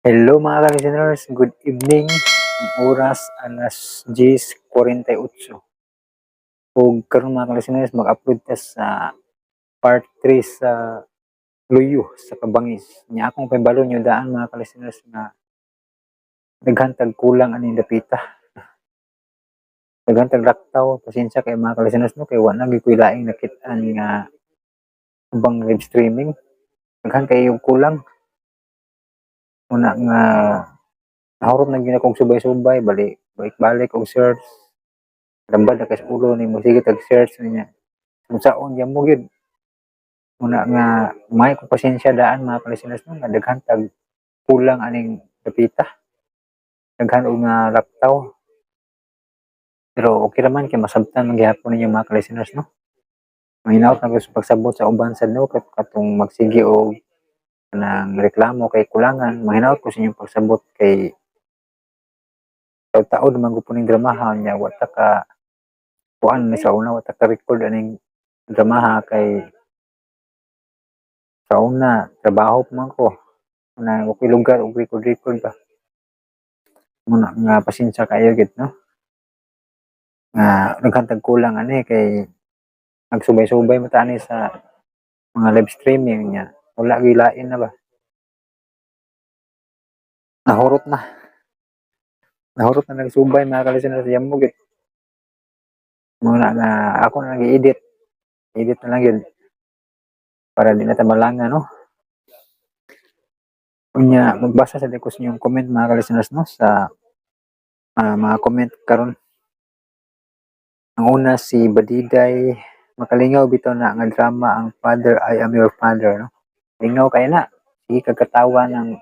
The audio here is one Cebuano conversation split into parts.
Hello, mga ka-listeners, good evening. Ang oras, alas 10:48. Ug karon, mga ka-listeners, mag-upload ta sa part 3 sa Luyo sa Kabangis. Nya akong pahibalo nyo daan, mga ka-listeners, nga daghan tag kulang aning dapita. Daghan tag laktaw, pasensya kay mga ka-listeners, no, kay wa na gyud koy laing nakit-an nga ubang live streaming. Daghan kayo kulang. Una nga nahurot na gyud akong subay-subay, balik balik-balik og search. Lambad na kay sa ulo nimo, sige tag search niya. Kung saon mo gyud. Una nga may ko pasensya daan, mga ka-listeners, no, nga daghan tag kulang aning dapita. Daghan og nga laktaw. Pero okay raman kay masabtan man gihapon ninyo, mga ka-listeners, no. Mahinaot na ko sa pagsabot sa uban sad, no, katong magsige og kanang reklamo kay kulangan, mahinaot ko sa inyong pagsabot kay taud-taod man gud po ning dramaha nya wa ta ka kuan ni sa una, wa ta ka record aning dramaha kay sa una trabaho pa man ko na wa koy lugar og record record ba. Muna nga pasensya kaayo gid, no, nga daghan tag kulang ani kay nagsubay-subay man ta ani sa mga live streaming nya wala gyud lain na ba, nahurot na, nahurot na nagsubay, mga ka-listeners, yamo gid. Muna nga ako na nag-edit edit na lang yun para di na ta malanga, no. Unya magbasa sa ko sa inyong comment, mga ka-listeners, no, sa mga comment karon. Ang una, si Badiday, "Makalingaw bitaw na nga drama ang Father, I Am Your Father," no. Lingaw kay na, sige kag katawa ng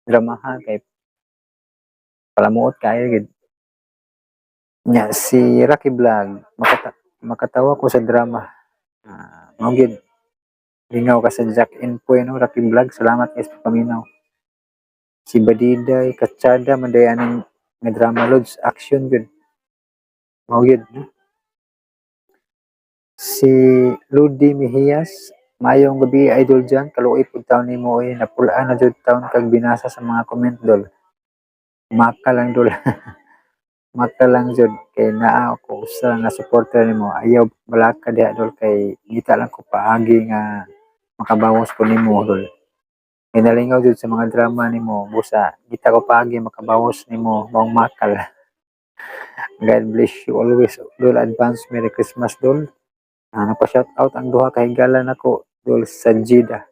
dramaha kay palamuot kaayo gid. Nya si Rocky Vlog, "Makatawa ko sa drama." Ah, mao gid. Lingaw ka sa Jack Inpoy, no, Rocky Vlog. Salamat kay sa paminaw. Si Badiday, "Katsada man day aning nga drama, lods, action gud." Mao gyud, no? Si Ludi Mejias, "Maayong gabi, Idol John, kaluoy pud taon nimo oy, napulaan na jud taon kag binasa sa mga comment, dol." Maka lang, dol. Maka lang jud kay naa ako usa nga supporter nimo. Ayaw balaka diha, dol, kay ngita lang ko paagi nga makabawas ko nimo, dol. Kay nalingaw jud sa mga drama nimo, busa ngita ko paagi makabawas nimo maong makal. God bless you always, dol. Advance Merry Christmas, dol. Ah, nagpa-shout out ang duha ka higala nako, dol, sa Jeddah.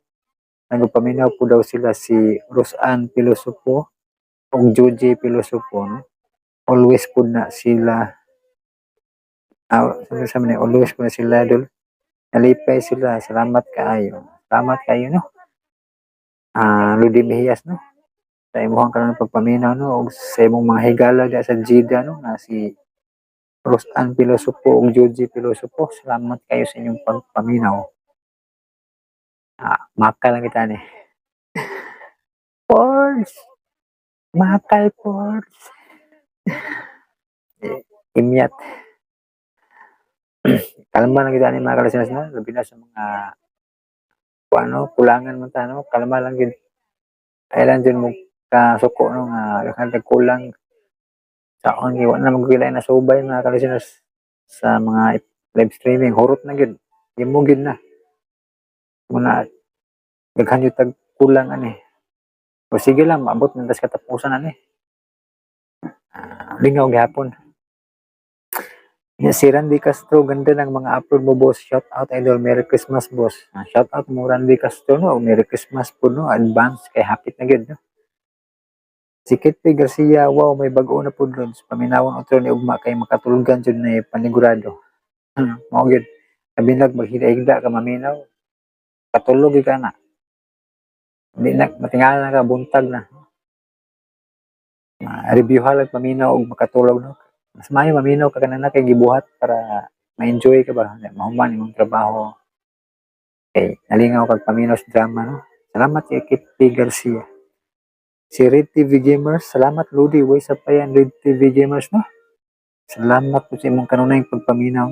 Nagpaminaw po daw sila, si Rosan Pilosopo ug Joji Pilosopo, no? Always po na sila. Ah, sabi sa ni always po na sila, dol. Nalipay sila. Salamat kaayo. Salamat kaayo, no. Ah, Ludi Mejias, no. Sa imong karon pagpaminaw, no, ug sa imong mga higala diha sa Jeddah, no, nga si Rosan Pilosopo ug Joji Pilosopo. Salamat kayo sa inyong pagpaminaw. Ah, maka lang kita ni. Fords. Makal, Fords. Eh, imyat. Kalma lang kita ni, mga ka-listeners, no, labi na sa mga ano, kulangan man ta, no, kalma lang gid. Ay lang jud mo kasuko, no, nga daghan tag kulang saon kay wa na magpila na subay, mga ka-listeners, sa mga live streaming, hurot na gyud, imo gyud na muna, daghan jud tag kulang ani. O sige lang, maabot man tas katapusan ani. Ah, lingaw gihapon. Ya, si Randy Castro, "Ganda ng mga upload mo, boss. Shout out, idol. Merry Christmas, boss." Ah, shout out mo, Randy Castro, no. Merry Christmas po, no. Advance kay hapit na gyud, no. Si Kit P. Garcia, "Wow, may bag-o na po, Lods. Paminawon otro ni ugma kay makatulgan jud na panigurado." Mao gyud. Labi nag maghida-higda ka maminaw. Katulog gyud ka na. Hindi na matingala na ka, buntag na. Ma-review halag paminaw og makatulog, no. Mas maayo maminaw ka kanana kay gibuhat para ma-enjoy ka ba, mahuman imong trabaho. Kay nalingaw kag paminaw sa drama, no. Salamat kay Kit P. Garcia. Si Red TV Gamers, "Salamat, Lodi." Way sa pa yan, Red TV Gamers, no. Salamat po sa imong kanunayng pagpaminaw.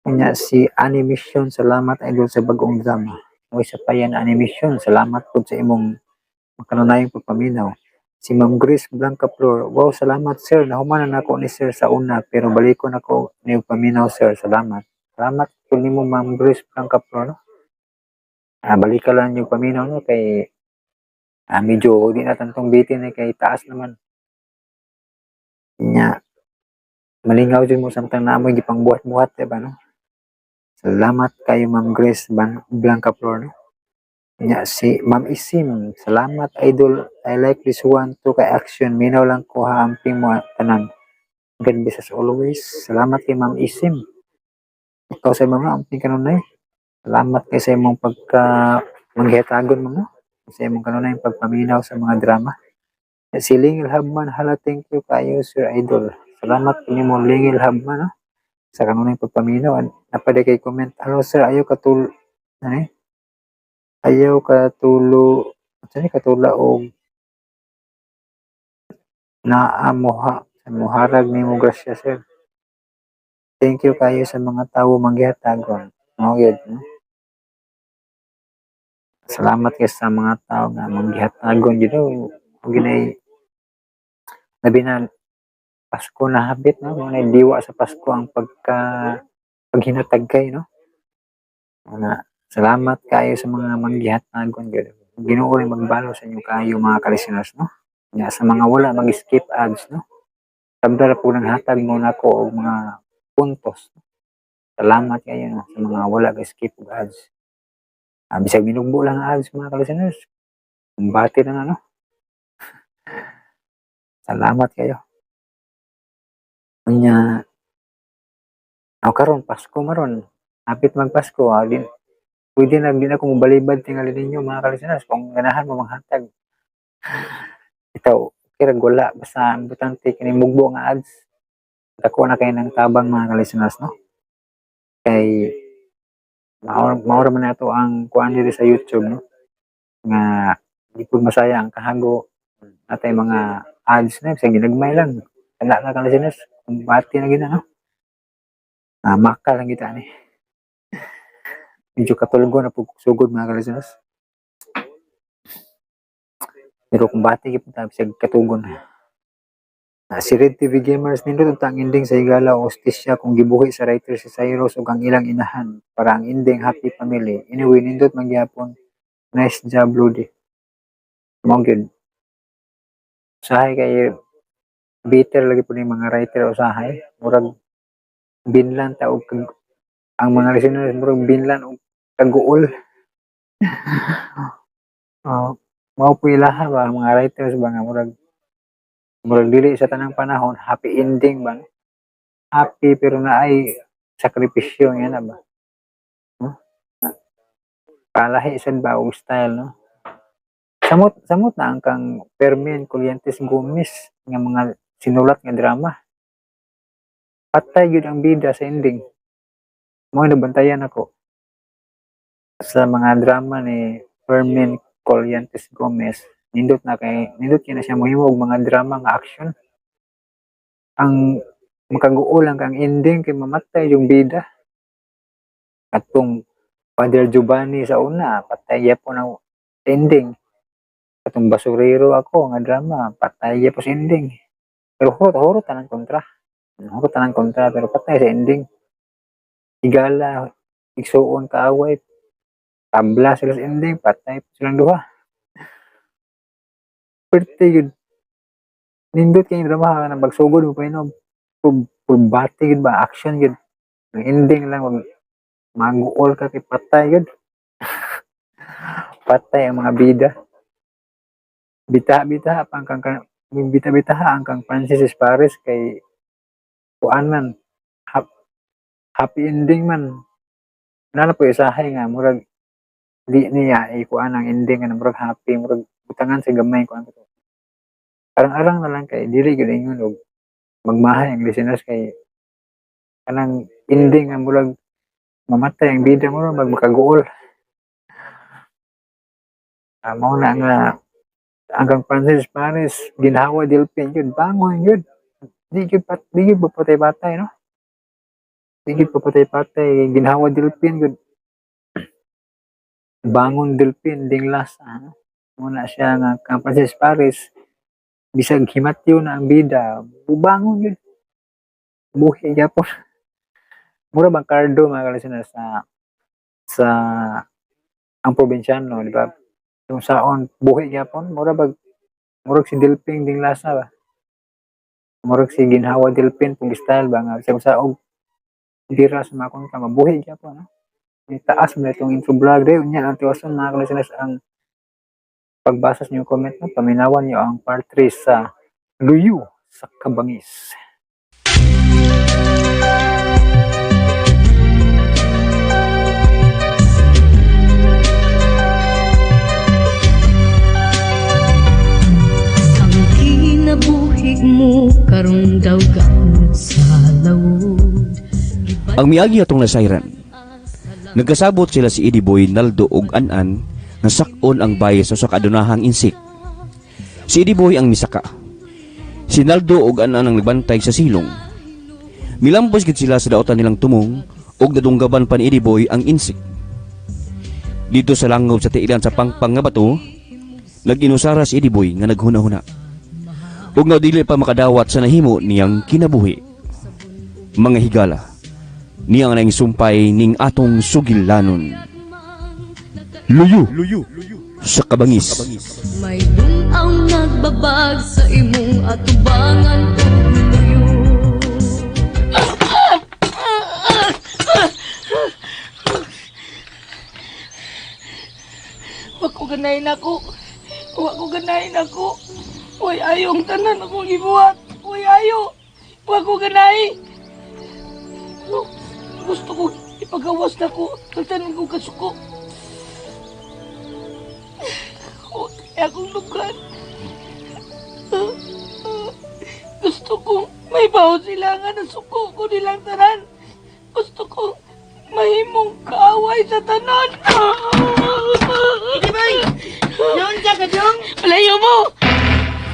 Kanya si Animation, "Salamat, idol, sa bagong drama." Way sa pa yan, Animation. Salamat po sa imong Makanunayong pagpaminaw. Si Ma'am Grace Blanca Flor, "Wow, salamat, sir. Nahuman na nako ni sir sa una, pero balikon ako ni paminaw, sir. Salamat." Salamat po nimo, Ma'am Grace Blanca Flor, no? Balik ka lang yung paminaw, no, kay medyo di na tantong bitin eh, kay taas naman. Nya malingaw jud mo samtang naamoy gipang buhat-buhat, diba, no? Salamat kayo, Ma'am Grace Blanca Flor, no? Nya si Ma'am Isim, "Salamat, idol. I like this one too kay action. Minaw lang ko ha, amping mo tanan. God bless us always." Salamat kay Ma'am Isim. Ikaw sa mga amping kanunay. Salamat kay sa imong pagka manghitagon mo, no? Sa imong kanunay pagpaminaw sa mga drama. Si Lingil Habman, "Hala, thank you kayo, sir idol." Salamat nimo, Lingil Habman, no? Sa kanunay pagpaminaw. Napaday kay comment. "Hello sir, ayaw katul ano eh? Ayaw katulo ano ni katula og naa moha moharag nimo, grasya, sir. Thank you kayo sa mga tawo manggihatagon." Mao gyud, no? Salamat kay sa mga tao nga manggihatagon gyud og ginay labi na Pasko na hapit, no? Mao nay diwa sa Pasko ang pagka paghinatagkay, no? Nga salamat kayo sa mga manggihatagon gyud. Ginoo rin magbalo sa inyo kayo, mga ka-listeners, no? Nya sa mga wala mag-skip ads, no? Tabla ra po ng hatag mo nako og mga puntos. Salamat kayo, no, sa mga wala ga-skip og ads. Bisag minugbo lang ang ads, mga ka-listeners. Kumbate na na, no? Salamat kayo. Unya aw karon Pasko maron. Hapit magpasko, din pwede na din ako mobalibad tingali ninyo, mga ka-listeners, kung ganahan mo manghatag. Ikaw, okay ra wala, basta importante kini mugbo nga ads. Dako na kay ng tabang, mga ka-listeners, no? Kay mao ra man nato ang kuan diri sa YouTube, no? Nga di pud masaya ang kahago natay mga ads na sa ginagmay lang. Kana na, ka-listeners, kumbate na gina, no? Maka lang kita ni. Medyo katulgo na pud sugod, mga ka-listeners. Pero kumbate gyud ta bisag katugon. Si Red TV Gamers, "Nindot unta ang ending sa Higala o Hustisya kung gibuhi sa writer si Cyrus ug ang ilang inahan para ang ending happy family. Anyway, nindot man gyapon. Nice job, Lodi." Mao gyud. Usahay kay bitter lagi pud ning mga writer usahay. Murag binlan ta og ang mga listeners murag binlan og kaguol. Oh, mao po ilaha ba ang mga writers ba nga murag dili sa tanang panahon happy ending ba, no? Happy pero naay sakripisyo nga na ba, no? Palahi sad ba og style, no? Samot samot na ang kang Fermin Collientes Gomez nga mga sinulat nga drama. Patay gyud ang bida sa ending. Mao nabantayan ako sa mga drama ni Fermin Collientes Gomez. Nindot na kay nindot kay na siya mohimo og mga drama nga action. Ang makaguol lang kang ending kay mamatay yung bida. Katong Father Giovanni sa una, patay gyapon ang ending. Katong Basurero ako nga drama, patay gyapon sa ending. Pero hurot hurot tanan kontra. Hurot tanan kontra pero patay sa ending. Higala, igsuon kaaway, tabla sila sa ending, patay silang duha. Perti gyud. Nindot kay drama nga pagsugod mo pa inom. Kumbate gyud ba, action gyud. Ang ending lang maguol ka kay patay gyud. Patay ang mga bida. Bita-bita pa ang kang bita-bita ang kang Francis Paris kay kuan man happy ending man. Naa na po usahay nga murag di niya ikuan ang ending nga murag happy, murag butangan sa gamay kuan to. Arang-arang na lang kay dili gyud ingon og magmahay ang listeners kay kanang ending nga murag mamatay ang bida mo mag makaguol. Mao na nga ang kang Francis Paris, Ginhawa Delpin yun, bangon yun. Di gyud papatay-patay, no? Di gyud papatay-patay, Ginhawa Delpin yun. Bangon Delpin, ding last, ano? Muna siya nga kang Francis Paris bisag himatyo na ang bida, bubangon yun. Buhi gyapon. Mura bang kardo mga ka-listeners sa sa ang probinsyano, di ba? Yung saon buhi gyapon, mura bag murag si Delping ding lasa ba. Murag si Ginhawa Delpin pug style ba nga bisag saog dira sa mga kontra mabuhi gyapon, no? Taas mo itong intro vlog dahil unya ang tiwason mga ka-listeners ang pagbasa sa inyong comment, no? Paminawan niyo ang part 3 sa Luyo sa Kabangis. Ang kinabuhi mo karon daw gamot sa lawod. Ang miagi atong nasayran. Nagkasabot sila si Eddie Boy, Naldo ug An-an nga sak-on ang baye sa usa ka adunahang insik. Si Eddie Boy ang misaka. Si Naldo ug An-an ang nagbantay sa silong. Milambos gid sila sa daotan nilang tumong ug nadunggaban pa ni Eddie Boy ang insik. Dito sa langob sa tiilan sa pangpang nga bato, nag-inusara si Eddie Boy nga naghuna-huna. Ug nga dili pa makadawat sa nahimo niyang kinabuhi. Mga higala, niya nga naing sumpay ning atong sugilanon. Luyo, sa kabangis. May lunaw nagbabag sa imong atubangan ug luyo. Wa ko ganahin ako. Wa ko ganahin ako. Way ayo ang tanan akong gibuhat. Way ayo. Wa ko ganahi. No, gusto ko ipagawas na ko ang tanan ko kasuko. Wa kaya akong lugar. Gusto kong may baho sila nga nasuko ko nilang tanan. Gusto kong mahimong kaaway sa tanan. Hindi boy! Noon ka kadong? Palayo mo!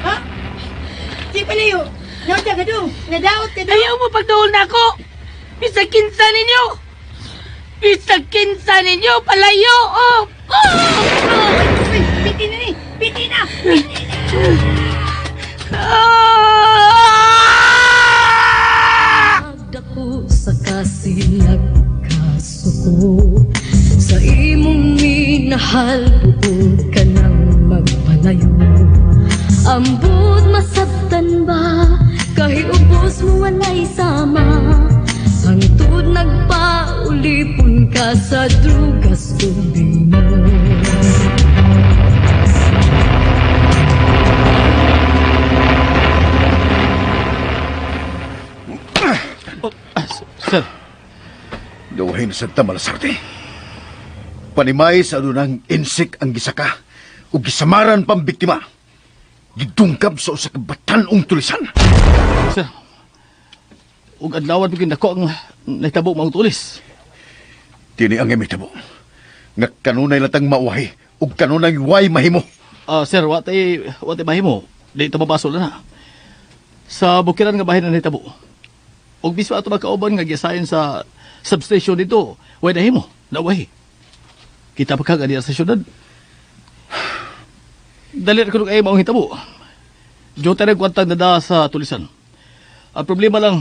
Ha? Di palayo! Noon ka kadong? Nadaot ka dong? Ayaw mo pagduol na ako! Bisag kinsa ninyo! Bisag kinsa ninyo! Palayo! Oh! Oh! Uy, piti na ni! Piti na! Ah! Dako sa kasinag kasuko sa imong minahal buod ka nang magpalayo. Ambot masabtan ba kahiubos mo walay sama hangtod nagpaulipon ka sa drugas ug bino. Sir, Duhin sa tamalasarte. Panimay sa adunang insik ang gisaka ug gisamaran pang biktima. Gidungkab sa usa ka batan-ong tulisan. Sir. Ug adlawan gyud nako ang nahitabo maong tulis. Dini ang imitabo. Nga kanunay latang mauwahi ug kanunay way mahimo. Ah, sir, wa tay mahimo. Di ito mabasol na na. Sa bukiran nga bahin na nahitabo. Ug bisan ato magkauban nga gisayon sa substation dito, way nahimo, nawahi. Kita pa ka nga sa syudad. Dali ra kuno kay maong hitabo. Jota na kwantang dada sa tulisan. Ang problema lang,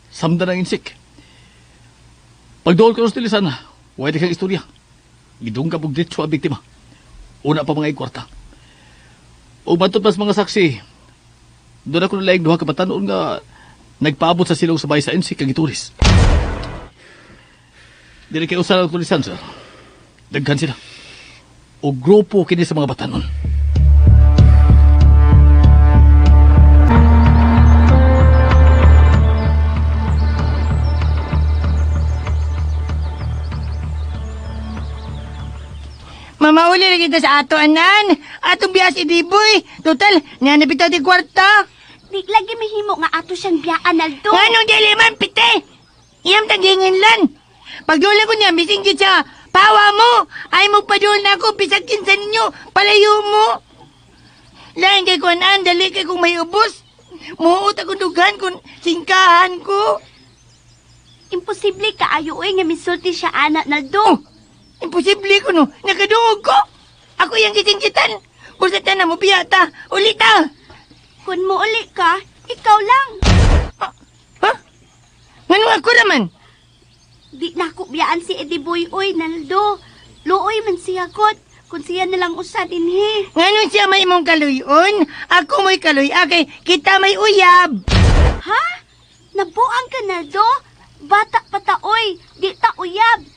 samda ng insik. Pagduol ko sa tulisan, way di kang istorya. Gidungkab og diretso ang biktima. Una pa mga ikwarta. O matod pa sa mga saksi, doon ako nalaig duha ka batanon nga nagpaabot sa silong sa bahay sa NC kag ituris. Dili kay usa lang tulisan, sir. Daghan sila. O grupo kini sa mga batanon. Mamauli na kita sa ato, anan! Atong biya si Diboy! Total, nga na bitaw di kwarta! Di lagi mahimo nga ato siyang biyaan, Aldo. Nga nung dili man, pite! Iyam tagingin lan! Pagdula ko niya, bising gid siya! Pawa mo! Ay mo padul na ako, bisag kinsa ninyo! Palayo mo! Lain kay kuanan, dali kay kung may ubos! Muot akong dughan kung singkahan ko! Imposible kaayo oy nga misulti siya ana, Naldo. Oh, imposible ko no. Nakadungog ko. Ako yung kisingkitan. Pulsa ta na mo biya ta. Uli ta. Kung muuli ka, ikaw lang. Ha? Ngano ako raman? Di na ko biyaan si Eddie Boy oy, Naldo. Luoy man siya kot. Kung siya nalang usa dinhi. Ngano siya may imong kaluyon? Ako mo'y kaluy kay kita may uyab. Ha? Nabuang ka, Naldo? Bata pa ta, oy. Di ta uyab.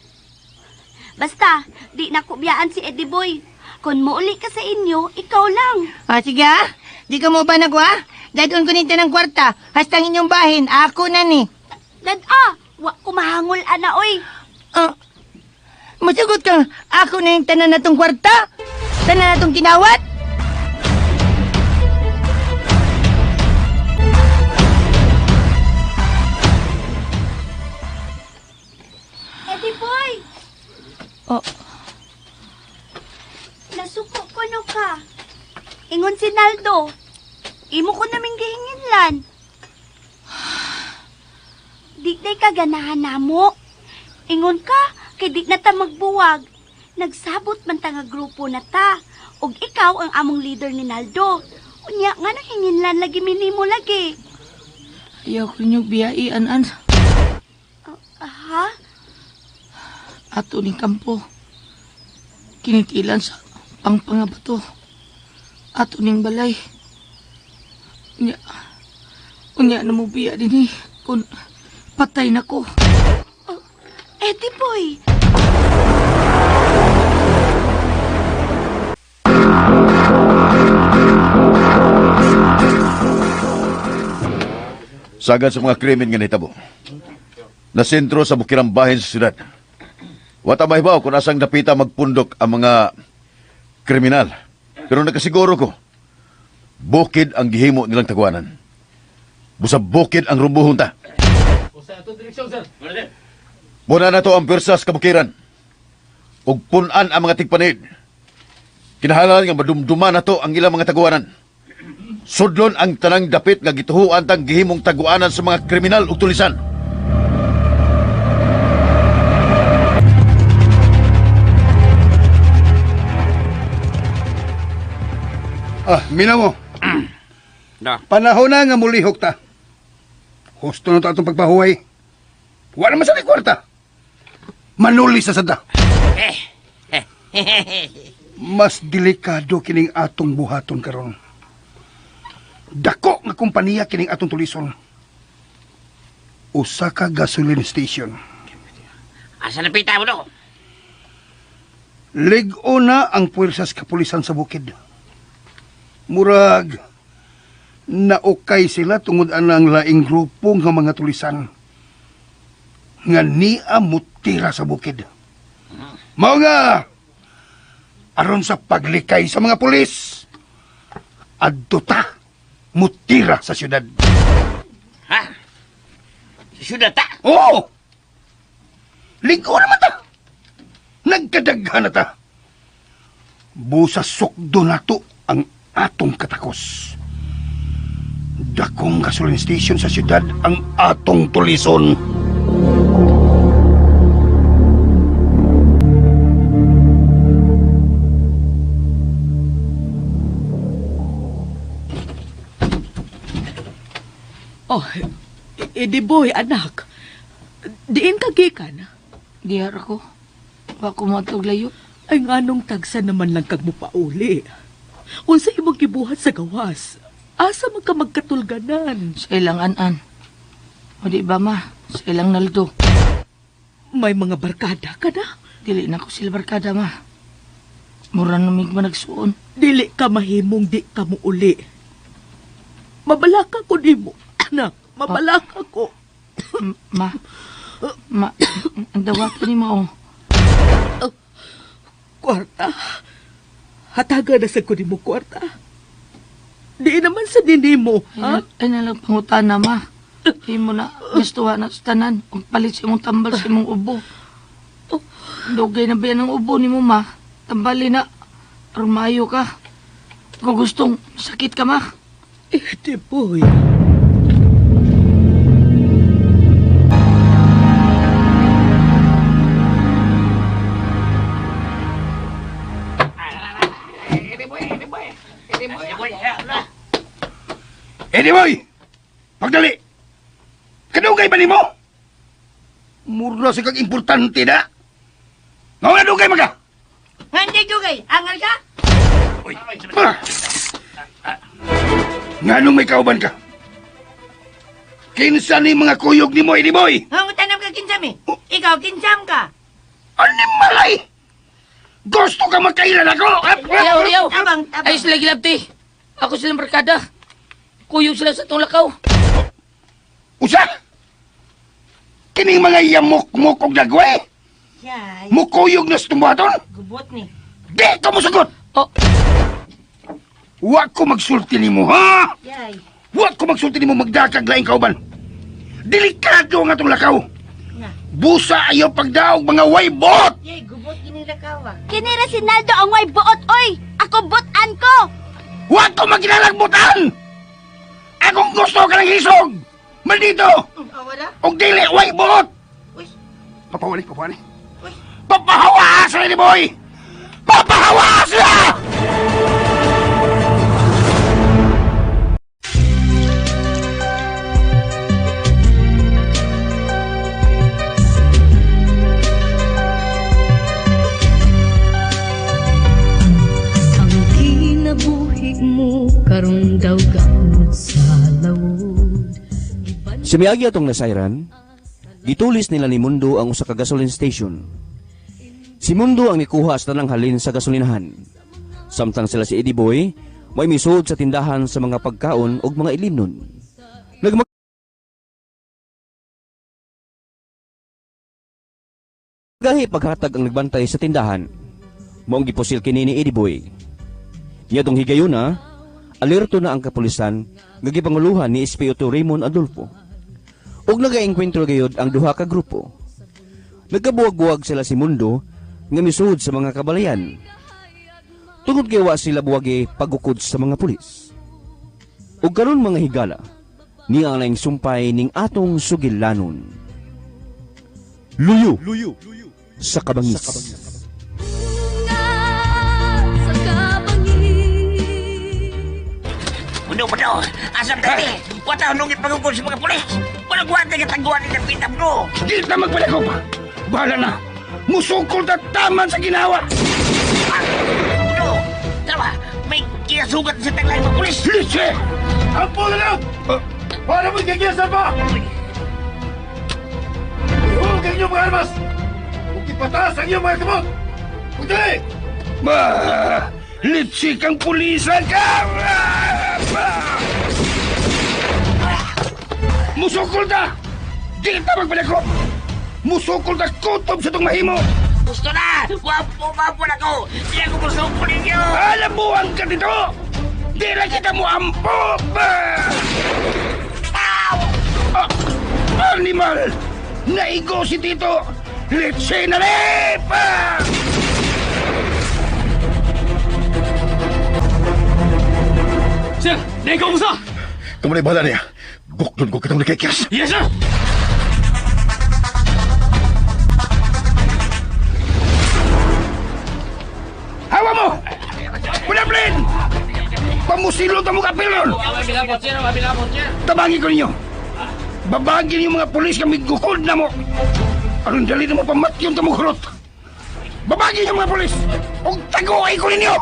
Basta, di na ko biyaan si Eddie Boy. Kung muuli ka sa inyo, ikaw lang. Ah, sige ah. Di ka mo ba nagwa? Dadon ko nito ng kwarta. Hastang inyong bahin. Ako na ni. Dad, ah, wa ko mahangol, ana, oy. Ah, musugot kang ako na yung tanan na tong kwarta? Tanan na tong kinawat? Eddie Boy! Oh. Nasuko ko no ka. Ingon si Naldo. Imo ko naming gihinginlan. Di day ka ganahan namo. Ingon ka, kay di na ta magbuwag. Nagsabot man ta nga grupo na ta. Og ikaw ang among leader ni Naldo. Unya nga nanghinginlan lagi minimo lagi. Ayaw ko ninyo biyai, an-an. Ha? Ato ning kampo. Kinitilan sa pangpangabato. Ato ning balay. Unya, unya na mo biya din eh. Kung patay na ko. Eddie Boy! Sagad sa mga krimen nga nahitabo. Nasentro sa bukirang bahin sa syudad. Wata mahibaw kung asang dapita magpundok ang mga kriminal. Pero nakasiguro ko, bukid ang gihimo nilang tagwanan. Busa bukid ang rumbuhon ta. Muna na to ang pwersa sa kabukiran. Ug punan ang mga tigpanid. Kinahalan nga madumduma na to ang ilang mga taguanan. Sudlon ang tanang dapit nga gituhuan tang gihimong taguanan sa mga kriminal ug tulisan. Ah, mina mo. Panahon na nga mulihok ta. Husto na ta atong pagpahuway. Wala man sa kwarta. Manuli sa sada. Mas delikado kining atong buhaton karon. Dako nga kompanya kining atong tulison. Usa ka gasoline station. Asa na pita mo no? Lig-o na ang puwersas kapulisan sa bukid. Murag, naukay sila tungod anang laing grupo nga mga tulisan nga niya mutira sa bukid. Mao nga, aron sa paglikay sa mga pulis, adto ta mutira sa syudad. Ha? Sa syudad ta? Oo! Ligo naman ta! Nagkadaghan na ta! Busa sukdo na to ang atong katakos. Dakong gasoline station sa syudad ang atong tulison. Oh, Eddie Boy, anak. Diin ka gikan. Dihar ako. Wa ko matog layo. Ay nganong tagsa naman lang kag mupauli. Unsa imong gibuhat sa gawas? Asa man ka magkatulganan? Sa ilang an-an. O di ba ma? Sa ilang naldo. May mga barkada ka na. Dili na ko sila barkada ma. Mura namig managsuon. Dili ka mahimong di ka muuli. Mabalaka ko nimo, anak. Mabalaka ko. Ma. Ma, ang dawato ni mo. Oh. Kwarta. Hataga na sa ko nimo kwarta. Di naman sa dinimo, ha? Ay, ay nalang pangutana ma. Imo na gustuha na sa tanan. Kung palit sa imong tambal sa imong ubo. Dugay na ba yan ang ubo ni mo ma? Tambali na. Aron maayo ka. Kung gustong sakit ka ma. Eddie boy. Anyway, pagdali. Kadugay ba nimo? Mura sa kag importante na. Nga dugay maga. Hindi dugay, angal ka? Ah. Nganong may kauban ka? Kinsa ni mga kuyog ni mo, Eddie Boy? Ang tanam ka kinsam eh. Ikaw kinsam ka. Animalay! Gusto ka makailan ako? Ayaw, ayaw. Tabang, tabang. Ay sila gilabti. Ako silang barkada. Kuyog sila sa itong lakaw. Usa! Kining mga yamok-mok og dagwe? Yay, Mukuyog na sa tumbuhaton? gubot ni. Di ka mosugot! Oh. Wa ko magsulti nimo, ha? Yay. Wa ko magsulti nimo magdakag laing kauban. Delikado ang atong lakaw. Nga. Busa ayaw pagdaog mga waybot! Yay, gubot kini lakaw ah. Kini ra si Naldo ang way buot oy. Ako butan ko. Wa ko maginalagbutan! Akong gusto ka ng hisog! Maldito! Oh, wala? Og dili way buot! Uy, Papawali, papawali. uy. Papahawa sila ni boy! Papahawa sila! Ang kinabuhi mo karon daw gaot sa lawod. Sa miagi atong nasayran, gitulis nila ni Mundo ang usa ka gasoline station. Si Mundo ang mikuha sa tanang halin sa gasolinahan. Samtang sila si Eddie Boy, may misuod sa tindahan sa mga pagkaon ug mga ilimnon. Nagmagahi paghatag ang nagbantay sa tindahan. Maong gipusil kini ni Eddie Boy. Niadtong higayuna, alerto na ang kapulisan nga gipanguluhan ni SPO2 Raymond Adolfo. Ug nagaengkwentro gayud ang duha ka grupo. Nagkabuwag-buwag sila si Mundo nga misuod sa mga kabalayan. Tungod kay wa sila buwagi pagukod sa mga pulis. Ug karon mga higala, niya ang laing sumpay ning atong sugilanon. Luyo, sa kabangis. Sa kabangis. Mundo, mundo! Asam dati! Wata nungit pagukol sa mga pulis! Walang wata nga tangguan ni Kapitap ko! Di na magpalakop! Bahala na! Musukol ta taman sa ginawa! Mundo! Tama! May kinasugat sa taglay mga pulis! Litse! Ampo na lang! Para mo gigisa pa! Ihulog ang inyong mga armas! Huwag ipataas ang inyong mga kamot! Pagdali! Ba! Litsi kang pulisan ka! Ba! Musukol ta! Di ta magpalakop! Musukol ta kutob sa itong mahimo! Gusto na! Wapo, wapo na ko! Di ako musukol ninyo! Alabuan ka dito! Di na kita mo ampo! Ba! Ah, animal! Naigo si Tito! Litsi na rin! Ah! Sir, naikaw mo sa! Kamu na bahala niya. Bukdon ko kitang nakikias. Yes, sir! Hawa mo! Punaplin! Pamusilon ta mo kapilon! Tabangin ko ninyo! Babagin yung mga pulis kami gukod na mo! Aron dali na mo pamatyon ta mo kurot! Babagin yung mga pulis! Og taguay ko ninyo!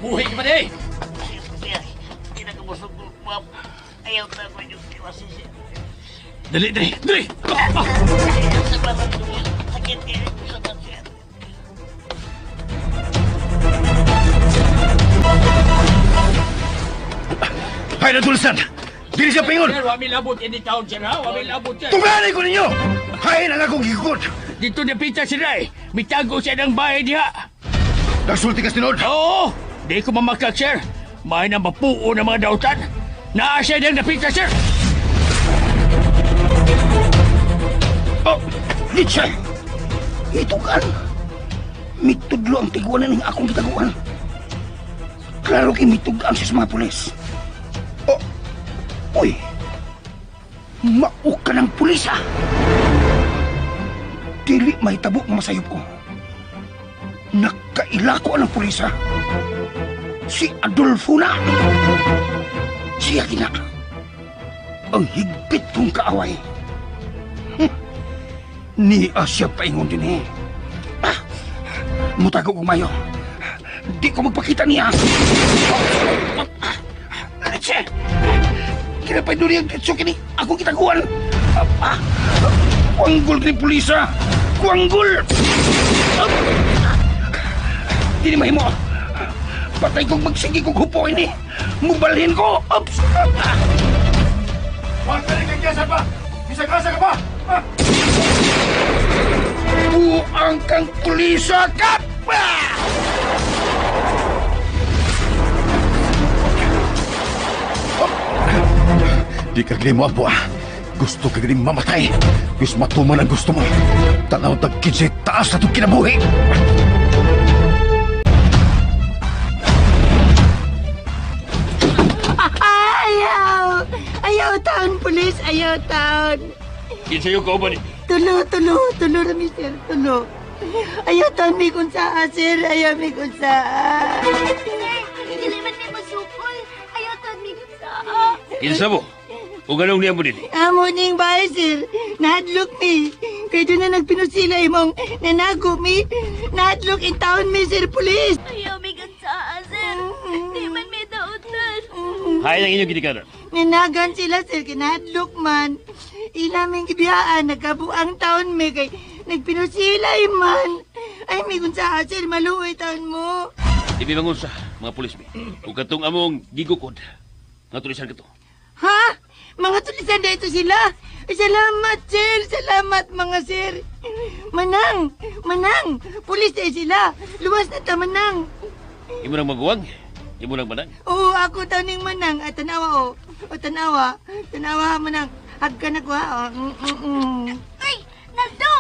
Buhay ka pa di! Ayaw ta ko yung iwasin siya. Dali, dali, dali! Sakit kayo. Sakit siya. Hay na tulisan! Dili siya pingon! Sir, wami labot ini taon, sir, ha? Wami labot, sir. Tunganay ko ninyo! Hay na akong gikot! Dito na pita sila, eh. Mitago siya ng bahay diha. Nagsulti ka sinod! Oo! Di ko mamakak, sir. May na mapuo ng mga dautan. Naa siya niyang napita, sir. Oh! Litsa! Itugan! Mitudlo ang tiguanan ng akong gitaguan. Klaro kay mitugan siya sa mga pulis. Oh! Uy! Mao ka ng pulis, ah! Dili mahitabo nga masayop ko. Nakaila ko ang pulisa. Si Adolfo na. Siya gina. Ang higpit kong kaaway. Niya siya paingon din eh. Ah, mutago ko mayo. Di ko magpakita niya. Leche! Kinapay doon yung ditso kini. Ako kitaguan. Kuanggol kini pulisa. Kuanggol! Di ni mahimo. Patay kong magsige kong hupo ini. Mubalhin ko. Oops! Huwag ka rin kagyasan pa! Bisag-asa ka pa! Buang kang pulisa ka! Di ka mo ang buwa. Gusto ka rin mamatay. Gusto matuman ang gusto mo. Tanaw tag kinsay taas na itong kinabuhi. Ayaw! Ayaw taon, pulis! Ayaw taon! Kinsa yung kauban eh? Tulo, tulo, tulo na, mister, tulo. Ayaw taon mi kung saa, sir. Ayaw mi kung saa. Sir, dili man mi masukol. Ayaw taon mi kung saa. Kinsa mo? O ganong niya mo din eh? Amo ning bahay, sir. Nahadlok mi. Kaya doon na nagpinusila imong nanago mi. Nahadlok in town mi, sir, pulis. Ayaw mi kung saa, sir. Di man mi dautan. Hay ang inyong ginikanan. Nanagan sila, sir. Kinahadlok man. Ilaming gibiyaan, nagkabuang taon mi. Kay nagpinusilay man. Ay, mi kung saa, sir. Maluoy taon mo. Di mi mangunsa, mga pulis mi. O katong among gigukod. Nga tulisan ka to. Ha? Mga tulisan dito sila. Ay, salamat, sir. Salamat, mga sir. Manang, manang. Pulis na sila. Luwas na ta, manang. Imo nang maguwang? Imo nang manang? Oo, ako taning manang. At tanawa, oh. O, tanawa. Tanawa, manang. Hagka na ko, ha. Oh. Ay, Naldo!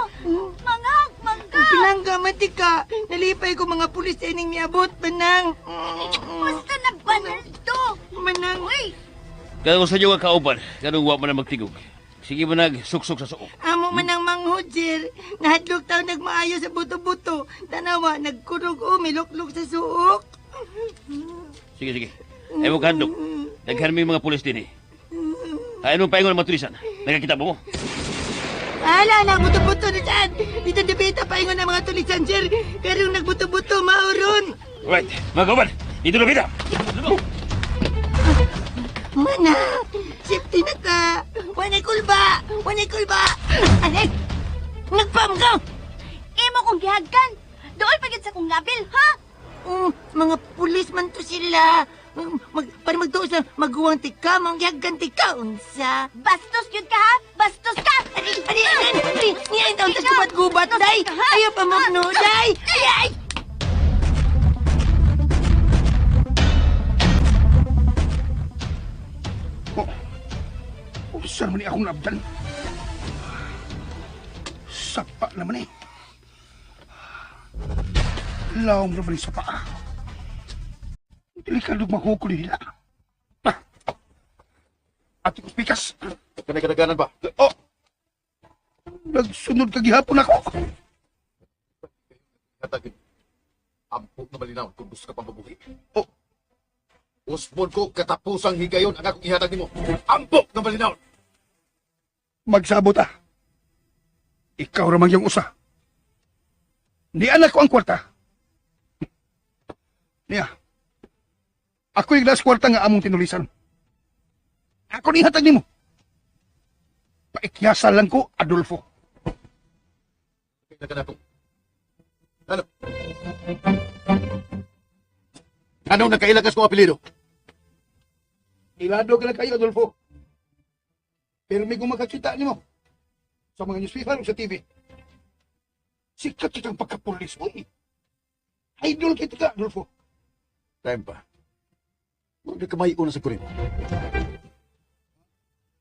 Mangag, mangga! Pinangga, matika. Nalipay ko mga pulis sa ining miabot, manang. Basta na ba, Naldo? Manang. Uy! Kanong sa inyo nga kauban, kanong wa man na magtigog. Sige mo nagsuksok sa suok. Amo man ang manghod, sir. Nahadlok taw nagmaayo sa buto-buto. Tanawa, nagkurog o, miluklok sa suok. Sige, sige. Ay mo kahadlok. Daghan mi mga pulis din eh. Ay mo paingon ang mga tulisan. Nakakita ba mo? Ala, nagbuto-buto na saan. Dito debeta paingon ang mga tulisan, sir. Karong nagbuto-buto, mauron. Alright, mga kauban, dito na bida. Mana, safety na ta. Wanay kulba, wanay kulba. Anay, nagpam ka. Imo kong gihagkan. Dool pa gid sa kong labil, ha? Mga pulis man to sila. Para magtuos na maguwang tika, mga gihagkan tika, unsa. Bastos yun ka, ha? Bastos ka! Ani, ani, ani, ani, niya ang taon tas gubat-gubat, day. Ayaw pa magno, day. Ay, ay. Oh, saan man ni akong naabdan? Sapa naman eh. Lawom naman eh sapa. Delikado mahukol nila. Ah. Ate ko pikas. Kanay kadaganan ba? Oh! Nagsunod kagihapon ako. Hatagin. Ampok na malinaw kung gusto ka pang mabuhi. Oh! Usbon ko katapusang higayon ang akong ihatag nimo. Ampok na malinaw. Magsabot ah. Ikaw ramang yung usa. Ni anak ko ang kwarta. Niya. Ako yung last kwarta nga among tinulisan. Ako ni hatag nimo. Paikyasa lang ko, Adolfo. Ano? Anong nakailakas kong apelido? Ilado ka lang kayo, Adolfo. Pero may gumakakita nimo sa mga newspaper o sa TV. Sikat kitang pagkapulis mo eh. Idol kita ka, Adolfo. Time pa. Huwag na kamay una sa kunin.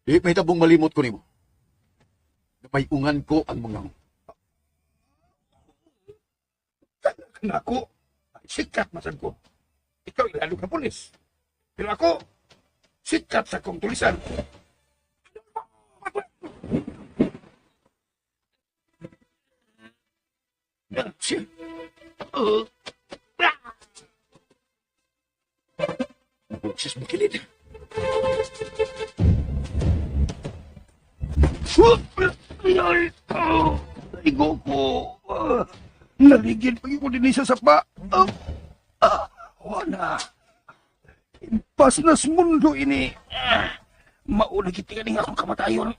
Di pahitabong malimot ko nimo. Namayungan ko ang mga. Nako, sikat masad ko. Ikaw ilalo ka pulis. Pero ako, sikat sa kong tulisan. Buksis mo kilid. Ay, oh, naigo ko. Ah, naligid pag ko din sa sapa. Ah, ah, wala. Impas na sa mundo ini. Ah, mauna kita kaning akong kamatayon.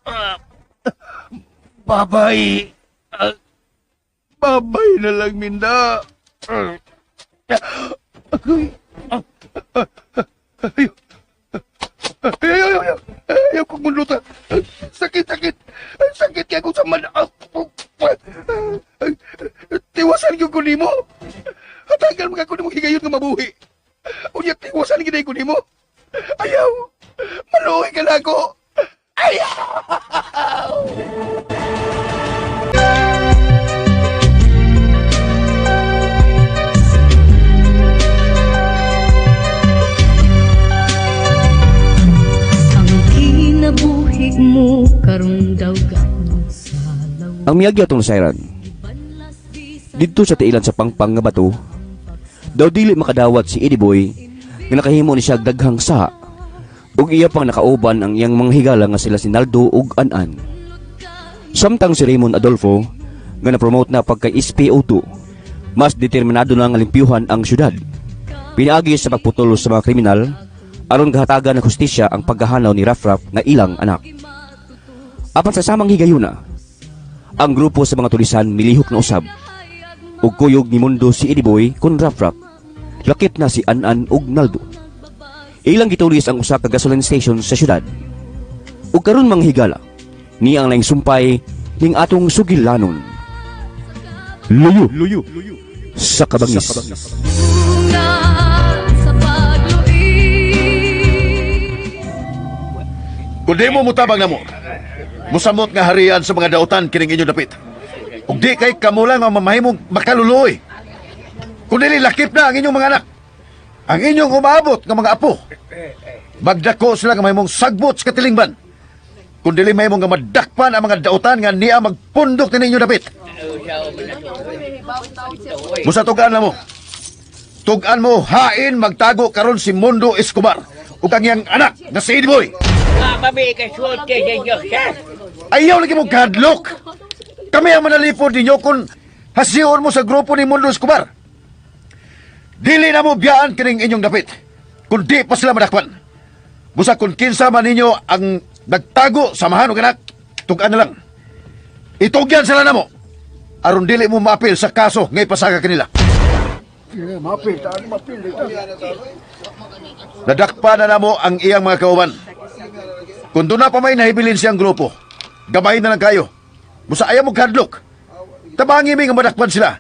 Ah, babay. Ah, babay na lang, Minda. Ah, ako'y... Ah, ah, ah, ayaw. Ay, ay, ay, ay, ayaw kong munluta. Sakit, sakit. Sakit kaya kung sa man... Tiwasan ko nimo. Hatagan mga ko nimo higayon nga mabuhi. Unya tiwasan gid ko nimo. Ayaw. Maluhi ka na ako. Ayaw! Ang kinabuhi mo karon daw gaon sa lawom. Ang miyagi atong siren. Didto sa tiilan sa pangpang nga bato, daw dili makadawat si Eddie Boy nga nakahimo ni siya og daghang saha ug iya pang nakauban ang iyang mga higala nga sila si Naldo ug An-an. Samtang si Raymond Adolfo nga na-promote na pagka SPO2, mas determinado na nga limpyuhan ang syudad. Pinaagi sa pagputol sa mga kriminal aron gahatagan ng hustisya ang paghahanaw ni Rafraf nga ilang anak. Apan sa samang higayuna, ang grupo sa mga tulisan milihok na usab ug kuyog ni Mundo si Eddie Boy kun Rafraf. Lakit na si An-an ug Naldo. Ilang gitulis ang usa ka gasoline station sa syudad. Ug karon mga higala, niya ang laing sumpay ning atong sugilanon. Luyo, luyo sa kabangis. Sa pagluin. Kung di mo mutabang na mo, musamot nga harian sa mga dautan kining inyo dapit. Ug di kay kamo lang ang mamahimong makaluluoy. Kung dili lakip na ang inyong mga anak, ang inyong umaabot nga mga apo. Magdako sila nga mahimong sagbot sa katilingban. Kung dili mahimong nga madakpan ang mga dautan nga niya magpundok ni ninyo dapit. Musa tugaan na mo. Tugaan mo hain magtago karon si Mundo Escobar ug ang iyang anak nga si Eddie Boy. Ayaw lagi mo kahadlok. Kami ang manalipod ninyo kung hasiyon mo sa grupo ni Mundo Escobar. Dili na mo biyaan kining inyong dapit. Kung di pa sila madakpan. Busa kung kinsa man ninyo ang nagtago sa mahan og anak, tugan na lang. Itugyan sila namo. Aron dili mo maapil sa kaso ngay pasaga kanila. Nadakpa na namo ang iyang mga kauban. Kung doon na pa may nahibilin siyang grupo, gabahin na lang kayo. Busa ayaw mo kadlok. Tabangi mi nga madakpan sila.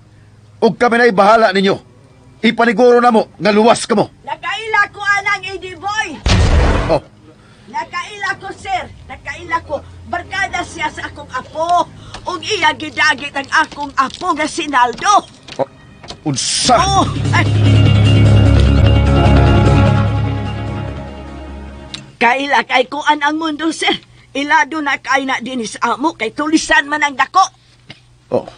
Ug kami na'y bahala ninyo. Ipaniguro na mo nga luwas ka mo. Nakaila ko anang Eddie Boy. Oh, Nakaila ko, sir. Nakaila ko. Barkada siya sa akong apo. Ug iya gidagit ang akong apo nga si Naldo. Oh, unsa? Oh, ay. Kaila kay kuan ang mundo, sir. Ilado na kay na dinis amo kay tulisan man ang dako. Oh,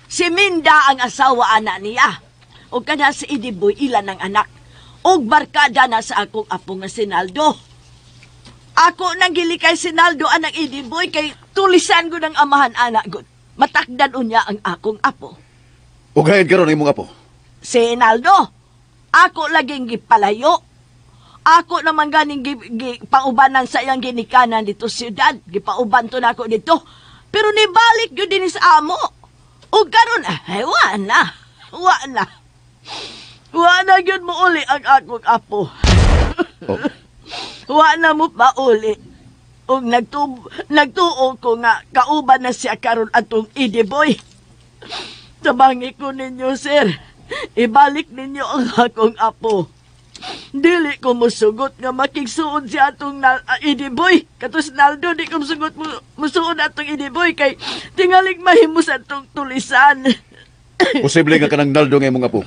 Si Minda ang asawa ana niya. O kana si Eddie Boy ilan ang anak. Og barkada na sa akong apo nga si Naldo. Ako nang gilikay si Naldo anang Eddie Boy kay tulisan ko ng amahan anak ko. Matakdan unya ang akong apo. ug hain karon imong apo. Si Naldo, ako laging gipalayo. Ako naman ganing gi, gi, paubanan sa iyang ginikanan dito siyudad. Gipauban to na ako dito. Pero nibalik yun din sa amo. O karon ay, wa na. Wa na. Wa na yun mo uli ang akong apo. Oh. Wa na mo pa uli. Ug nagtuo ko nga kauban na siya karon atong Eddie Boy. Tabangi ko ninyo, sir. Ibalik ninyo ang akong apo. Dili ko musugot nga makigsuod si atong Eddie Boy. Katos Naldo, di ko musugot musuod atong Eddie Boy kay tingalig mahimo sa atong tulisan. Posible nga kanang Naldo nga imong apo.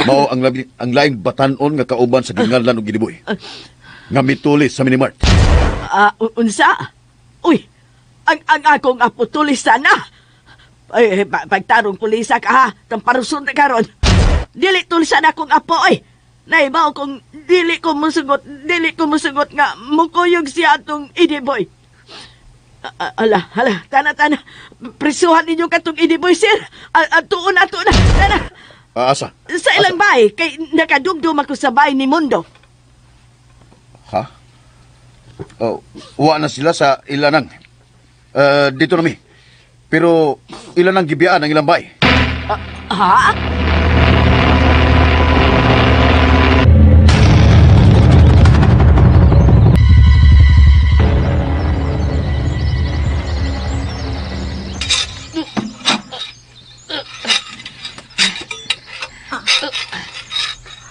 Mao ang labi, ang laing batan-on nga kauban sa ginganlan og Giniboy. Nga mitulis sa minimart. Ah, unsa? Uy, ang akong apo tulisan na. Ay, pagtarong pulisa ka ha. Tamparuson na karon. Dili tulisan akong apo ay. Naibaw kung dili ko musugot, dili ko musugot nga mukuyog siya atong Eddie Boy. Ala, ala, tana, tana. Prisuhan ninyo katong Eddie Boy, sir. Atuon, atuon na, tana. Asa? Sa ilang bay, kay nakadumdum ako sa bay ni Mundo. Ha? Oh, wa na sila sa ilanang. Dito na mi. Pero ilan ang gibiyaan ang ilang bay? Ha?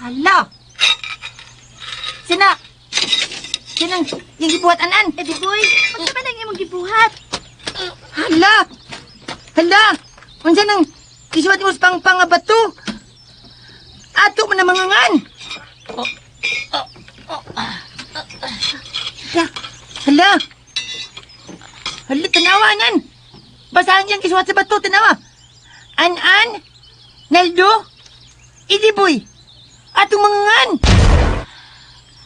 Hala! Sina! Sinang yung gibuhat anan? Eddie Boy, unsa man ang imong gibuhat? Hala! Hala! Unsa nang gisuwat mo sa pangpang nga bato? Ato man ang mga ngan! Hala! Hala! Hala, tanawa anan! Basahan niyang gisuwat sa bato, tanawa! An-an! Naldo! Eddie Boy! Atong mga ngan!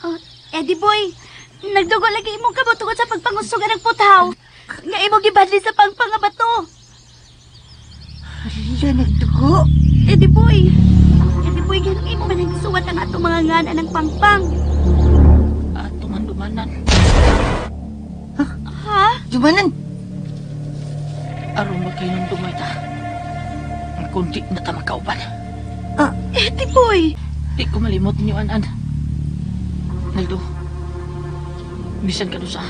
Oh, Eddie Boy, nagdugo lagi imong kamot tungod sa pagpangusog ng puthaw. Nga imong gibadli sa pangpang nga bato. Hala, nagdugo! Eddie Boy, Eddie Boy, ganong imo man ang gisuwat ang atong mga ngan anang pangpang. Ato man dumanan. Ha? Dumanan! Aron magkainong ta. Ang kundi na ta makauban. Eddie Boy! Di ko malimot ninyo, an-an. Naldo, bisan ka sa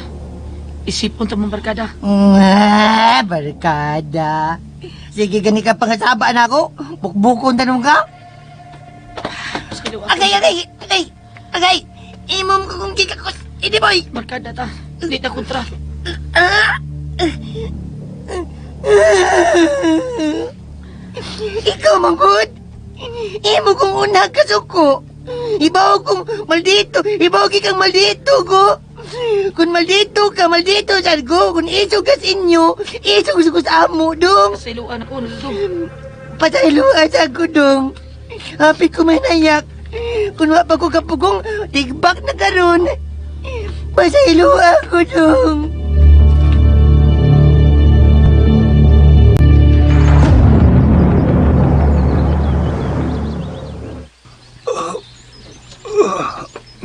isipon ta mong barkada. Ah, barkada. Sige, gani ka pangasaba na ako. Bukbukon tanong ka. Agay, agay, agay, agay. Imom ko kung kikakos. Hindi, boy. Barkada ta. Di ta kontra. Ah! Ikaw, manggod. Imo kong una kasuko. Ibaw kong maldito. Ibaw kang maldito ko. Kung maldito ka, maldito sad ko. Kung isog ka sa inyo, isog ko sa amo, dong. Pasailuan ako, Naldo. Pasailuan sa ako, dong. Happy ko manayak. Kung wa pa ko kapugong, tigbak na karon. Pasailuan ko, dong.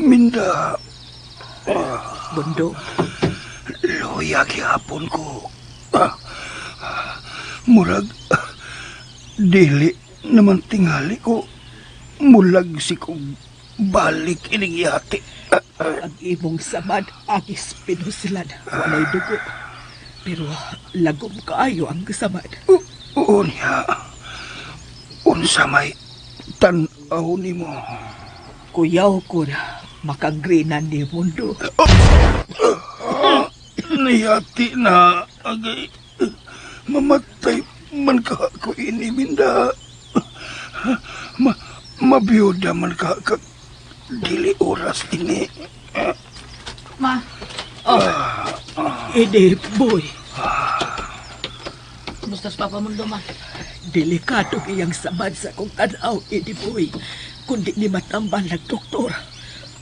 Minda, Bundo, luya gihapon ko. Murag, dili naman tingali ko. Mulag si kong balik ining yati. Ang imong samad agis pinusilan, walay dugo. Pero lagom kaayo ang samad. Oo niya. Unsa may tan-aw nimo. Kuyaw ko na makagrinan ni Mundo. Niyati na, agay. Mamatay man ka ko ini, Minda. Mabiyuda man ka ka dili oras ini. Ma, oh, Ede, boy, kumusta sa Papa Mundo, ma? delikado iyang samad sa kong tanaw, Ede boy. Kundi ni matambal ng doktor.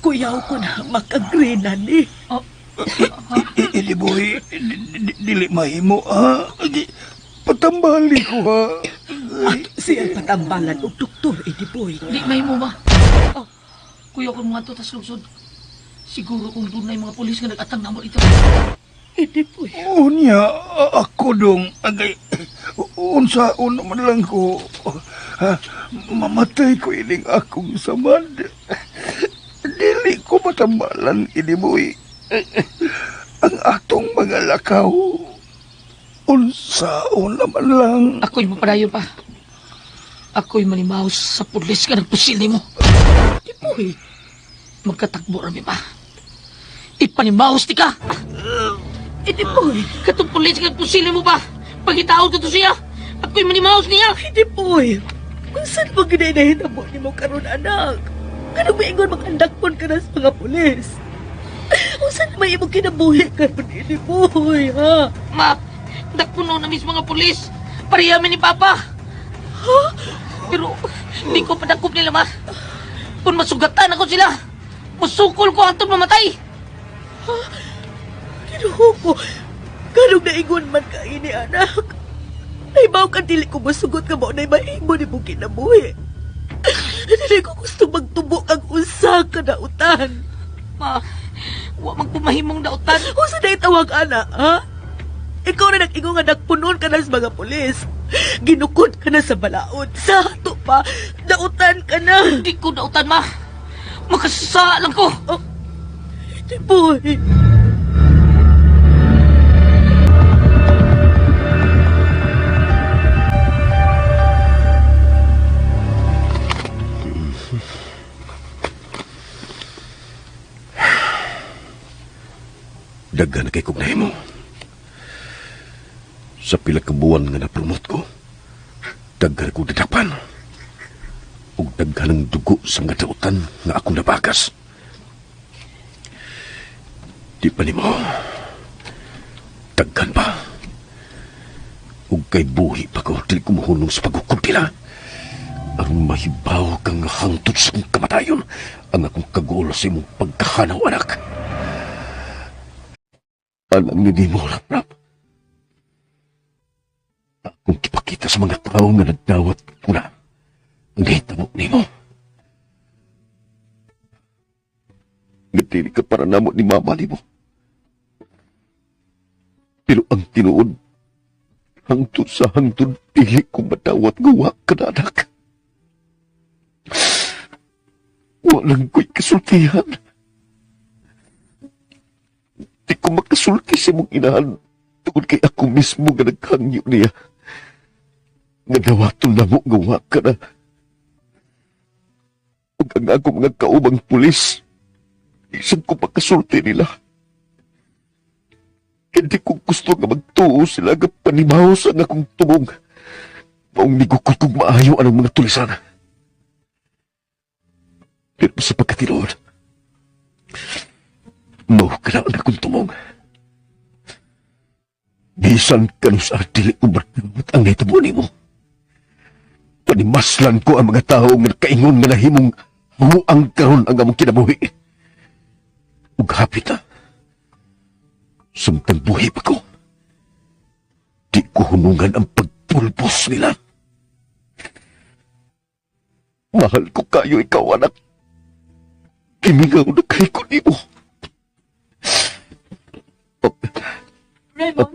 Kuyaw ko na makagrinan ni. Oh, Ini boy, dili mahimo ha. Patambali ko ha. At siya patambalan og doktor, Ede boy. di may mo ba? Oh, kuya ko mga to, tas lungsod. Siguro kung dunay mga pulis nga nag-atang namo ito. Ede boy. Unya, ako dong, agay, unsa una man lang ko, ha, mamatay ko ining akong samad. Dili ko matambalan, ini boy. Ang atong mga lakaw, unsa una man lang. Ako'y mapadayon pa. Ako'y manimaw sa pulis nga nagpusil nimo. Ede boy. Magkatakbo rami pa. Ipanimaos ti ka. Ede boy. Katong pulis nga nagpusil nimo pa. Pagitaon ko to siya. Ako'y manimaos niya. Ede boy. Kung saan mo ginahinahinabo ni mo karon anak? Kanang maingon makandakpon ka na sa mga pulis. Kung saan may imong kinabuhi karon, Ede boy, ha? Ma, dakpuno na mis mga pulis. Pareha mi ni Papa. Pero di ko padakop nila, ma. Kung masugatan ako sila, musukol ko hangtod mamatay. Ginoo ko. Karong naingon man ka ini, anak. Naibaw ka dili ko masugot nga mao na'y mahimo ni mong kinabuhi. Dili ko gusto magtubo ang usa ka dautan. Ma, wa man ko mahimong dautan. Unsa na tawag ana, ha? Ikaw na nag-ingon nga nagpunon ka na sa mga pulis. Ginukod ka na sa balaod. Sa ato pa, dautan ka na. Di ko dautan, ma. Makasasa lang ko. Oh, boy. Daghan na kay kog nahimo. Sa pila ka buwan nga na-promote ko, daghan ko dadapan. Ug daghan ang dugo sa mga dautan nga akong nabakas. Di pa nimo. Daghan pa. Ug kay buhi pa ko, dili ko mahunong sa paghukom nila. Aron mahibaw kang hangtod sa akong kamatayon ang akong kaguol sa imong pagkahanaw, anak. Alam ni mo, Rap. Akong kipakita sa mga tao nga nagdawat ko na ang nahitabo nimo. Nga dili ka para namo ni mama nimo. Pero ang tinuod, hangtod sa hangtod, dili ko madawat nga wa ka na, anak. Walang ko'y kasultihan. Di ko makasulti sa imong inahan tungod kay ako mismo nga naghangyo niya. Nga dawaton na mo nga wa ka na. Ug ang akong mga kaubang pulis, isang ko makasulti nila. Hindi ko gusto nga magtuo sila nga panimaw sa akong tumong. Maong nigukod kong maayo anang mga tulisan. Pero sa pagkatinuod, mao ka na ang akong tumong. Bisan kanus dili ko madawat ang nahitabo nimo. Panimaslan ko ang mga tao nga nakaingon nga nahimong huang karon ang among kinabuhi. Ug hapit na. Samtang buhi pa ko, di ko hunungan ang pagpulbos nila. Mahal ko kayo ikaw, anak. Gimingaw na kay ko nimo. Raymond?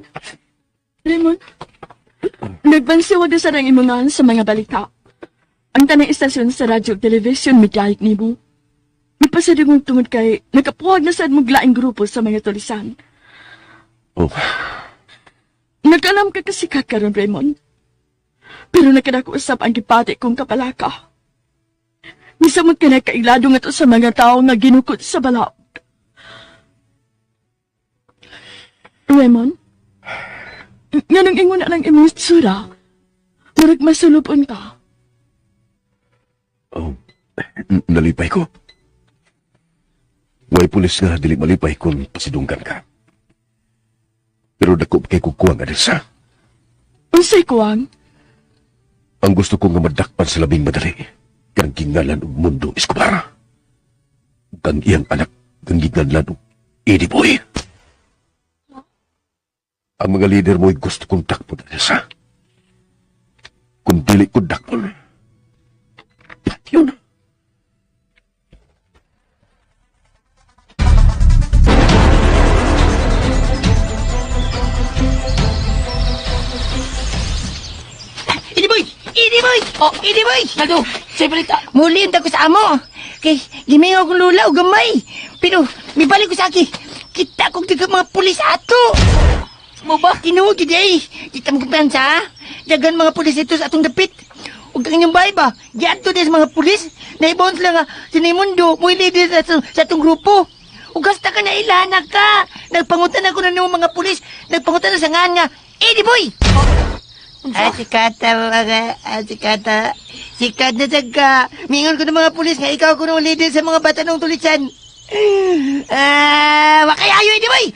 Raymond? Nagbansiwag na sa rang imungan sa mga balita. Ang tanang istasyon sa radyo ug television midayag nimo. Mipasadungog tungod kay nakapuhag na sad mong laing grupo sa mga tulisan. Oh. Nag-alam ka kasi ka karon, Raymond. Pero nakadako usab ang gipati kong kapalaka. Misamot ka na kailado nga to sa mga tao nga ginukot sa balaod. Raymond? Nganong ingon na lang imong tsura? Murag masulupon ka. Oh, nalipay ko. Way pulis nga dili malipay kung pasidunggan ka. Pero dako pa kay kukuwang Adelsa. Unsay kuwang? Ang gusto ko nga madakpan sa labing madali, kanang gingalan og Mundo Escobar. Ug ang iyang anak kang gingalan og Eddie Boy. Ang mga leader mo'y gusto kong dakpon, Adelsa. Kung dili ko dakpon, patyon. Idi boy! Idi boy! Oh, Idi boy! Naldo, say balita. Muli ang ko sa amo. Kay gimingaw kong lula o gamay. Pero mibalik ko sa aki. Kita kong daghang mga pulis ato. Mo ba? Tinuod gid ay. Kita mo kumpiyansa ha. Daghan mga pulis ito sa atong dapit. Ug ang inyong bahay ba? Giadto din sa mga pulis. Naibon sila nga sinimundo mo leader sa atong grupo. Ug gasta ka na ilana ka. Nagpangutan ako na nimo mga pulis. Nagpangutan na sa ngan nga. Eddie boy! Ah, sikata, mga, ah, sikata. Sikat na sagka. Mingon ko ng mga pulis nga ikaw ko ng leader sa mga bata ng tulisan. Ah, wa kay ayo, Eddie boy!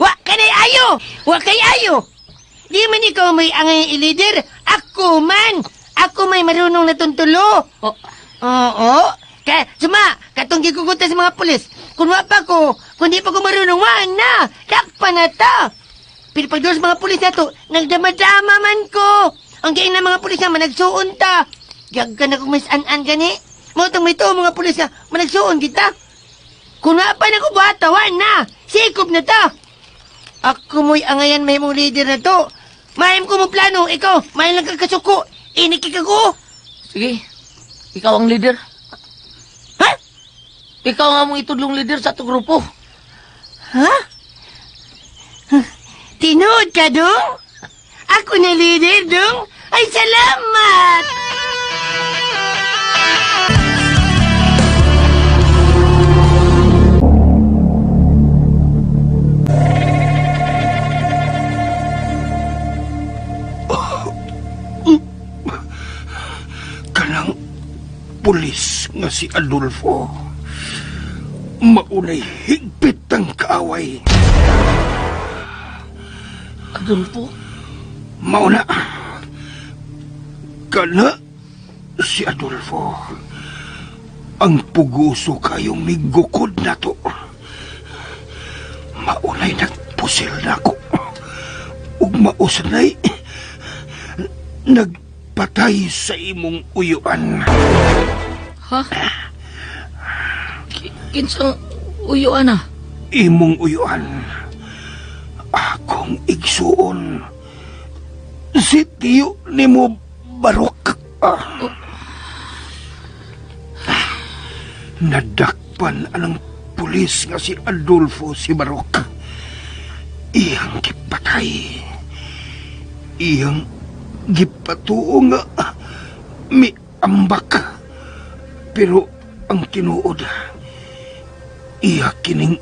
Wa kay ayo! Wa kay ayo! Di man ikaw may angay i-leader. Ako man! Ako may marunong na tuntulo. Oh. Oo. Kaya, suma, katong gigugutan sa mga pulis. Kung wa pa ko, kung di pa ko marunong, wa na! Dakpa na ta! Pero pag doon sa mga pulis na to, nagdama-dama man ko. Ang gain ng mga pulis na managsuon ta. Gagka na kong misan-an gani. Mo tong may tuo mga pulis na managsuon kita. Kung wa pa na ko bata, wa na! Sikop na ta! Ako mo'y angayan may mong leader na to. Mahim ko mo plano, ikaw, mahim lang kang kasuko. Inikik ako. Sige. Ikaw ang leader. Ha? Ikaw ang among itudlong leader sa atong grupo. Ha? Tinood ka, dong? Ako na leader, dong? Ay, salamat! Kanang pulis nga si Adolfo. Maunay higpit ang kaaway. Adolfo? Mauna. Kana si Adolfo. Ang puguso kayong migukod na to. Maunay nagpusil na ko. Ug mausanay nagpatay sa imong uyuan. Ha? Kinsang uyo ana? Imong uyuan. Akong igsuon. Si tiyo nimo Barok. Ah. Nadakpan anang pulis nga si Adolfo si Barok. Iyang gipatay. Iyang gipatuo nga mi ambak. Pero ang tinuod, iya kining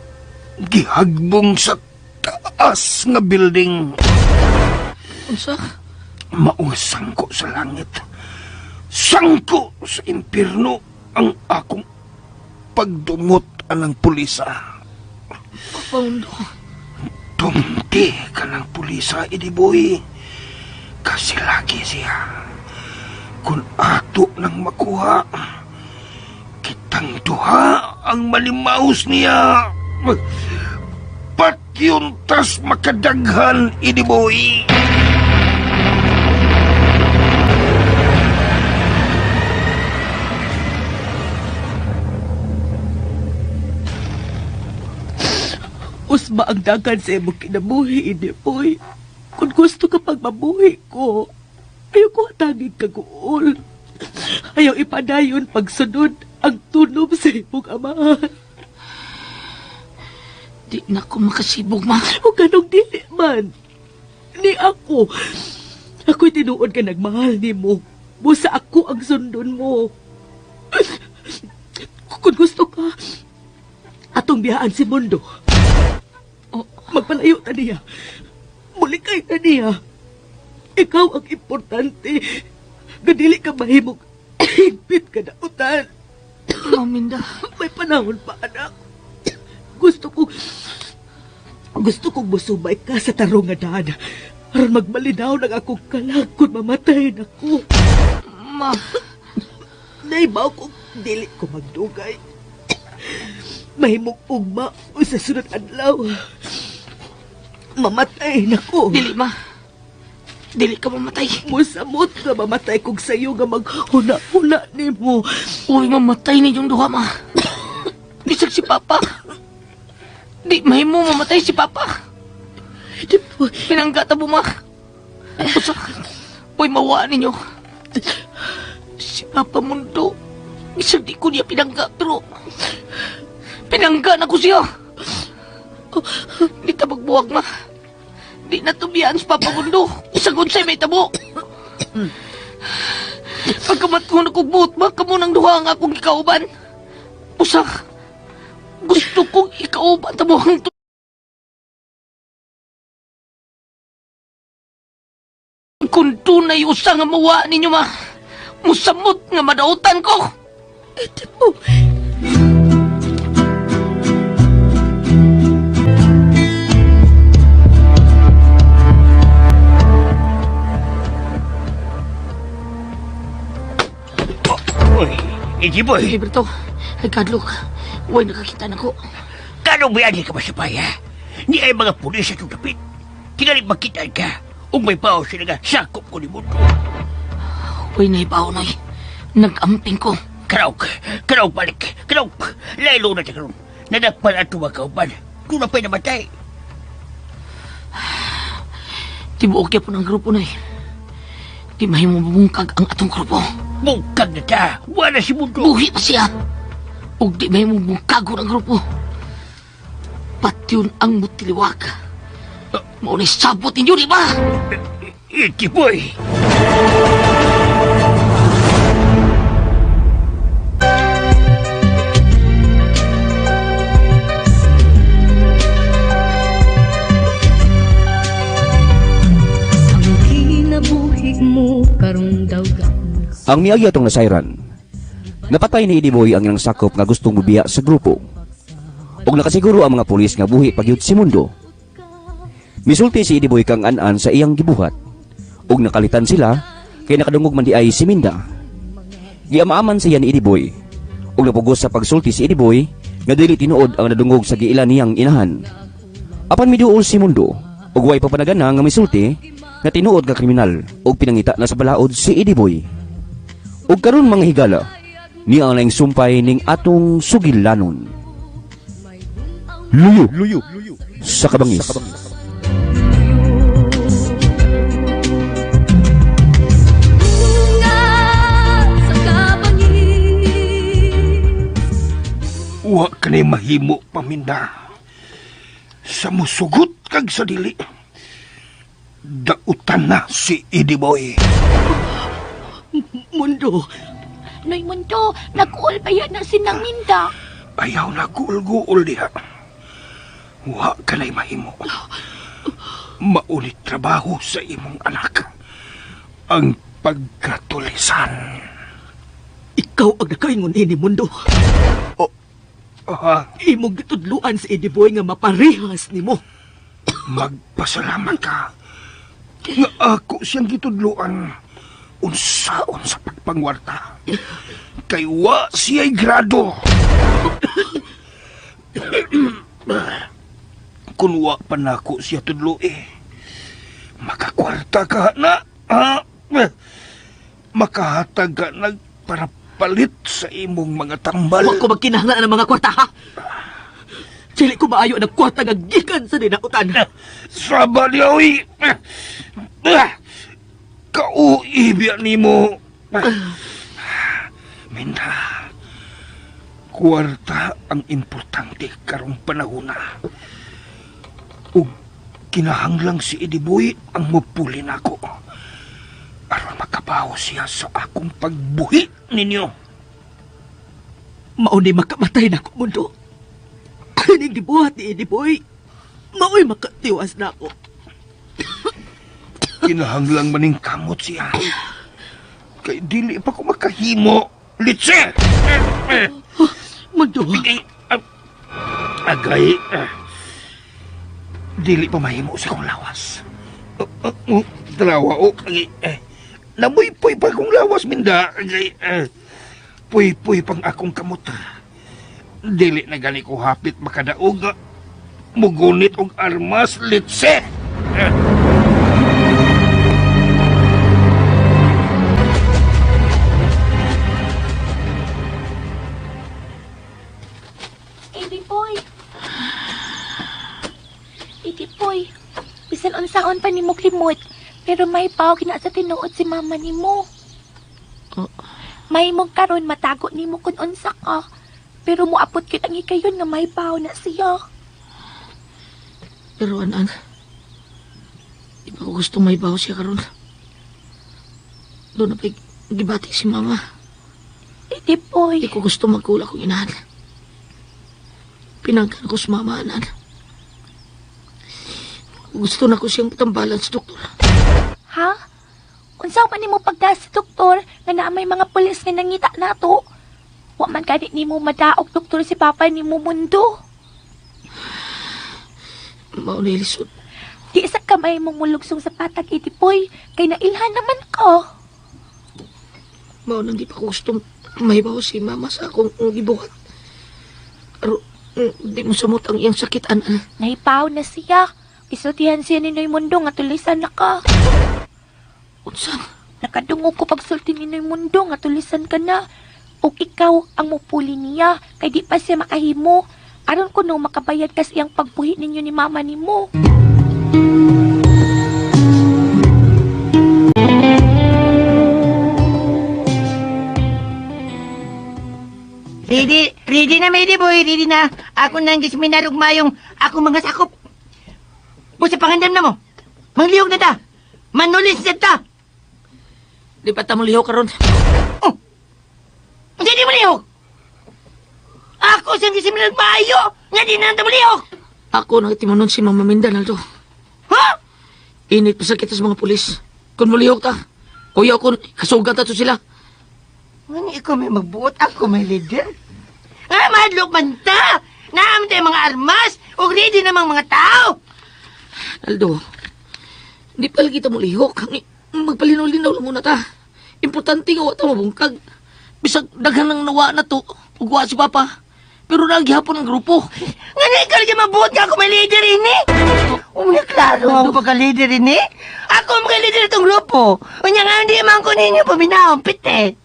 gihagbong sa taas nga building. Unsa? Maong sangko sa langit. Sangko sa impierno ang akong pagdumot anang pulisa. Papamundo. Tumti ka ng pulisa, Ediboy. Kasi lagi siya. Kung ato nang makuha, kitang duha ang malimaus niya. Patyon tas makadaghan, Ediboy. Usba ang dagan sa imong kinabuhi, hindi boy. Kung gusto ka pagmabuhi ko, ayaw ko hatagin kaguol. Ayaw ipadayon pagsunod ang tunob sa imong amahan. Di na ko makasibog, ma. O ganong dili man. Ni ako. Ako'y tinuod ka nagmahal ni mo. Busa ako ang sundon mo. Kung gusto ka, atong biyaan si Mundo. Oh. Magpalayo ta niya. Mulikay ta niya. Ikaw ang importante. Gadili ka mahimog. Higpit ka na utan. Maminda. May panahon pa, anak. Gusto kong musubay ka sa tarong nga daan. Aron magmalinaw ng akong kalag kung mamatay na ko. Ma. Naibaw kong dili ko magdugay. Mahimong ugma o sa sunod adlaw. Mamatay na ko. Dili, ma. Dili ka mamatay. Musamot nga mamatay kog sayo nga maghuna-huna nimo. Uy, mamatay ninyong duha, ma. Bisag si Papa. Di, mahimo mamatay si Papa. Di po. Pinangga ta mo, ma. Usa, uy, mawa ninyo. Si Papa Mundo, bisag di ko niya pinangga, pero pinangga na ko siya. Di ta magbuwag, ma. Di na tubiyaan si Papa Mundo. Bisag unsay may tabo. Pagkamat ko na kong buot, ma, kamo nang duha ang akong ikauban. Usa, gusto kong ikauban tabo ang Kung tunay usa nga mawa ninyo ma, musamot nga madautan ko. Di po. Eddie Boy. Gilberto, ay kadlok. Huwag nakakita na ko. Kanong bayani ka masapay, ha? Ni ay mga pulis sa itong dapit. Tingali makita ka. Ug may pao sila nga sakop ko ni Mundo. Uy, naibaw noy. Nag-amping ko. Karaok, karaok balik, karaok. Laylo na karon. Nadakpan at mga kauban. Kung napa'y namatay. Tibuok po ng grupo noy. Di mahimo bungkag ang atong grupo. Bungkag na ta. Wala si Mundo. Buhi pa siya. Ug di mahimo bungkagon ang grupo. Patyon ang mutiliwag. Maunay sabot ninyo, di ba? Iti boy. Ang kinabuhi mo karong daw Ang miagi atong nasayran, napatay ni Eddie Boy ang ilang sakop nga gustong mubiya sa grupo. Ug nakasiguro ang mga pulis nga buhi pagyud si Mundo. Misulti si Eddie Boy kang an-an sa iyang gibuhat. Ug nakalitan sila kay nakadungog man di ay si Minda. Giamaaman siya ni Eddie Boy. Ug napugos sa pagsulti si Eddie Boy nga dili tinuod ang nadungog sa giila niyang inahan. Apan miduol si Mundo ug way papanagana nga misulti nga tinuod nga kriminal ug pinangita na sa balaod si Eddie Boy. Ug karon mga higala, niya ang laing sumpay ning atong sugilanon. Luyo, Luyo sa kabangis. Bunga sa kabangis. Wa ka na'y mahimo, paminda. Sa musugot kag sa dili. Dautan na si Eddie Boy. Mundo, Noy Mundo, nag-uol ba yan na sinanginda? Ayaw na guol-guol diha. Wa ka na'y mahimo. Maulit trabaho sa imong anak. Ang pagkatulisan. ikaw ang nakaingon ini mundo. Ah, Imong gitudluan si Eddie Boy nga maparehas nimo. Magpasalamat ka. Nga ako siyang gitudluan. Unsaon sa pagpangwarta. Kay wa siya'y grado. Kun wa pa nako siya tudloi. Makakwarta ka na. Ha? Makahatag ka na para palit sa imong mga tambal. Wa ko magkinahanglan ng mga kwarta ha. Dili ko maayo ang kwarta nga gikan sa dinautan. Saba niya, uy! Kauibya nimo. Minda, kwarta ang importante karong panahona. Ug kinahanglang si Eddie Boy ang mupuli nako. Aron makabawo siya sa akong pagbuhi ninyo. Mao ni makamatay na ko mundo. Kining gibuhat ni Eddie Boy. Mao'y makatiwas na ako. Kinahanglang maning kamot siya. Kay dili pa ko makahimo. Litse! Mundo, Agay. Dili pa mahimo sa kong lawas. Dalawa o. Agay. Namoy-puy pa kong lawas, minda. Agay. Puy-puy pang akong kamot. Dili na gani ko hapit makadaog. Mugunit og armas, litse! Eddie Boy. Eddie Boy, bisan unsaon pa nimo klimot, pero may pao kina sa tinuod si mama nimo. May mong karon matago nimo kun unsa ka. Pero moapot kit ang hikayon nga may pao na siya. Pero anan, di pa ko gusto may baho siya karon. Doon na pa'y gibati si mama. Eddie Boy, Di ko gusto magkula kong inahan. Pinangkan ko sa mama, anan. Gusto na ko siyang tambalan sa doktor. Ha? Unsa man nimo pagdas sa doktor nga naa may mga pulis nga nangita nato? Wa man gani nimo madaog doktor si papa nimo mundo. Mao na ilisod. Di sa kamay mong mulugsong sa patag itipoy, kay nailhan naman ko. Mao nang di pa ko gusto mahibaw si mama sa akong gibuhat. Aro, di mo samot ang iyang sakit, an-an. Nahipaw na siya. Isultihan siya ni Noy Mundo nga tulisan na ka. Unsa? Nakadungog ko pagsulti ni Noy Mundo nga tulisan ka na. Ug ikaw ang mupuli niya kay di pa siya makahimo. Aron ko no makabayad kas iyang pagpuhi ninyo ni mama nimo. Ready, ready na, Mary boy, ready na. Ako nang gisminarog mayong ako mga sakop. Busa pangandam na mo. Manglihok na ta. Manulis na ta. Di pa ta mo lihok karon. Oh. Unsa di mo lihok? Ako siyang gisminarog maayo. Nga di na ta mo lihok. Ako nang timanon si Mama Minda, Naldo. Ha? Init pa sa kita sa mga pulis. Kung mulihok ta, kuya ko, kasugan ta to sila. Ngani ikaw may magbuot, ako may leader. Nga madlok man ta. Naam tayo mga armas. Ug ready namang mga tao. Naldo, di pala kita mulihok. Magpalinaw-linaw lang muna ta. Importante nga wa ta mabungkag. Bisag daghan ng nawa na to, ug wa si Papa. Pero naghihapon ang grupo. Ngani ikaw lagi mabuot nga ako may leader ini. Unya klaro ako pagka-leader ini. Ako ang leader itong grupo. Unya nga hindi man ko ninyo paminahon, pite.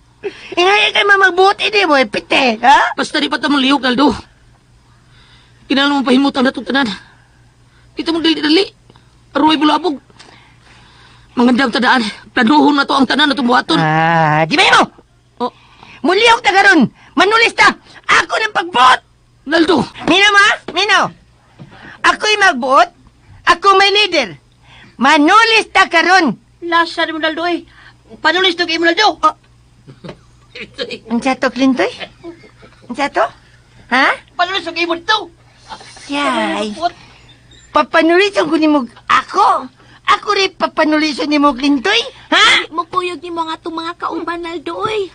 Ingay kay mamagbuot ini mo, pite, ha? Basta di pa ta mulihok, Naldo. Kinahanglan mo pahimutan na itong tanan. Dito mo dali-dali. Aruay bulabog. Mangandam tadaan. Planuhon na to ang tanan na tumuhaton. Ah, di ba mo? Oh. Mulihok ta karon. Manulis ta. Ako ng pagbuot. Naldo! Mino ma, mino. Ako'y magbuot. Ako may leader. Manulis ta karon. Lasa ni mo, Naldo eh. Panulis to kay mo, Naldo. Oh. Unsa to, Clintoy? Unsa to? Ha? Panulis to kay mo dito. Yay. Papanulison ko nimo ako. Ako rin papanulison nimo, Clintoy. Ha? Mo kuyog nimo nga atong mga kauban, Naldo oy.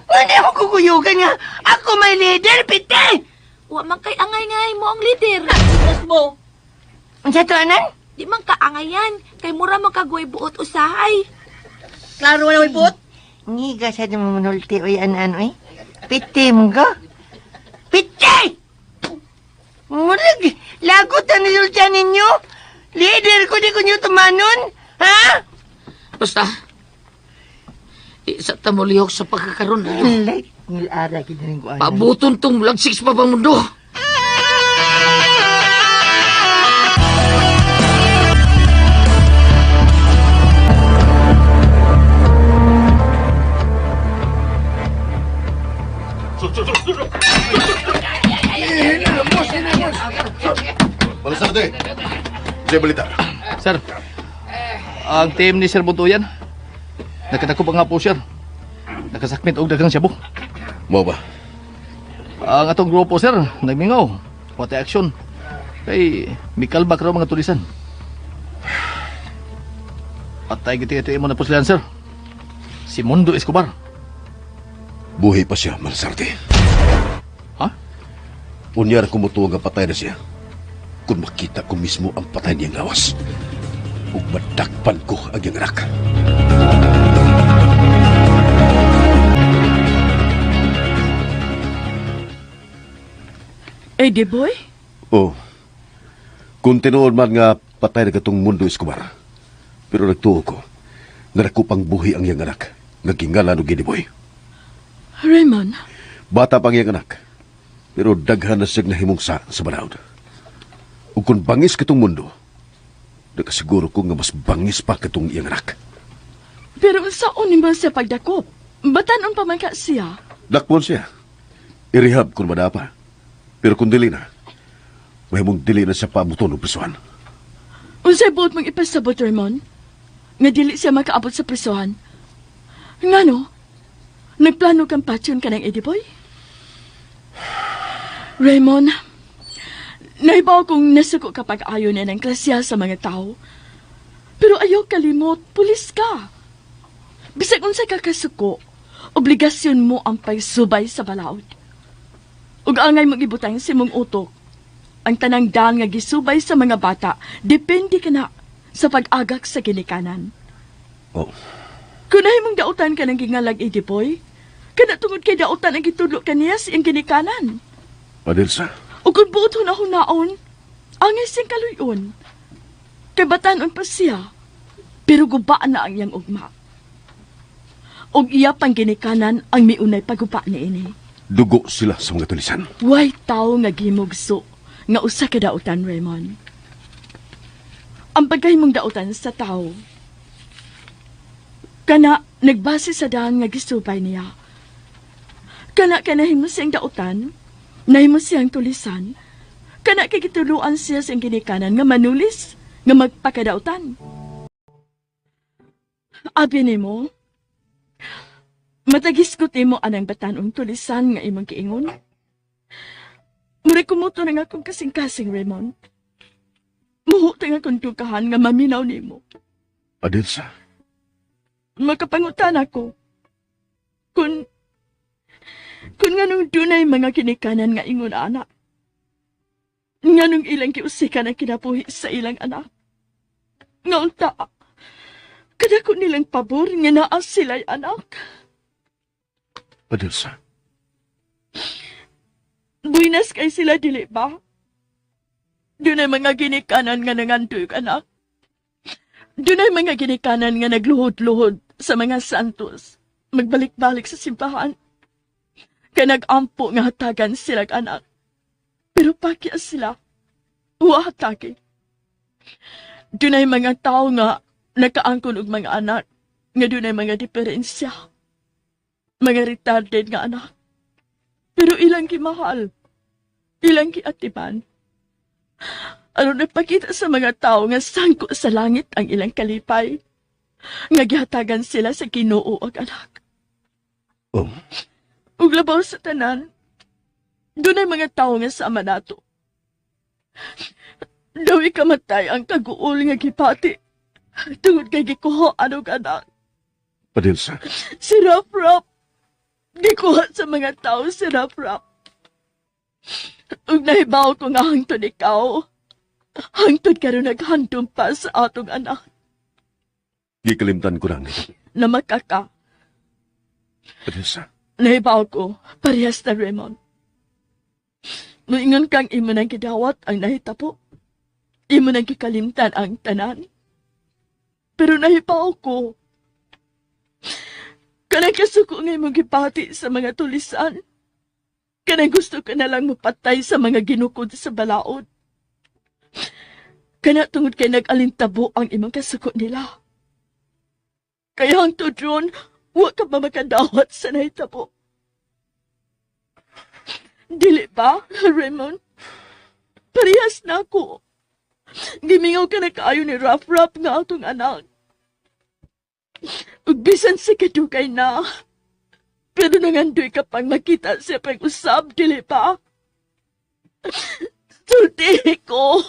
Hindi ako kukuyugan nga. Ako may leader, pite! Wa man kay angay-angay mo ang leader. Tapos mo. Unsa to, anan? Di man kaangayan kay mura man kagoy buot usahay. Klaro na may buot. Ngiga sa mo manulti, oy, anan, oy. Pite mo ka. Pite! Murag, lagot ang nilultian ninyo. Leader ko, di ko nyo tumanon. Ha? Basta, isa ta mo lihok sa pagkakaroon. Naldo. Like, nilara kita rin ko, anan. Pabuton tong lagsik sa babang mundo. Malasarte, sa balita. Sir, ang team ni Sir Buntuyan, nakadako pa nga po, sir. Nakasakmit og daghang shabu. Mao ba? Ang atong grupo, sir, nagmingaw. Pati action. Kay, mikalbak raw mga tulisan. Patay giti-giti mo na po sila, sir. Si Mundo Escobar. Buhi pa siya, Malasarte. Ha? Unya ra kumutuo nga patay na siya. Kung makita ko mismo ang patay niyang lawas, ug madakpan ko ang iyang anak. Eddie boy? Oh. Kung tinuod man nga patay na katong Mundo Escobar, pero nagtuo ko, nga nakupang buhi ang iyang anak, nga gingalan og Giniboy. Raymond, Bata pa ang iyang anak, pero daghan na siyang nahimong sa banaod. Ug kung bangis katong mundo, nakasiguro ko nga mas bangis pa katong iyang anak. pero unsaon nimo siya pagdakop? Batanon pa man ka siya. Dakpon siya. I-rehab kung madapa. Pero kung dili na, mahimong dili na siya paabuton og prisuhan. Unsay buot mong ipasabot, Raymond? Nga dili siya makaabot sa prisuhan. Ngano? Nagplano kang patyon ka ng Eddie Boy? Raymond, naibaw kong nasuko kapag ayon na ng klasya sa mga tao. Pero ayaw kalimot, pulis ka. Bisag unsa ka kasuko, obligasyon mo ang pagsubay sa balaod. Ug angay mong ibutang sa imong utok. Ang tanang daan nga gisubay sa mga bata, depende ka na sa pag-agak sa ginikanan. Oh. Kung nahimong dautan ka ng gingalag, Eddie Boy, kana tungod kay dautan ang gitudlo kaniya sa iyang ginikanan. Adelsa, O kung buot hunahunahon, angay siyang kaluyon. Kay batanon pa siya, pero guba na ang iyang ugma. Og iya pang ginikanan ang miunay pagguba niini. Dugo sila sa mga tulisan. Way tao nga gimugso nga usa ka dautan, Raymond. Ang pagkahimong dautan sa tao. Kana nagbase sa daan nga gisubay niya. Kana kanahimo siyang dautan, nahimo siyang tulisan, kana kay gituluan siya sa iyang ginikanan nga manulis, nga magpakadautan. Abi nimo, matagisgot nimo anang batan-ong tulisan nga imong giingon. Murag kumuto na nga akong kasing-kasing, Raymond. Muhot nga akong dukahan nga maminaw nimo. Adelsa, Makapangutan ako. Kung nganong dunay mga kinikanan nga ingon anak. Nganong ilang giusikan ang kinabuhi sa ilang anak. Nga unta, kadako nilang pabor nga naa sila'y anak. Adelsa, Buinas kay sila, dili ba? Dunay mga ginikanan nga nangandoy anak. Dunay mga ginikanan nga nagluhod-luhod sa mga santos. Magbalik-balik sa simbahan. Kay nag-ampo nga hatagan silag anak. Pero pakya sila. Wa hatagi. Dunay mga tao nga nakaangkon og mga anak nga dunay mga diferensya. Mga retarded nga anak. Pero ilang gimahal, ilang giatiman. Aron nagpakita sa mga tao nga sangko sa langit ang ilang kalipay. Nga gihatagan sila sa Ginoo ug anak. Oh. Ug labaw sa tanan, dunay mga tao nga sama nato. Daw ikamatay ang kaguol nga gipati. Tungod kay gikuha og anak. Adelsa, Si Rap Rap. Gikuha sa mga tao si Rap Rap. Ug nahibaw ko nga hangtod ikaw. Hangtod karon naghandom pa sa atong anak. Gikalimtan ko lang. Na makaka. Adelsa, Nahibaw ko, parehas na Raymond. Muingon kang imo nang gidawat ang nahitabo. Imo nang gikalimtan ang tanan. Pero nahibaw ko. Kanang kasuko nga imong gipati sa mga tulisan. Kanang gusto ka na lang mapatay sa mga ginukod sa balaod. Kana tungod kay nag-alintabo ang imong kasuko nila. Kaya hangtod ron, wa ka pa makadawat sa nahitabo. Dili ba, Raymond? Parehas na ako. Gimingaw ka na kaayo ni Rap Rap nga atong anak. Ug bisan sa kadugay na. Pero nangandoy ka pang makita siya pang usab, dili ba? Sulti ko.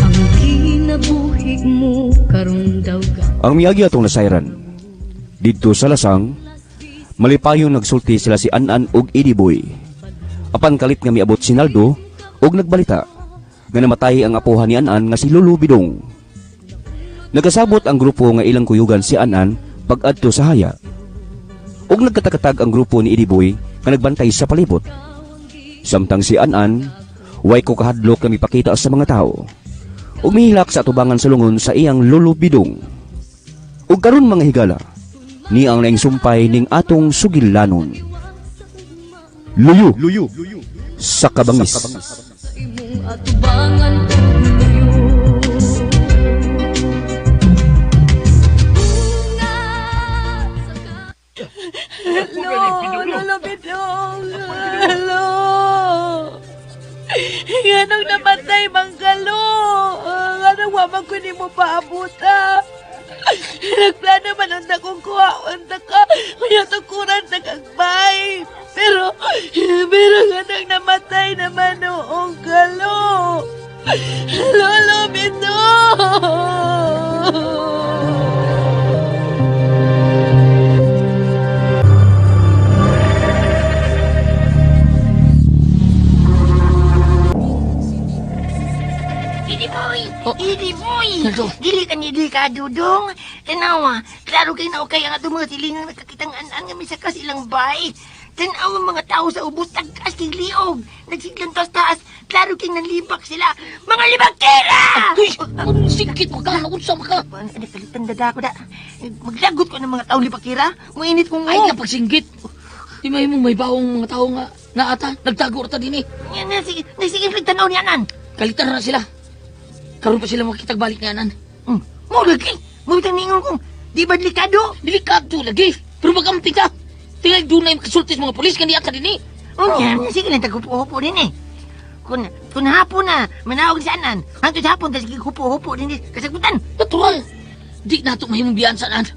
Ang kinabuhi mo karon daw Ang miyagi atong nasayran. Didto sa lasang, malipayong nagsulti sila si An-an ug Eddie Boy. Apan kalit nga miabot si Naldo ug nagbalita nga namatay ang apuhan ni An-an nga si Lolo Bidong. Nagasabot ang grupo nga ilang kuyugan si An-an pag-adto sa haya. Ug nagkatakatag ang grupo ni Eddie Boy nga nagbantay sa palibot. Samtang si An-an, way ko kahadlok nga mipakita sa mga tao. Ug mihilak sa atubangan sa lungon sa iyang Lolo Bidong. Ug karon mga higala, ni ang laing sumpay ning atong sugilanon. Luyo, Luyo, sa kabangis. Imong atubangan og luyo. Hello, Lolo Bidong. Hello. Nganong namatay manggalo? Nganong wa man ko nimo paabuta? Nagplano man ang akong kuhaon ta ka. Kaya tukuran sa kagbay. Pero nganong namatay naman noong galo? Lolo Bidong! Naldo. Dili ka ni delikado, dong. Tanawa, klaro kay na okay ang atong mga silingang nakakitang an-an nga misaka sa ilang bay. Tanawa mga tao sa ubos, tagkas kay liog. Nagsiglang taas, klaro kay nanlibak sila. Mga libakera! Uy, anong sikit mo ka? Unsa mo ka? Ano, kalitan dada ko da. Maglagot ko ng mga taong libakira. Muinit kong Ay, kapagsinggit. Di may mong may bawong mga tao nga naata, nagtago ta din eh. Sige, tanaw ni Anan. Kalitan na sila. Karon pa sila makitagbalik ni Anan. Mo lagi. Mo bitang ningon kong di ba delikado? Delikado lagi. Pero magampi ka. Tinggal doon na yung makasulti sa mga polis kani ata din eh. Unya, sige lang taghupo-hupo din eh. Kung hapon na, manawag sa Anan. Hangtod hapon, tas sige hupo-hupo din eh. Kasagutan. Natural. Di na ito mahimong biyaan sa Anan.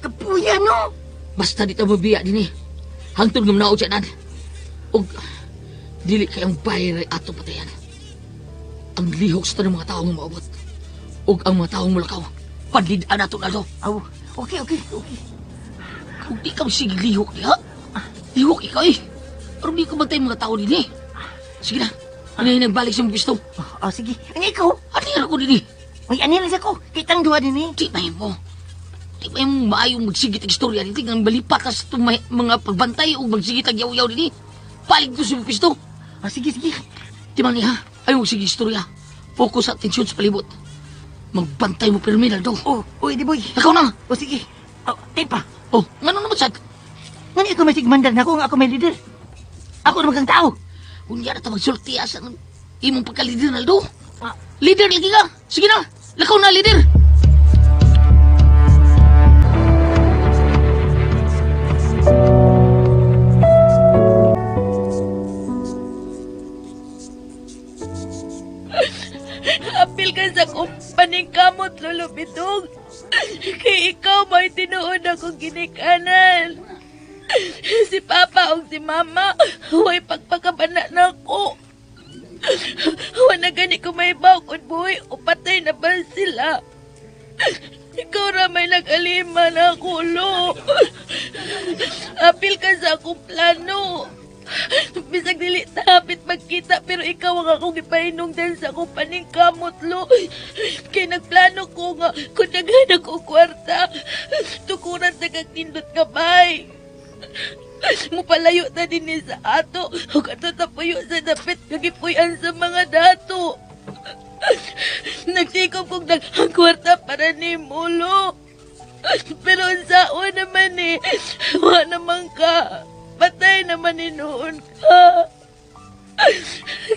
Kapuya no. Basta di ta mabiya din eh. Hangtod nga manaog sa Anan. Og dili kayang bayar ay ato patayan. Ang lihok sa tanang mga tao nga maabot. Og ang mga taong mulakaw. Panlidaan nato na to. Aw, okay, okay, okay. Kung di ka sige lihok diha. Lihok ikaw eh. Pero di ko bantay mga tao din eh. Sige na. Ano yung nagbalik sa mong gusto? Oh, sige. Ano ikaw? Ano yung ako din eh? Uy, ano lang sa ko? Kitang duha din eh. Di ba mo? Di ba yung maayong magsigit ang istorya din? Tingnan balipat ka sa itong mga pagbantay o magsigit ang yaw-yaw din eh. Palig ko sa mong pisto. Oh, sige, sige. Di ba niya? Ayaw magsige istorya. Focus sa atensyon sa palibot. Magbantay mo pirmi, Naldo. Oh, uy, di boy. Ikaw na. Oh, sige. Oh, tepa. Oh, ngano naman sad? Ngano ikaw may sigmandar na ako nga ako may leader. Ako naman kang tao. Unya na ta magsulti asa ng imong pagka-leader, Naldo. Leader lagi ka. Sige na. Lakaw na, leader. Apil ka sa paningkamot, Lolo Bitong. Kay ikaw may tinuod akong ginikanan. Si Papa o si Mama, huwag pagpakabana na ako. Wala gani ko may kung buhay o patay na ba sila. Ikaw ra may nag-alima na ako, Lo. Apil ka sa akong plano. Bisag dili tapit magkita pero ikaw ang akong gipahinungdan sa akong paningkamot, Lo. Kay nagplano ko nga kung daghan ako kwarta, tukuran sa kag nindot nga bay. Mupalayo ta din ni sa ato ug ato tapuyo sa dapit nga gipuy-an sa mga dato. Nagsikop kog daghang kwarta para nimo, Lo. Pero unsaon naman eh, wa naman ka. Patay naman inuon ka.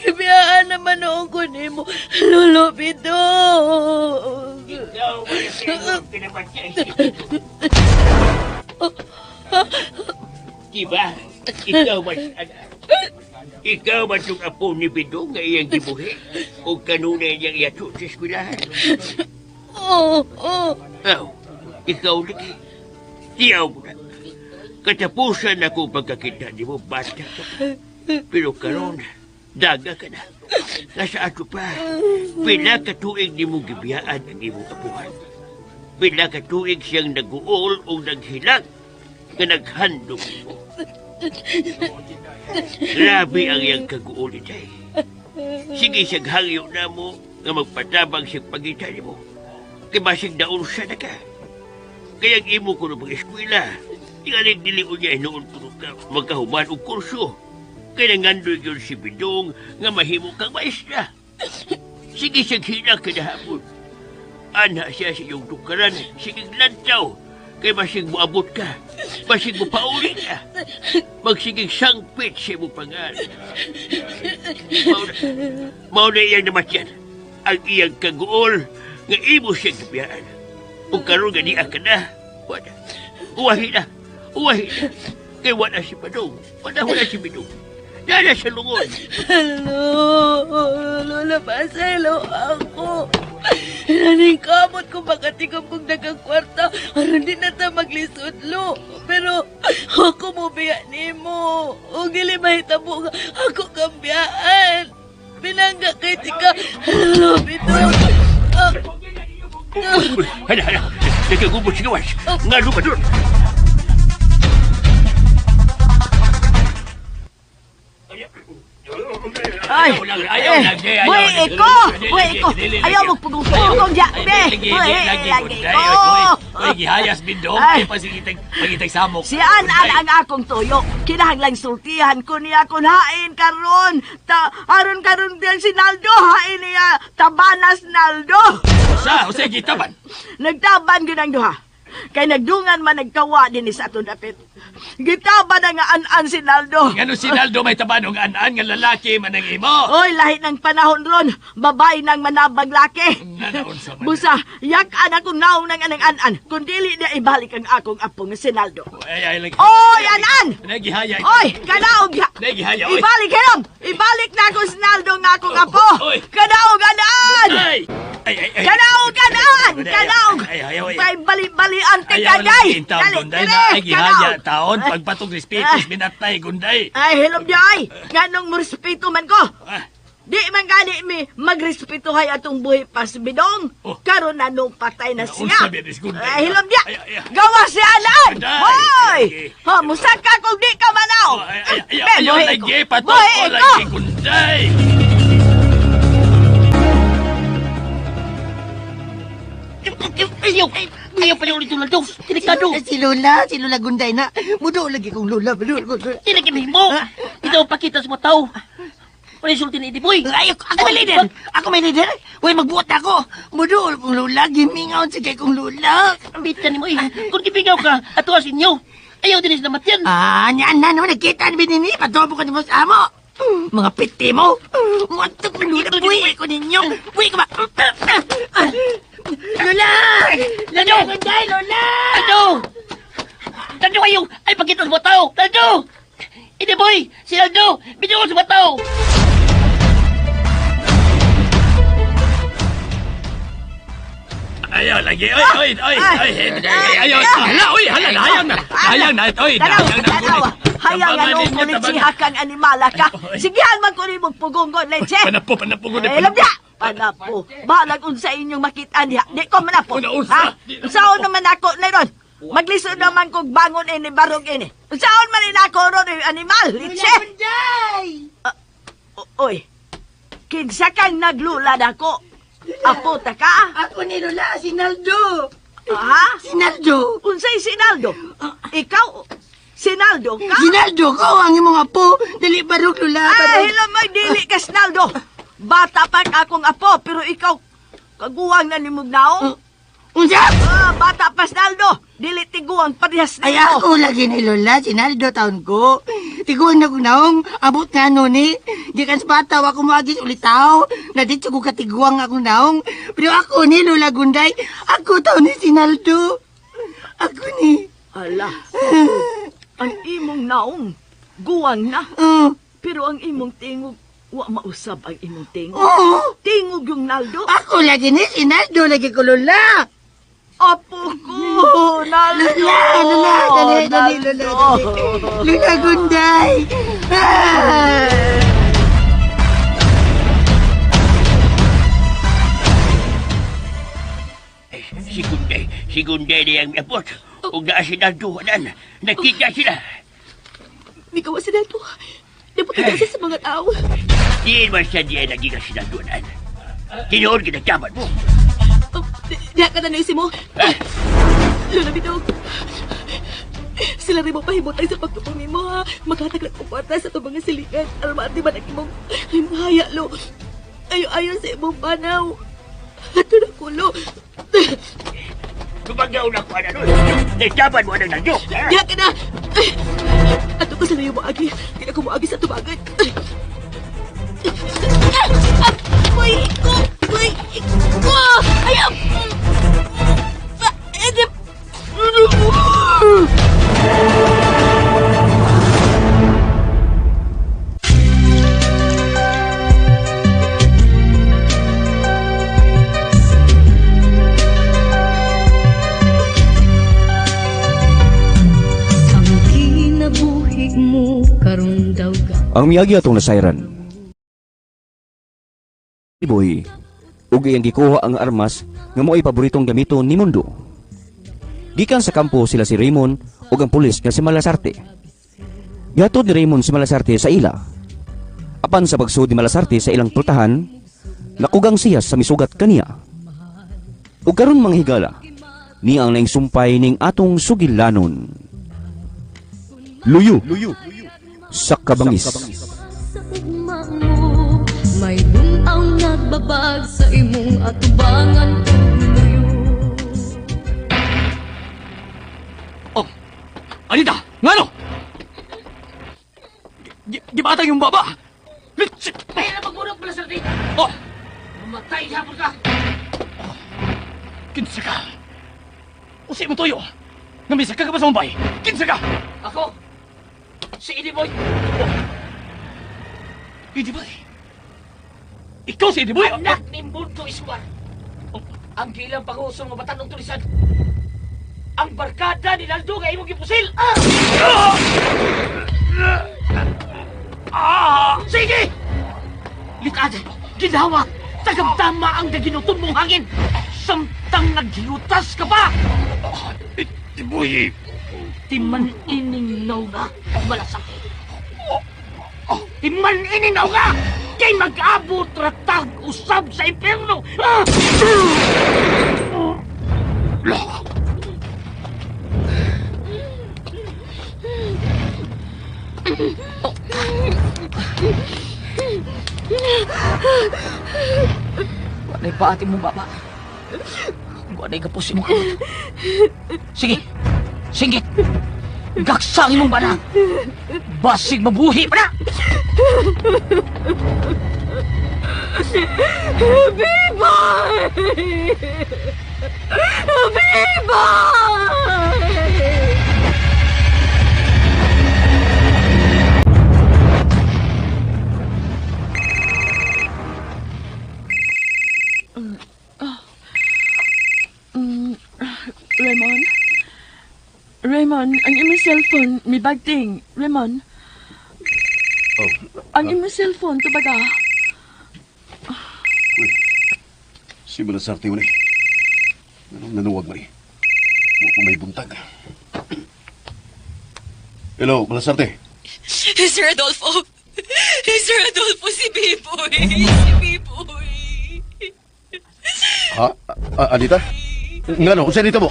Gibiyaan naman noon ko nimo, Lolo Bidong. Ikaw ang kinamatay. Diba? Ikaw mas Ikaw man itong apo ni Bidong nga iyang gibuhi o kanunay niyang iyato sa eskwelahan. Oo, oo. Aw, ikaw lagi. Diyaw mo na. Katapusan ako pagkakita ni mo, bata ka pa. Pero karon, daga ka na. Nasa ato pa, pila ka tuig ni mo gibiyaan ang imong apuhan. Pila ka tuig siyang naguol o naghilak nga naghandom mo. Grabe ang iyang kaguol itay. Sige siyang hangyo na mo nga magpatabang siyang pagita ni mo. Kay basig daon siya na ka. Kaya ang imo ko ng pag-eskwela, tingalig dili ko niya hinuon ko ka magkahuman og kurso. Kaya nangandoy yun si Bidong nga mahimo kang maestra. Sige siyang hina kinahapon. Ana siya sa iyong tukaran, sige lantaw. Kay basig moabot ka, basig mo pauli ka. Magsigig sangpit sa imong pangalan. Mao na iyang namatyan. Ang iyang kaguol nga imo siyang gibiyaan. Ug karon nga niya ka na, wala. Uwahi na, uwahi na. Kay wala si Badong, wala wala si Bidong. Dala sa lungon. Hello, Lola, paselo ako. Naningkamot ko makatigom kong dagang kwarta. Aron di na ta maglisod, Lo. Pero ako mo biya nimo. O dili mahitabo nga ako kang biyaan. Pinangga kay tika. Lolo, bito. Hala, hala. Nagkagubot si Gawas. Nga ba doon? Ay, Ayaw lang, ayaw eh, lang, di, ayaw Buhi lang. ko! Dili, Buhi lagi, ko! dili, Ayaw lagi. mo pugong-pugong diya, Ay, be! lagi, Buhi lagi, lagi Gunday. ko! Oy, oy, gihayas bindong. Ay. Ay, pasingitag, pagitag samok. Si An-an ang akong tuyo. Kinahanglang sultihan ko niya kung hain karon. Ta aron karon din si Naldo hain niya tabanas Naldo. Usa, usa gitaban. Nagtaban gyud ang duha. Kay nagdungan man nagkawa dinhi sa atong dapit. Gitaban na nga an-an si Naldo. Ngano si Naldo may tabanong an-an nga lalaki man ang imo. Oy, lahi ng panahon ron, babae nang manabag laki. Nanaon sa man. Busa, yak-an akong naong ng anang an-an, kung dili niya ibalik ang akong apo nga si Naldo. Ay, ay, lagi. Oy, an-an! Nagihaya. Oy, kanaog! Nagihaya, oy. Ibalik hinom! Ibalik na ako si Naldo nga akong apo! Oy. Kanaog, an-an! Ay! Ay, ay, ay. Kanaog, an-an! Ay, Kanaog! Ay, ay, ay. May bali-balian ti Ayaw kaday! lang intaw, Dali, Gunday, dali, na ay gihaya kanaog. taon. Pagpatong respetos, binatay, Gunday. Ay, hilom niya ay! Nganong mo respeto man ko! Ah, Di man gani mi magrespeto hay atong buhi pas bidong. Oh. Karon na nung patay na siya. Unsa ba, Miss Gunday? Ay, hilom niya. Ay, ay, ay. Gawa si Alan. Gunday! Hoy! Ay, Ha, musaka kung di ka manaw. Oh, ay, ay, ay, Be, ayaw buhi lagi, ko. patok Buhi ko ko. lagi, Gunday. Ayaw! Ayaw pa ulit yung Naldo! Delikado! Si Lola, si Lola Gunday na. Mudo lagi kong Lola. Mudo, mudo. Tinagin mo! Ikaw pakita sa mga tao! Wala sulti ni Boy! Ay, ako may leader. Ako may leader. Uy, magbuot ako. Mudo kong Lola. Gimingaw sige kong Lola. Ang bita ni mo eh! Kung gibigaw ka, ato as inyo! Ayaw din sila matyan! Ah, niyan na naman. Nakita ni Binini. Patobo ko ni mo sa amo. Mga piti mo. Muantok ng Lola. Buhi ko ninyo. Buhi ko ba? Lola! Naldo! Gunday, Lola! Naldo! Naldo kayo! Ay, pakita sa mga tao! Naldo! Hindi boy! Si Naldo! Bigyan ko sa mga tao! Ayaw lagi, oy, oy, oy, oy, ayaw, hala, oy, hala, nahayang na, nahayang na, oy, Tanaw, nahayang na, tanaw. Hayang Tabangan ano ninyo, kulit si tabangan. hakang animala ka. Sigihan man ko nimong pugonggon, leche. Panapo, panapo, Gunday, Eh, alam niya! Panapo. Balag unsa inyong makita niya. Di ko manapo. Una, unsa? Ha? Di na Unsaon naman ako na ron? Maglisod naman kog bangon ini barog ini. Unsaon man ini ako ron eh, animal, litse. Gunday! Oy. Kinsa kang naglulad ako? Apo ta ka? Ako ni Lola, si Naldo. Ha? Si Naldo. Unsay Sinaldo? Ikaw Sinaldo ka? Si Naldo ko ang imong apo. Dali barog Lola. Ay, hilamay dili ka Sinaldo. Bata pa akong apo pero ikaw kaguwang na nimog naong. Unsa? Ah, bata pa Sinaldo. Dili tiguang parehas Ay, nimo. ako lagi ni Lola, si Naldo taon ko. Tiguan na kong naong, abot nga no ni. Gikan sa bata, wa ko moagi sa ulitaw. Naditso ko katiguang akong naong. Pero ako ni Lola Gunday, ako taon ni si Naldo. Ako ni. Ala. Ang imong naong guwang na. Pero ang imong tingog wa mausab ang imong tingog. Oo. Tingog yung Naldo. Ako lagi ni si Naldo, lagi ko Lola. Apo ko, Naldo. Lola, Lola, dali, dali, Lola, dali. Lola Gunday. Ah! Si Gunday, si Gunday na yung miabot. Ug naa si Naldo, anan, nakita sila. Mikaw si Naldo. Napakita siya sa mga tao. Diin man siya diyan naging si Naldo, anan. Tinuod kinagtaban mo. Oh, Diha ka na naisip mo. Lola Bidog. Sila rin mo pahimutay sa pagtupong nimo ha. Maghatag lang og kwarta sa itong mga silikan. Aron maati man ang imong haya lo. Ayo-ayo sa imong panaw. Ato na kulo. Tumagaw na ko, anan. Nagtaban mo, anan, Naldo. Diha ka na. Ato ko sa layo mo agi. Di na ko moagi sa tubagan. Uy, ko! Uy, ko! Ayaw! Ang kinabuhi mo karon daw ga Ang miyagi atong nasayran. Boy, ug iyang gikuha ang armas nga mo'y paboritong gamiton ni Mundo. Gikan sa kampo sila si Raymond ug ang pulis nga si Malasarte. Gihatod ni Raymond si Malasarte sa ila. Apan sa pagsud ni Malasarte sa ilang pultahan, nakugang siya sa misugat kaniya. Ug karon mga higala, niya ang naing sumpay ning atong sugilanon. Luyo, sa kabangis. Sa ugma mo, may bunaw nagbabag sa imong atubangan luyo. Oh, Anita, ngano? Gibatang yung baba. Ay, na magbunok pala sa Oh! Mamatay hapon ka! Kinsa ka? Usi mo tuyo. Ngamisa ka ka pa sa Mumbai. Kinsa ka? Ako? Si Eddie Boy. Oh. Eddie Boy? Ikaw si Eddie Boy? Anak ni Mundo Iswar. Oh, ang gilang pag-uusong nga batanong tulisan. Ang barkada ni Naldo nga imong gipusil. Ah! Ah! Sige! Litad, ginawa, tagamtama ang gaginuton mong hangin. Samtang naghiutas ka pa! Boy! Timan ining nga, malasakit. Timan ining nga! Kay mag-abot ratag usab sa impyerno! Ah! Wala'y paati mo, baba. Wala'y kapos imong kamot. Sige, singgit. Gaksang imong bana. Basig mabuhi pa na! Biboy! Biboy! Raymond? Raymond, ang imong cellphone, may bagting. Raymond? Oh. Ang imong cellphone, tubaga. Uy, si Malasarte mo ni. Anong nanuwag mo ni? Huwag mo may buntag. Hello, Malasarte. Sir Adolfo! Sir Adolfo, si Biboy! Si Biboy! Ha? Anita? Ngano? Unsa nito mo?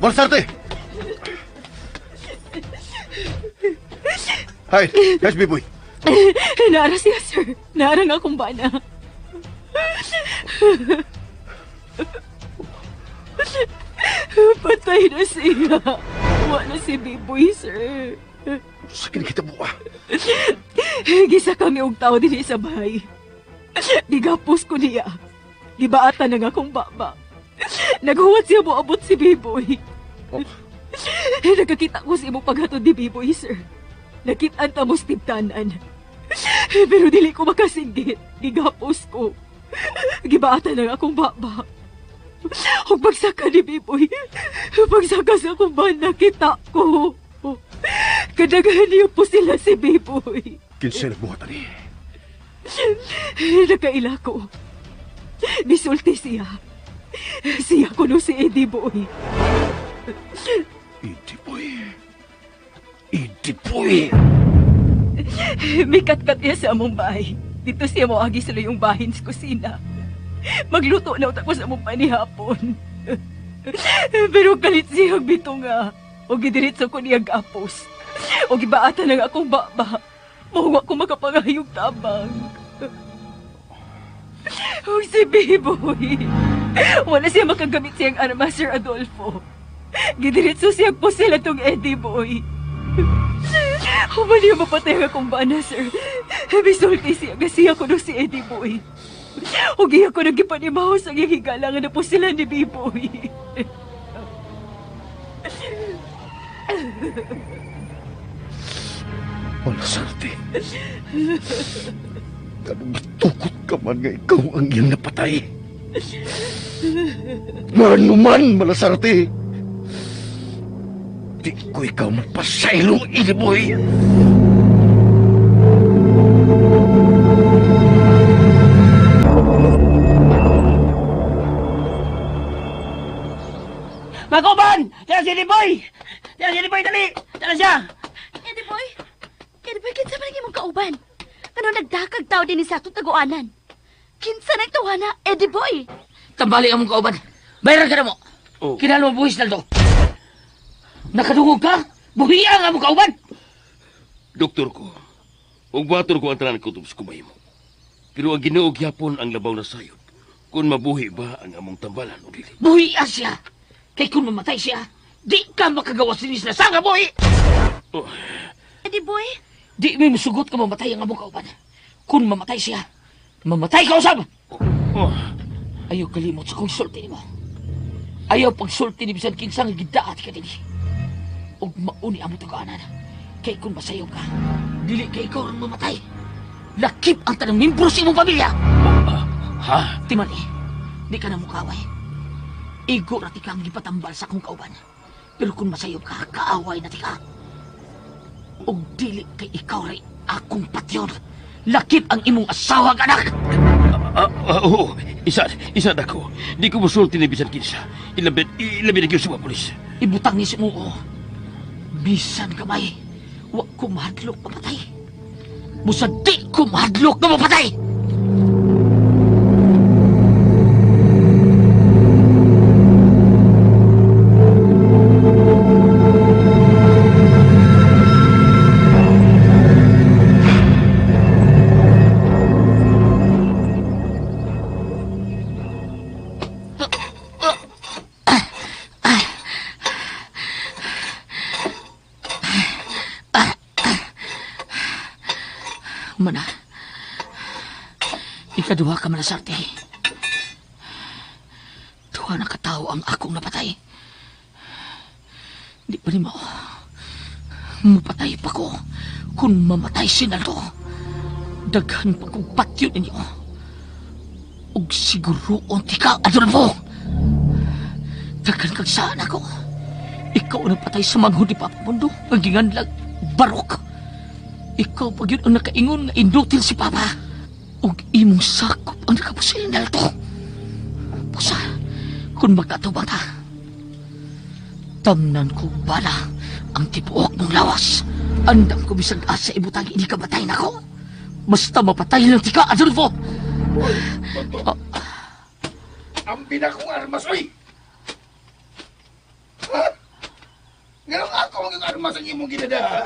Malasarte! Hi, yes, Biboy. Naara siya, sir. Naara nga akong bana. Patay na siya. Wala si Biboy, sir. Sa kita buka. Gisa kami og tao dinhi sa bahay. Gigapos ko niya. Gibaatan na nga akong baba. Naghuwat siya moabot si Biboy. Oh. Nakakita ko sa imong paghatod ni Biboy, sir. Nakit-an ta mo sa tibtanan. Pero dili ko makasinggit. Gigapos ko. Gibaatan na nga akong baba. Ug pagsaka ni Biboy, pagsaka sa akong bana, kita ko. Kadaghan niyo po sila si Biboy. Kinsay nagbuhat ani? Nakaila ko. Nisulti siya. Siya kuno si Eddie Boy. Eddie Boy. Eddie Boy. Mikat-kat niya sa among bahay. Dito siya moagi sa luyong bahin sa kusina. Magluto na utak ko sa among panihapon. Pero kalit siya bito nga. O gidiretso ko niya gapos. O gibaatan ang akong baba. Mahuwa ko makapangayog tabang. O si Biboy. Wala siya makagamit siyang arma, Sir Adolfo. Gidiretso siya po sila tong Eddie Boy. Human niya mapatay ang akong bana, sir. Bisulti siya kasi ako no si Eddie Boy. Ug iya ko nagipanimaho sa iyang higala nga na po sila ni Biboy. Malasarte. Kanong gitukot ka man nga ikaw ang iyang napatay. Ngano man, Malasarte. Di ko ikaw mapasaylo, Eddie Boy. Makuban! Tara si Eddie Boy! Tara si Eddie Boy, dali! Tara siya! Eddie Boy! Eddie Boy, kinsa man ang imong kauban? Kano nagdakag tao din sa atong taguanan? Kinsa nang tawana, Eddie Boy? Tambali ang mong kauban. Bayaran ka na mo. Oh. Kinahanglan mo buhis, Naldo. Nakadungog ka? Buhiya ang among kauban! Doktor ko, ug bator ko ang tanan kutob sa kumahimo. Pero ang Ginoo gyapon ang labaw na sayod. Kung mabuhi ba ang among tambalan o dili. Buhiya siya! Kay kung mamatay siya, di ka makagawas ni sila sa nga buhi! Oh. Eddie Boy? Di may musugot ka mamatay ang among kauban. Kung mamatay siya, mamatay ka usab! Oh. Ayaw kalimot sa kong sulti nimo. Ayaw pagsulti ni bisan kinsa nga gidaat ka dinhi. Ug mauni amo tagaan. Kay kung masayo ka, dili kay ikaw ang mamatay. Lakip ang tanang membro sa imong pamilya. Ha? Timali, di ka na mukaway. Igo ra ti ka ang gipatambal sa akong kauban. Pero kung masayo ka, kaaway na ti ka. Ug dili kay ikaw ray akong patyon. Lakip ang imong asawa ug anak. Oo, isa dako. Di ko musulti ni bisan kinsa. Ilabi na gyud sa mga pulis. Ibutang ni mo. Bisan kamay, wa ko mahadlok mapatay. Busa di ko mahadlok na mapatay. Mana, ikaduha ka malasarte. Duha na katao ang akong napatay. Di pa nimo. Mupatay pa ko kung mamatay si Naldo. Daghan pa kong patyo ninyo. Ug siguroon ti ka, Adolfo. Daghan kag saan ako. Ikaw ang napatay sa manghod ni Papa Mundo. Ang ginganlag, barok. Ikaw pag yun ang nakaingon nga inutil si Papa. Ug imong sakop ang nakapusil Naldo. Pusa, kung magkatubang ta, tamnan ko bala ang tibuok mong lawas. Andam ko bisag asa ibutang ini kabatay nako. Basta mapatay lang tika, Adolfo. Ang binakong armas, oy! Ha? Ganun ako ang armas ang imong ginada, ha?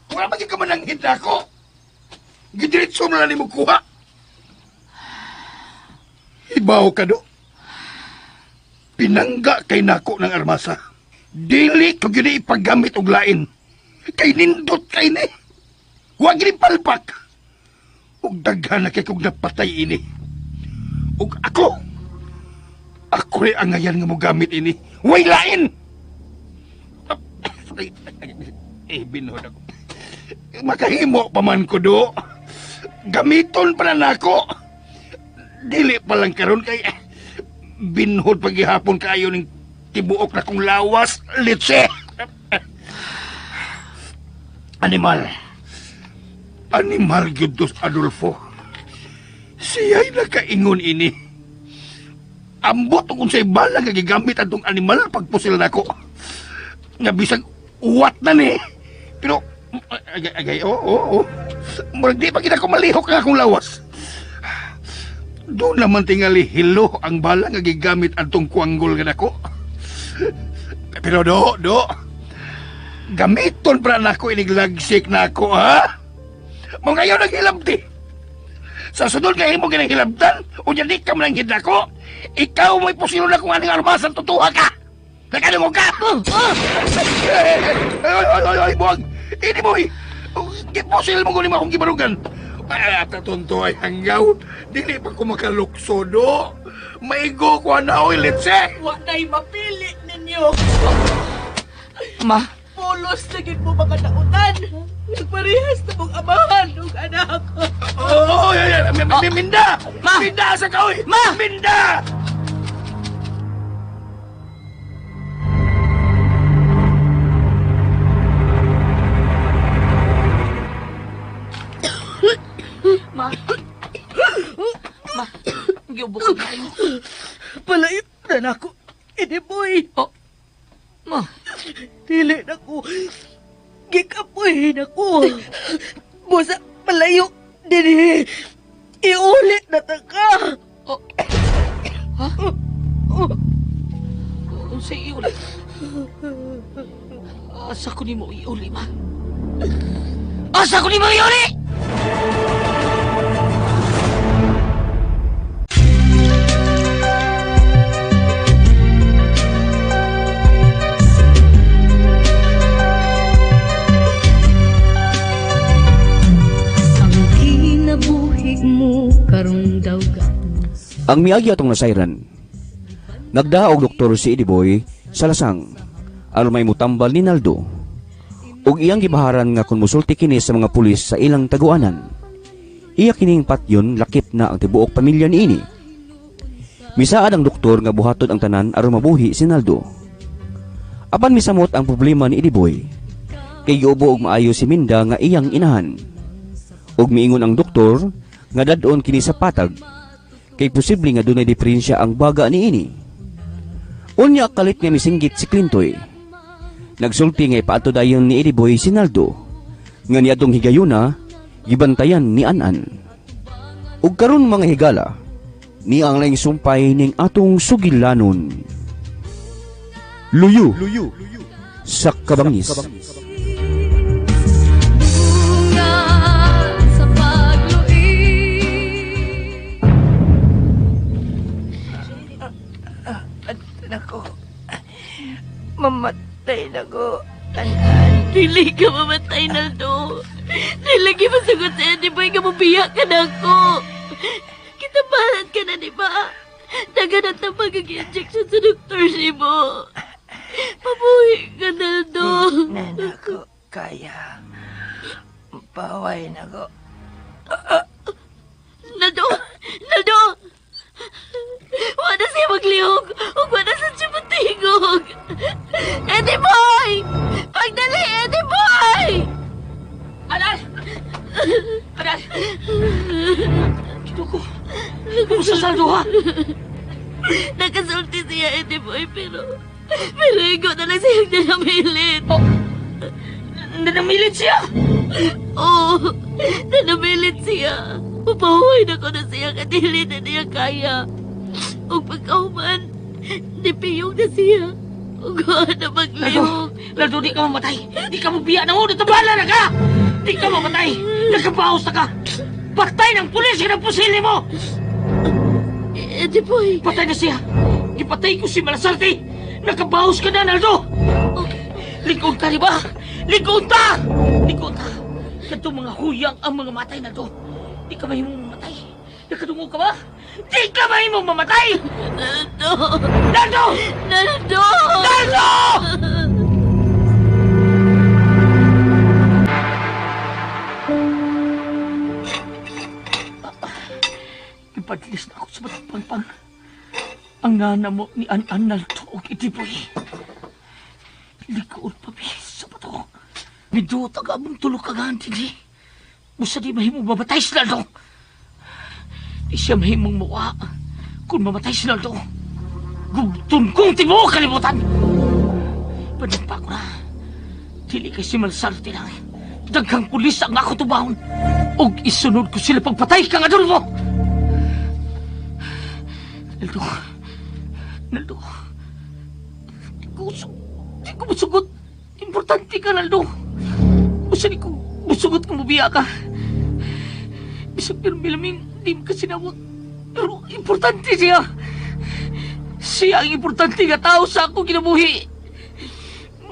Wala ba ka mananghid na ako? Gidiretso na lang nimo kuha. Ibaw ka do. Pinangga kay nako ng armasa. Dili ko gyud ipaggamit og lain. Kay nindot kay ni. Wa gyud palpak. Ug daghan na kay kog napatay ini. Ug ako rin angayan nga mogamit ini. Way lain. Eh, binod ako. Makahimo pa man ko do. Gamiton pa na nako. Dili pa lang karon kay binhod paghihapon kaayo ning tibuok na kong lawas, litse. Animal. Animal gyud dos Adolfo. Siya'y nakaingon ini. Ambot kung unsay bala nga gigamit atong animal pagpusil nako. Nga bisag uwat na ni. Pero agay, agay, oo, oo. Murag di pa kita ko malihok ang akong lawas. Doon naman tingali hilo ang bala nga gigamit atong kuanggol nga nako. Pero do. Gamiton pa nako inig lagsik nako, ha? Mo ngayon naghilabti. Sa sunod nga imo ginahilabtan, unya di ka man ang nako. Ikaw mo'y pusilo na kung aning armasan tutuha ka. Nakanungog ka! Ay, ay, ay, ay, buwag! Ini boy! Gipusil mo kunin mo akong gibarugan. Ay, tonto ay hanggaw. Dili pa ko makalukso, do. Maigo ko na, oy, litse! Wa na'y mapili ninyo. Ma! Pulos na gid mo makadautan. Nagparehas na mong amahan ug anak. Oo, ay, ay, Minda! Ma! Minda sa ka, oy! Ma! Minda! Ma! Ma! Giubok kayo. Palait na nako. Eddie boy. Oh. Ma. Dili na ko. Gikapuhin ako. Busa palayo dinhi. Iulit na ta ka. Oh. Ha? Unsay iuli? Asa ko nimo iuli, ma? Asa ko nimo iuli? Ang kinabuhi mo karon daw. Ang miagi atong nasayran. Nagdaog doktor si Eddie Boy sa lasang aron may mutambal ni Naldo. Ug iyang gibaharan nga kun mosulti kini sa mga pulis sa ilang taguanan. Iya kining patyon lakip na ang tibuok pamilya niini. Misaad ang doktor nga buhaton ang tanan aron mabuhi si Naldo. Apan misamot ang problema ni Eddie Boy. Kay giubo og maayo si Minda nga iyang inahan. Ug miingon ang doktor nga dad-on kini sa patag kay posible nga dunay diferensya ang baga niini. Unya kalit nga misinggit si Clintoy. Nagsulti nga ipaadto dayon ni Eddie Boy si Naldo nga niadtong higayuna gibantayan ni An-an. Ug karon mga higala, ni ang laing sumpay ning atong sugilanon. Luyo, sa kabangis. Bunga sa pagluin. Nako. Mamatay na ko. An-an. Dili ka mamatay, Naldo. Dili ka masagot sa Eddie Boy nga mabiya ka na ako. Kitabalan ka na, di ba? Daganat na pagkagi-injection sa doktor ni mo. Pabuhi ka, Naldo. Nana ko kaya. Paway na ko. Naldo! Naldo! Wala siya maglihok. Ug wala sa siya matingog. Eddie Boy! Pagdali, Eddie Boy! Anan! Anan! Kinuko. Kung sa saldo, ha? Nakasulti siya, Eddie Boy, pero ikaw na lang siyang nanamilit. Oh, nanamilit siya? Oo, nanamilit siya. Upahuay na ko na siya, kadili na niya kaya. Ug pagkauman, nipiyong na siya. Ug na maglihok. Naldo, di ka mamatay. Di ka mabiya na mo, natabala na ka! Di ka mamatay. Nagkabaos na ka. Patay ng pulis ka ng pusili mo! Eddie Boy! Patay na siya. Ipatay ko si Malasarte. Nakabaos ka na, Naldo! Lingkod ka, di ba? Lingkod ta! Lingkod ta! Katong mga huyang ang mga matay, Naldo. Di ka mahimong mamatay. Nakadungog ka ba? Di ka mahimong mamatay! Naldo! Naldo! Naldo! Naldo! Ipadlis na ako sa Batpangpang. Ang nana mo ni An-An Naldo og Eddie Boy. Likoon pa sa bato. Miduot ang among tulog kagahan dinhi. Busa di mahimong mamatay si Naldo. Di siya mahimong muwa kung mamatay si Naldo. Gubton kong tibuok kalibutan. Panampa ko na. Dili kay si Malsarte lang. Daghang pulis ang ako tubahon. Og isunod ko sila pagpatay kang Adolfo. Naldo. Naldo. Di ko musugot. Importante ka, Naldo. Busa di ko musugot kung mubiya ka. Bisag pero milaming di mo ka sinawag. Pero importante siya. Siya ang importante nga tao sa akong kinabuhi.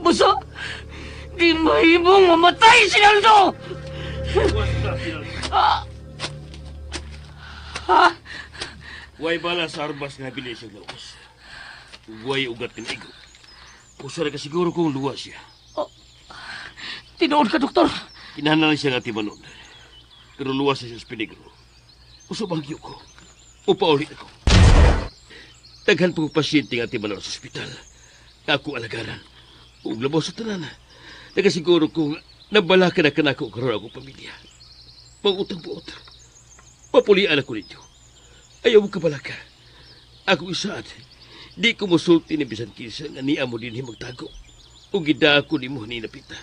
Busa, di mahimong mamatay si Naldo! Ha? Way bala sa arbas nga bili siya lawas. Way ugat ng igo. Usa ra ka siguro kung luwas siya. Oh, tinuod ka, doktor. Kinahanglan siya nga tibanon. Pero luwas siya sa peligro. Usa bagyo ko. Upauli ako. Daghan po pasyente nga tibanon sa ospital. Ako alagaran. Ug labaw sa tanan. Nagasiguro kung nabalaka na kanako karon akong pamilya. Mangutang buot. Papulian ako ninyo. Ayaw mo kabalaka. Ako isaad. Di ko musulti ni bisan kinsa nga niya mo dinhi magtago. Ug gidako nimo ni napita.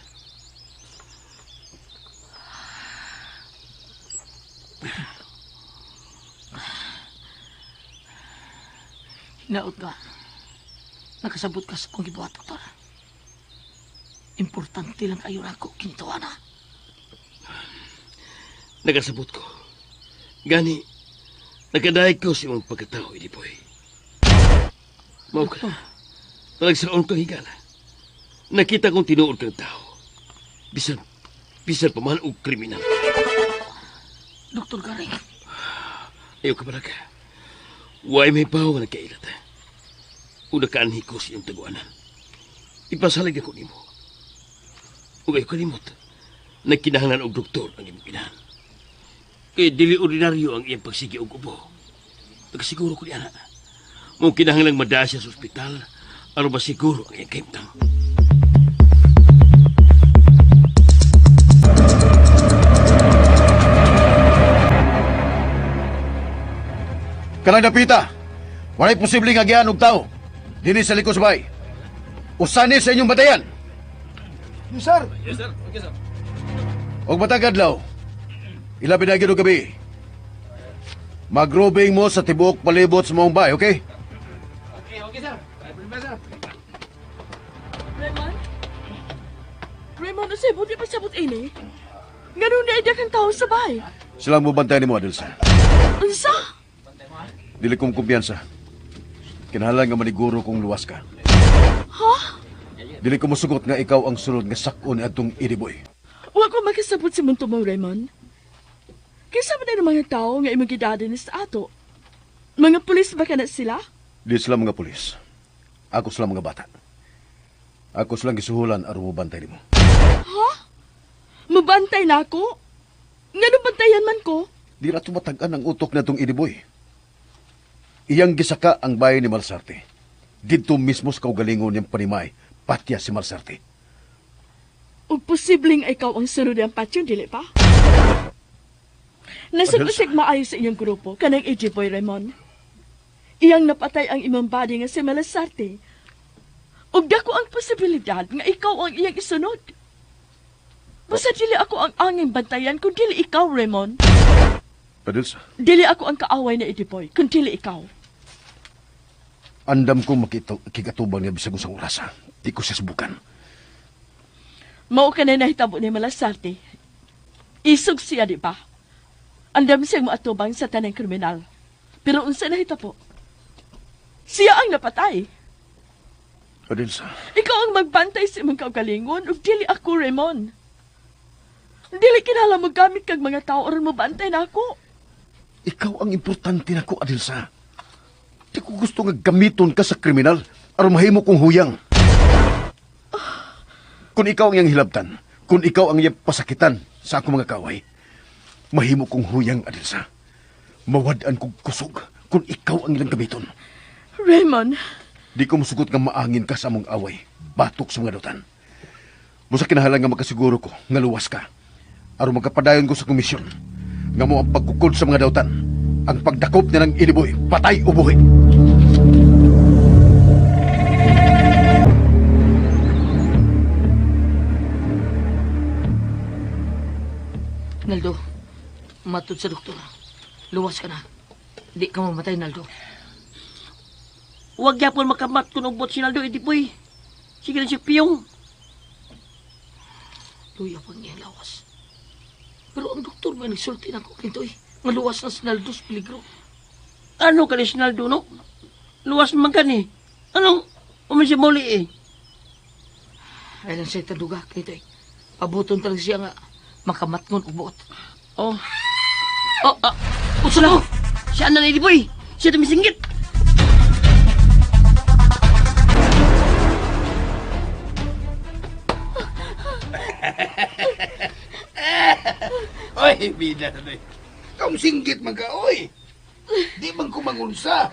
Hinaot ka. Nakasabot ka sa kong gibuhat, doktor. Importante lang kayo na ako kinituwa na. Nakasabot ko. Gani, nakadaig ko sa imong pagkatao, Eddie Boy. Mao ka. Talagsaon kang higala. Nakita kong tinuod kang tao. Bisan pa man og kriminal. Doktor Garing. Ayaw ka balaga. Way may bawo nga nagkailat. Una kaanhi ko sa iyong taguanan. Ipasalig ako nimo. Ug ayaw kalimot. Nagkinahanglan og doktor ang imong inahan. Kay dili ordinaryo ang iyang pagsigi og ubo. Nagsiguro ko niya na. Mong kinahanglang madaa siya sa ospital, aron masiguro ang iyang kahimtang. Kanang dapita, walay posibleng agian og tao. Dini sa likod sa bahay. Usani sa inyong batayan. Yes, sir. Yes, sir. Okay, sir. Og matag adlaw, ilabi na gyud og gabi. Magrobing mo sa tibuok palibot sa maong bahay, okay? Okay, sir. Ay, sir. Raymond? Raymond, unsay buti pa sabot ini? Nganong naida kang tao sa bahay? Silang mo bantayan nimo, Adelsa. Unsa? Dili kong kumpiyansa. Kinahanglan nga maniguro kung luwas ka. Ha? Dili ko mosugot nga ikaw ang sulod nga sak-on ni atong Eddie Boy. Wa ko makasabot sa mundo mo, Raymond. Kinsa man ang mga tao nga imong gidadin sa ato? Mga pulis ba kana sila? Di sila mga pulis. Ako sila mga bata. Ako silang gisuhulan aron mobantay nimo. Ha? Mobantay na ako? Ngano bantayan man ko? Di ra tumatag-an ang utok na itong Eddie Boy. Iyang gisaka ang bahay ni Malsarte. Didto mismo sa kaugalingon niyang panimay, patya si Malsarte. Ug posibleng ikaw ang sunod niyang patyon, dili pa? Nasag-usig maayo sa inyong grupo, kanang Eddie Boy Raymond. Iyang napatay ang imong body nga si Malasarte. Ug dako ang posibilidad nga ikaw ang iyang isunod. Basta dili ako ang anging bantayan kung dili ikaw, Raymond. Adelsa. Dili ako ang kaaway na Eddie Boy, kung dili ikaw. Andam ko makikatubang niya bisag usang orasa. Di ko siya subukan. Mao ka na nahitabo ni Malasarte. Isog siya, di ba? Andam siyang maatubang sa tanang kriminal. Pero unsa nahitabo? Siya ang napatay. Adelsa. Ikaw ang magbantay sa imong kaugalingon ug dili ako, Raymond. Dili kinahanglan mo gamit kag mga tao aron mo bantay na ako. Ikaw ang importante nako, Adelsa. Di ko gusto nga gamiton ka sa kriminal aron mahimo kong huyang. Kung ikaw ang iyang hilabtan, kung ikaw ang iyang pasakitan sa akong mga kaway, mahimo kong huyang, Adelsa. Mawad-an kong kusog kung ikaw ang ilang gamiton. Raymond. Di ko musugot nga maangin ka sa among away, batok sa mga dutan. Busa kinahanglan nga makasiguro ko nga luwas ka. Aron magkapadayon ko sa komisyon, nga mo ang pagkukod sa mga dautan, ang pagdakop nilang Eddie Boy, patay o buhi. Naldo, matod sa doktor. Luwas ka na. Di ka mamatay, Naldo. Huwag yapon makamat kung ugbot si Naldo, Eddie Boy. Sige lang siya piyong. Luya pa niya lawas. Pero ang doktor ba nagsulti na ko kintoy? Nga luwas na si Naldo sa peligro. Ano ka ni si Naldo, no? Luwas man ka ni. Anong umin si Molly eh? Ay lang siya taduga, kintoy. Abuton talaga siya nga makamatngon og buot. Oh. Oh, ah. Usa na ko. Siya na ni Eddie Boy. Siya tumisinggit. Oy, bida na. Kaum singgit man ka, oy. Di man ko mangunsa.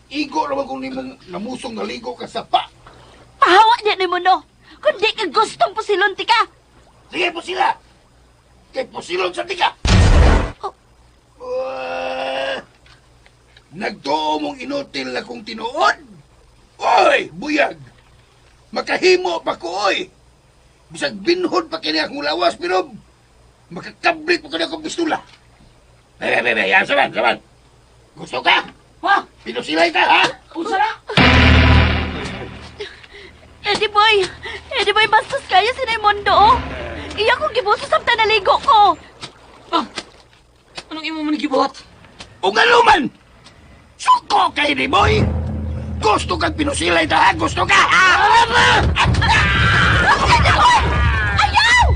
Igo ra man kung nimong namusong naligo ka sa pa. Pahawa niya ni mo, no? Kung di ka gustong pusilon, tika. Sige, pusila. Kay pusilon sa tika. Oh. Nagtuo mong inutil na kong tinuod. Oy, buyag. Makahimo pa ko, oy. Bisag binhod pa kini akong lawas, pero makakablit pa kini akong pistula. Be, be, be, yan, saman, saman. Gusto ka? Ha? Pinusilay ka, ha? Unsa na? Eddie boy! Eddie boy, bastos kayo si Raimundo, oh! Iya kong gibuso sa naligo ko! Ah, anong imo man gibuhat? O nga man! Suko kay ni boy! Gusto kang pinusilay ta, ha? Gusto ka, ha? Eddie boy! Ayaw!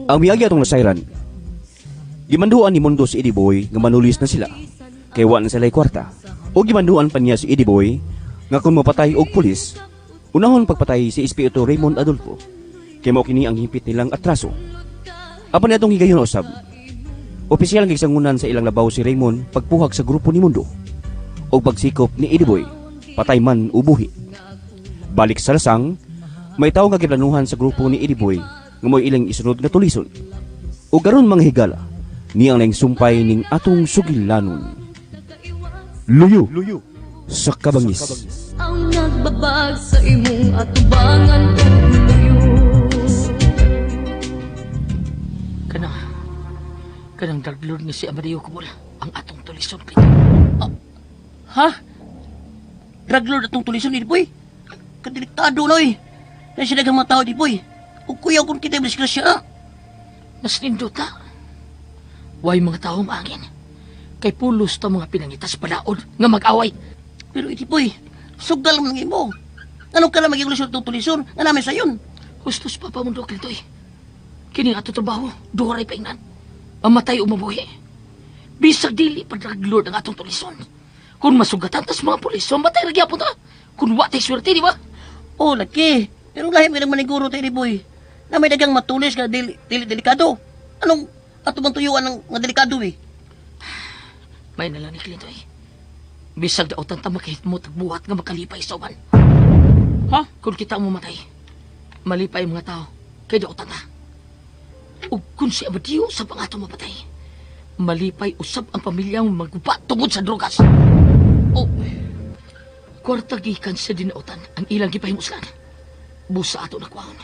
Ang miagi atong nasayran, gimanduan ni Mundo si Eddie Boy nga manulis na sila, kay wa na sila'y kwarta. O gimanduan pa niya si Eddie Boy nga kung mapatay og pulis, unahon pagpatay si SPO2 Raymond Adolfo, kay mao kini ang hipit nilang atraso. Apan niadtong higayon usab, opisyal nga gisangunan sa ilang labaw si Raymond pagpuhag sa grupo ni Mundo og pagsikop ni Eddie Boy, patay man o buhi. Balik sa lasang, may tawo nga giplanuhan sa grupo ni Eddie Boy nga mo'y ilang isunod nga tulison. O karon mga higala, niyang laing sumpay ning atong sugilanon. Luyo, Luyo sa kabangis. Ang nagbabag sa imong atubangan ug luyo. Kanang, kanang Dark Lord nga si Amadeo Kubol, ang atong tulison kay. Ah, ha? Drug lord atong tulison ni boy. Kadeliktado na oy. Na siya daghang mga tao di boy. Ug kuyaw kung kita disgrasya. Ah. Mas nindot ta. Way mga tao maangin. Kay pulos ta mga pinangitas palaod nga mag-away. Pero iti boy, sugal man imo. Anong ka lang maging tulisod atong tulison nga namin sayon? Hustos pa pamundo Clintoy. Kini ang ato trabaho, duha ray paingnan. Mamatay o mabuhi. Bisag dili pa drug lord ang atong tulison. Kung masugatan tas mga pulis, so matay ra gyapon ta. Kung wa tay swerte, di ba? Oh, laki. Pero lahi mo nang maniguro tayo ni boy. Na may dagang matulis nga dili, dili delikado. Anong ato bang tuyuan ng mga delikado eh? May na lang ni Clintoy. Bisag daotan ta makahit mo tagbuhat nga makalipay sa uban. Ha? Kung kita ang mamatay, malipay ang mga tao, kay daotan ta. Ug kung si Amadeo sa pangato mapatay, malipay usab ang pamilyang maguba tungod sa drogas. O, kwarta gikan sa dinautan ang ilang gipahimuslan. Busa ato na kwaon.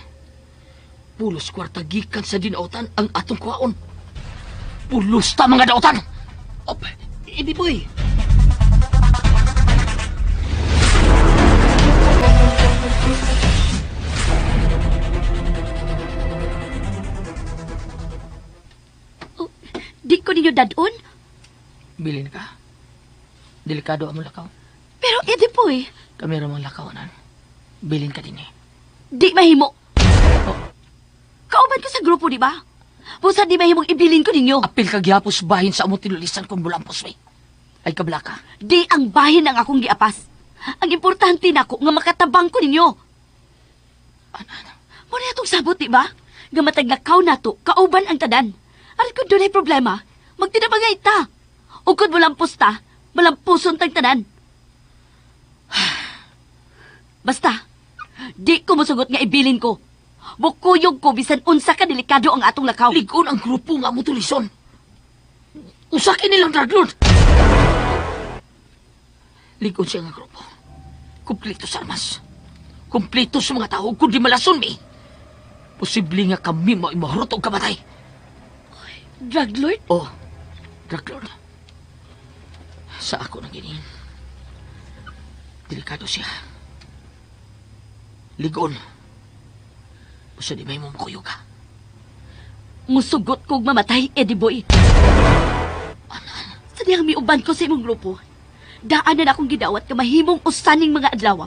Pulos kwarta gikan sa dinautan ang atong kwaon. Pulos ta mga dautan! Op, hindi boy. Di ko ninyo dadon. Bilin ka. Delikado ang lakaw. Pero Eddie boy, Kami ra mang lakawanan. Bilin ka din eh. di mahimo. Kauban ko sa grupo, di ba? Busa di mahimong ibilin ko ninyo. Apil ka gyapos bahin sa among tinulisan kung bulampos we. Ay kablaka. Di ang bahin ang akong giapas. Ang importante nako nga makatabang ko ninyo. Mo na itong sabot, di ba? Nga matag lakaw nato, kauban ang tanan. Aron kung dunay problema, magtinabangay ta. O kung malampos ta, malampuson tang tanan. Basta, di ko mosugot nga ibilin ko. Bukuyog ko bisan unsa ka delikado ang atong lakaw. Ligon ang grupo nga mo tulison. Usa kini lang drug lord. Ligon siya nga grupo. Kumpleto sa armas. Kumpleto sa mga tao kundi malason mi. Posible nga kami mo imahurot og kamatay. Drug lord? Oh, drug lord. Sa ako nang giniin. Delikado siya. Ligon. Basta di may mo makuyog ka. Musugot kog mamatay, Eddie Boy. Sa diyang miuban ko sa imong grupo, daan na akong gidawat nga mahimong usaning mga adlaw.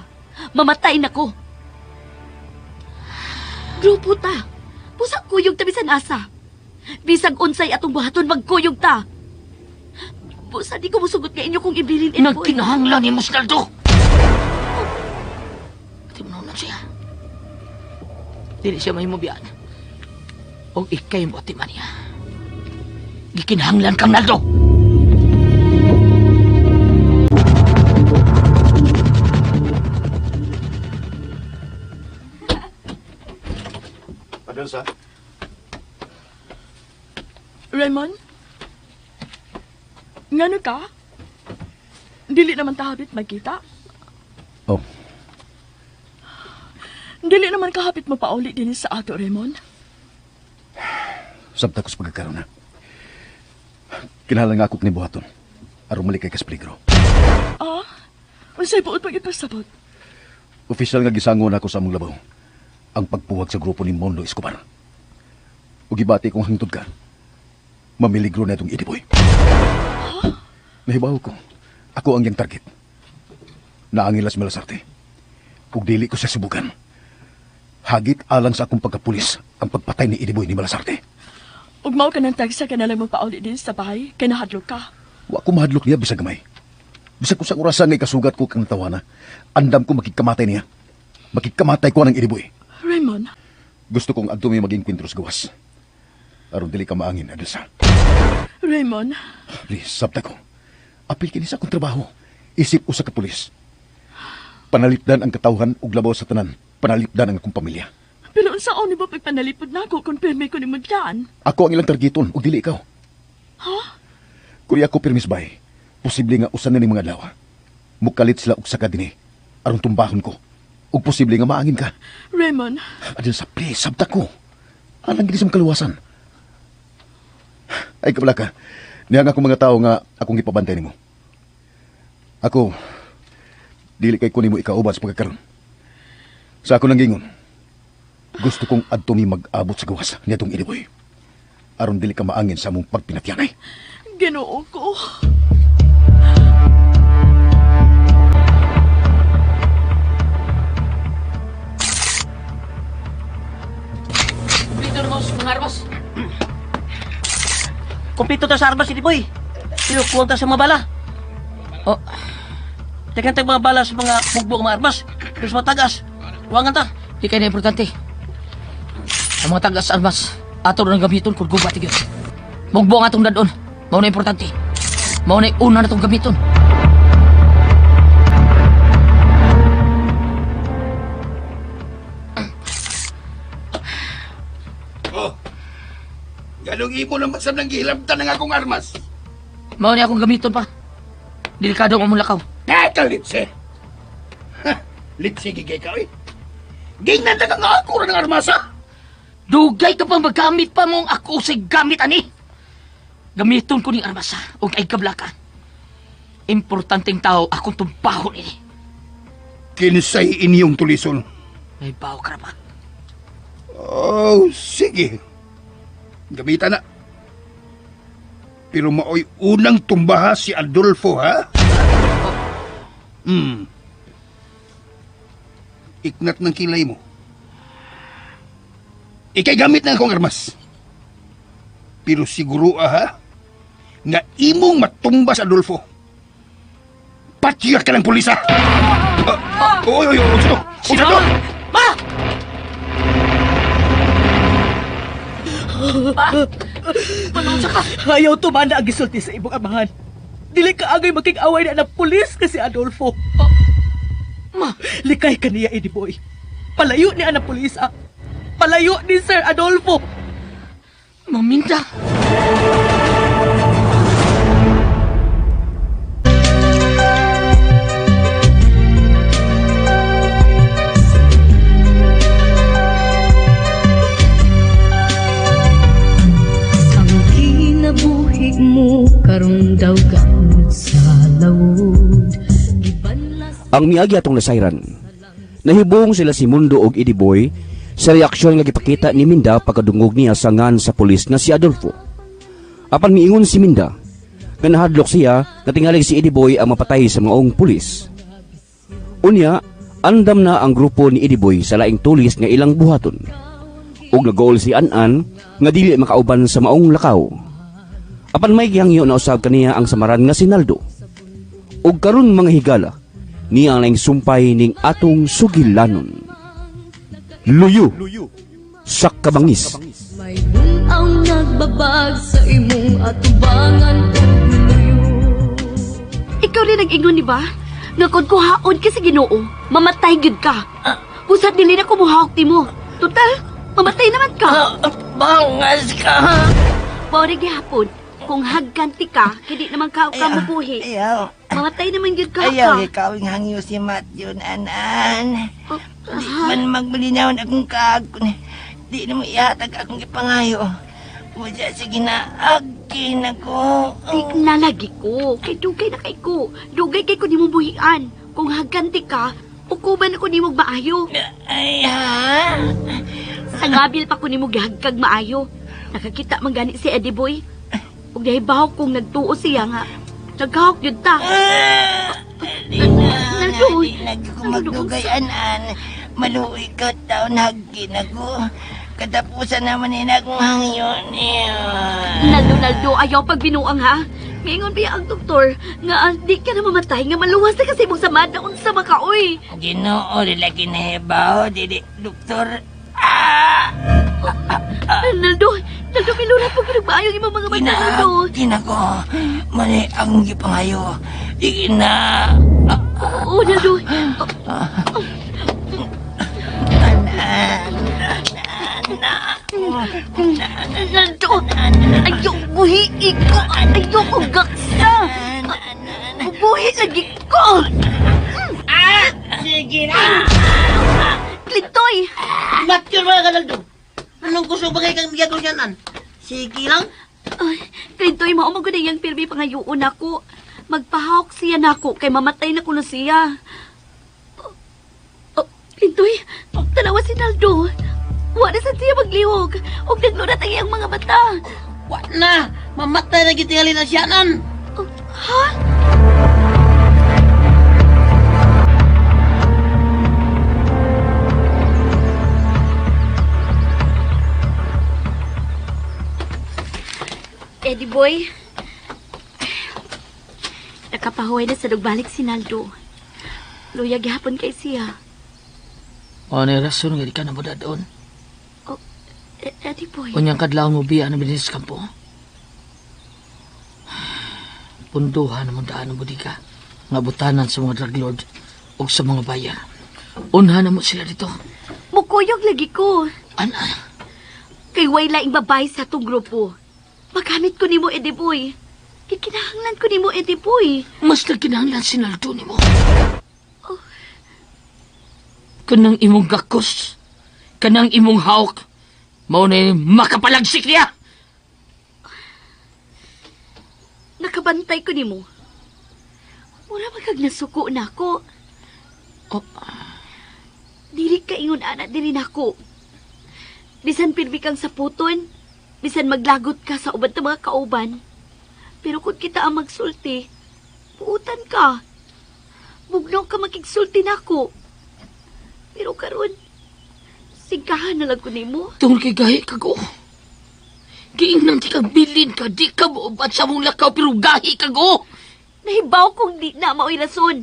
Mamatay na ko. Grupo ta. Busa kuyog ta bisan asa. Bisag unsay atong buhaton magkuyog ta. Busa di ko musugot nga inyo kong ibilin, Eddie Boy. Nagkinahanglan ni Musnaldo. Ati mo na siya. Dili siya mahimubiyaan. O ikay mo ati niya. Gikinahanglan kang Naldo. Adelsa. Raymond? Ngano ka? Dili naman ta hapit magkita. Oh. Dili naman ka hapit mapauli din sa ato, Raymond. Sabta ko sa pagkakaroon na. Kinahanglan nga ako ni buhaton. Aron malikay ka sa peligro. Ah? Unsay buot pag ipasabot? Opisyal nga gisango na ako sa among labaw. Ang pagpuwag sa grupo ni Mondo Escobar. Ug gibati kong hangtod ka. Mamiligro na itong Eddie Boy. Nahibaw ko. Ako ang iyang target. Naangilas malasarte. Ug dili ko siya subukan. Hagit alang sa akong pagkapulis ang pagpatay ni Eddie Boy ni Malasarte. Ug mao ka ng tagsa ka na lang magpauli din sa bahay, kay nahadlok ka. Wa ko mahadlok niya bisag gamay. Bisag ko sa orasan nga ikasugat ko kang tawana, andam ko makikamatay niya. Makikamatay ko ng Eddie Boy. Raymond, Gusto kong adto mi maging kwentros gawas. Aron dili ka maangin, Adelsa. Raymond, Please, sabta ko. Apil kini sa akong trabaho. Isip usa ka pulis. Panalipdan ang katawhan ug labaw sa tanan. Panalipdan ang akong pamilya. Pero unsaon ni mo pagpanalipod nako kung pirmi ko nimo dyan? Ako ang ilang targeton ug dili ikaw. Ha? Kung ako pirmis bay, posible nga usan na ning mga adlaw. Mukalit sila og saka dinhi aron tumbahon ko. Ug posible nga maangin ka. Raymond, Adelsa, please, sabta ko. Alang gini sa kaluwasan. Ay, kabala ka. Niya nga akong mga tao nga akong ipabantay nimo. Ako, dili kay kunin mo ikauban sa pagkakaroon. Sa ako nang gingon, gusto kong adto mi mag-abot sa gawas niadtong Eddie Boy. Aron dili ka maangin sa among pagpinatyanay. Ginoo ko. Kumplito na mo sa mga armas. Kumplito ta sa armas, hindi boy. Pero kuwang ta sa mga bala. Oh. Teka tag mga bala sa mga bugbog mga armas. Pero sa mga tagas, kuwangan ta. Di kay na importante. Ang mga tagas armas, ato rin gamiton kung gubat yun. Mugbo ang atong dadon. Mao na importante. Mao na una na itong gamiton. Oh. Ganong imo naman sa nang gihilamtan ng akong armas. Mao na akong gamiton pa. Delikado ang among lakaw. Naka, litse. Ha, litse gigay ka, eh. Gingnan ta ka nga ako ng armas, ha? Dugay ka pang maggamit pa mong ako sa gamit ani. Gamiton ko ning armas ha, ug ay kablaka. Importanteng tao akong tumbahon ini. Kinsay inyong tulison. May bawo ka na ba? Oh, sige. Gamitan na. Pero maoy unang tumbaha si Adolfo, ha? Iknat ng kilay mo. Ikay gamit na akong armas. Pero siguro, ha? Nga imong matumba sa Adolfo. Patya ka ng pulis, ha? Oy, oy, oy, unsa to? Unsa to? Ma! Ayaw tumana ang gisulti sa imong amahan. Dili ka angay makig-away na ng pulis kasi Adolfo. Ma! Likay ka niya, Eddie Boy. Palayo ni anak pulis, ah. Palayo ni Sir Adolfo. Maminda! Ang kinabuhi mo karon daw gamot sa lawod. Gibanlas Ang miagi atong nasayran. Nahibong sila si Mundo og Eddie Boy sa reaksyon nga gipakita ni Minda pagkadungog niya sa ngan sa pulis nga si Adolfo. Apan miingon si Minda nga nahadlok siya nga tingali si Eddie Boy ang mapatay sa maong pulis. Unya, andam na ang grupo ni Eddie Boy sa laing tulis nga ilang buhaton. Ug naggool si An-an nga dili makauban sa maong lakaw. Apan may gihangyo na usab kaniya ang samaran nga si Naldo. Ug karon mga higala, niya ang laing sumpay ning atong sugilanon. Luyo sa kabangis. May bun-aw nagbabag sa imong atubangan ug luyo. Ikaw rin nag-ingon, di ba? Nga kung kuhaon ka sa Ginoo, mamatay gyud ka. Usad dili na kumuhawak ti mo. Total, Mamatay naman ka. Bangas ka. Pore gihapon, kung hagkanti ka, kay di naman ka ka mabuhi. Ayaw. Mamatay naman gyud ka Ayaw, ka. ikaw ang hangyo si Matthew, anan. Oh, Di ha? man magmalinawon akong kaag. Di na mo ihatag akong gipangayo. Wala sige na, agin ako. Di nalagi ko. Kay dugay na kay ko. Dugay kay ko nimo buhian. Kung hagkanti ka, ukuban ako nimo maayo. Ay, ha? Sa ngabil pa ko nimo gihagkag maayo. Nakakita man gani si Eddie Boy. Ug nahibaw kong nagtuo siya nga. Naghahok yun ta. Di na, Naldo. di na ko magdugay, anan. Maluoy ka, taon hagin ako. Katapusan naman nila akong hangyo niya. Naldo, Naldo, ayaw pagbinuang ha. Mingon biya ang doktor nga di ka na mamatay nga maluwas na kasi mong samad na unsa makaoy. Ginoo, di lagi nahibaw, dili, doktor. Ah! Naldo, Naldo, milura po ginagmaayo ang imong mga mata, Naldo. Kinako, mali akong gipangayo. Di na. Oo, Naldo. Naldo, ayaw buhi ko. Ayaw ko gaksa. Buhi lagi ko. Ah! Sige na! Clintoy! Matyo mga kanaldo. Anong gusto ba kay kang bigyan ko siya nan? Sige lang. Ay, Clintoy, mao man gud ang pirmi pangayoon nako. Magpahawk siya nako kay mamatay na kuno siya. Oh, Clintoy, tanawa si Naldo. Wa na sad siya maglihok. Og naglurat ang iyang mga mata. Wa na! Mamatay na gitingali na siya nan. Oh, ha? Eddie boy, nakapahuway na sa dugbalik si Naldo. Luya gihapon kay siya. O na rason nga di ka na mo doon. Eddie boy, Unyang kadlaw mo biya na binis kampo. Punduhan mo daan ang bodega. Nga butanan sa mga drug lord o sa mga bayar. Unhan na mo sila dito. mukuyog lagi ko. Ana, Kay way laing babae sa atong grupo. Magamit ko nimo, Eddie boy. Kay kinahanglan ko nimo, Eddie boy. mas nagkinahanglan si Naldo nimo. Kanang imong gakos, kanang imong hawk, mao na yung makapalagsik niya. Nakabantay ko nimo. Mura magkag nasuko na ako. Oh. Dili ka ingon ana diri nako. Bisan pirmi kang saputon, bisan maglagot ka sa uban ta mga kauban. Pero kung kita ang magsulti, buutan ka. Bugnaw ka makigsulti nako. Pero karon, singkahan na lang ko nimo. Tungkol kay gahi kago. Giingnan ti kag bilin ka, di ka moobat sa mong lakaw, pero gahi kago. Nahibaw kong di na mao'y rason.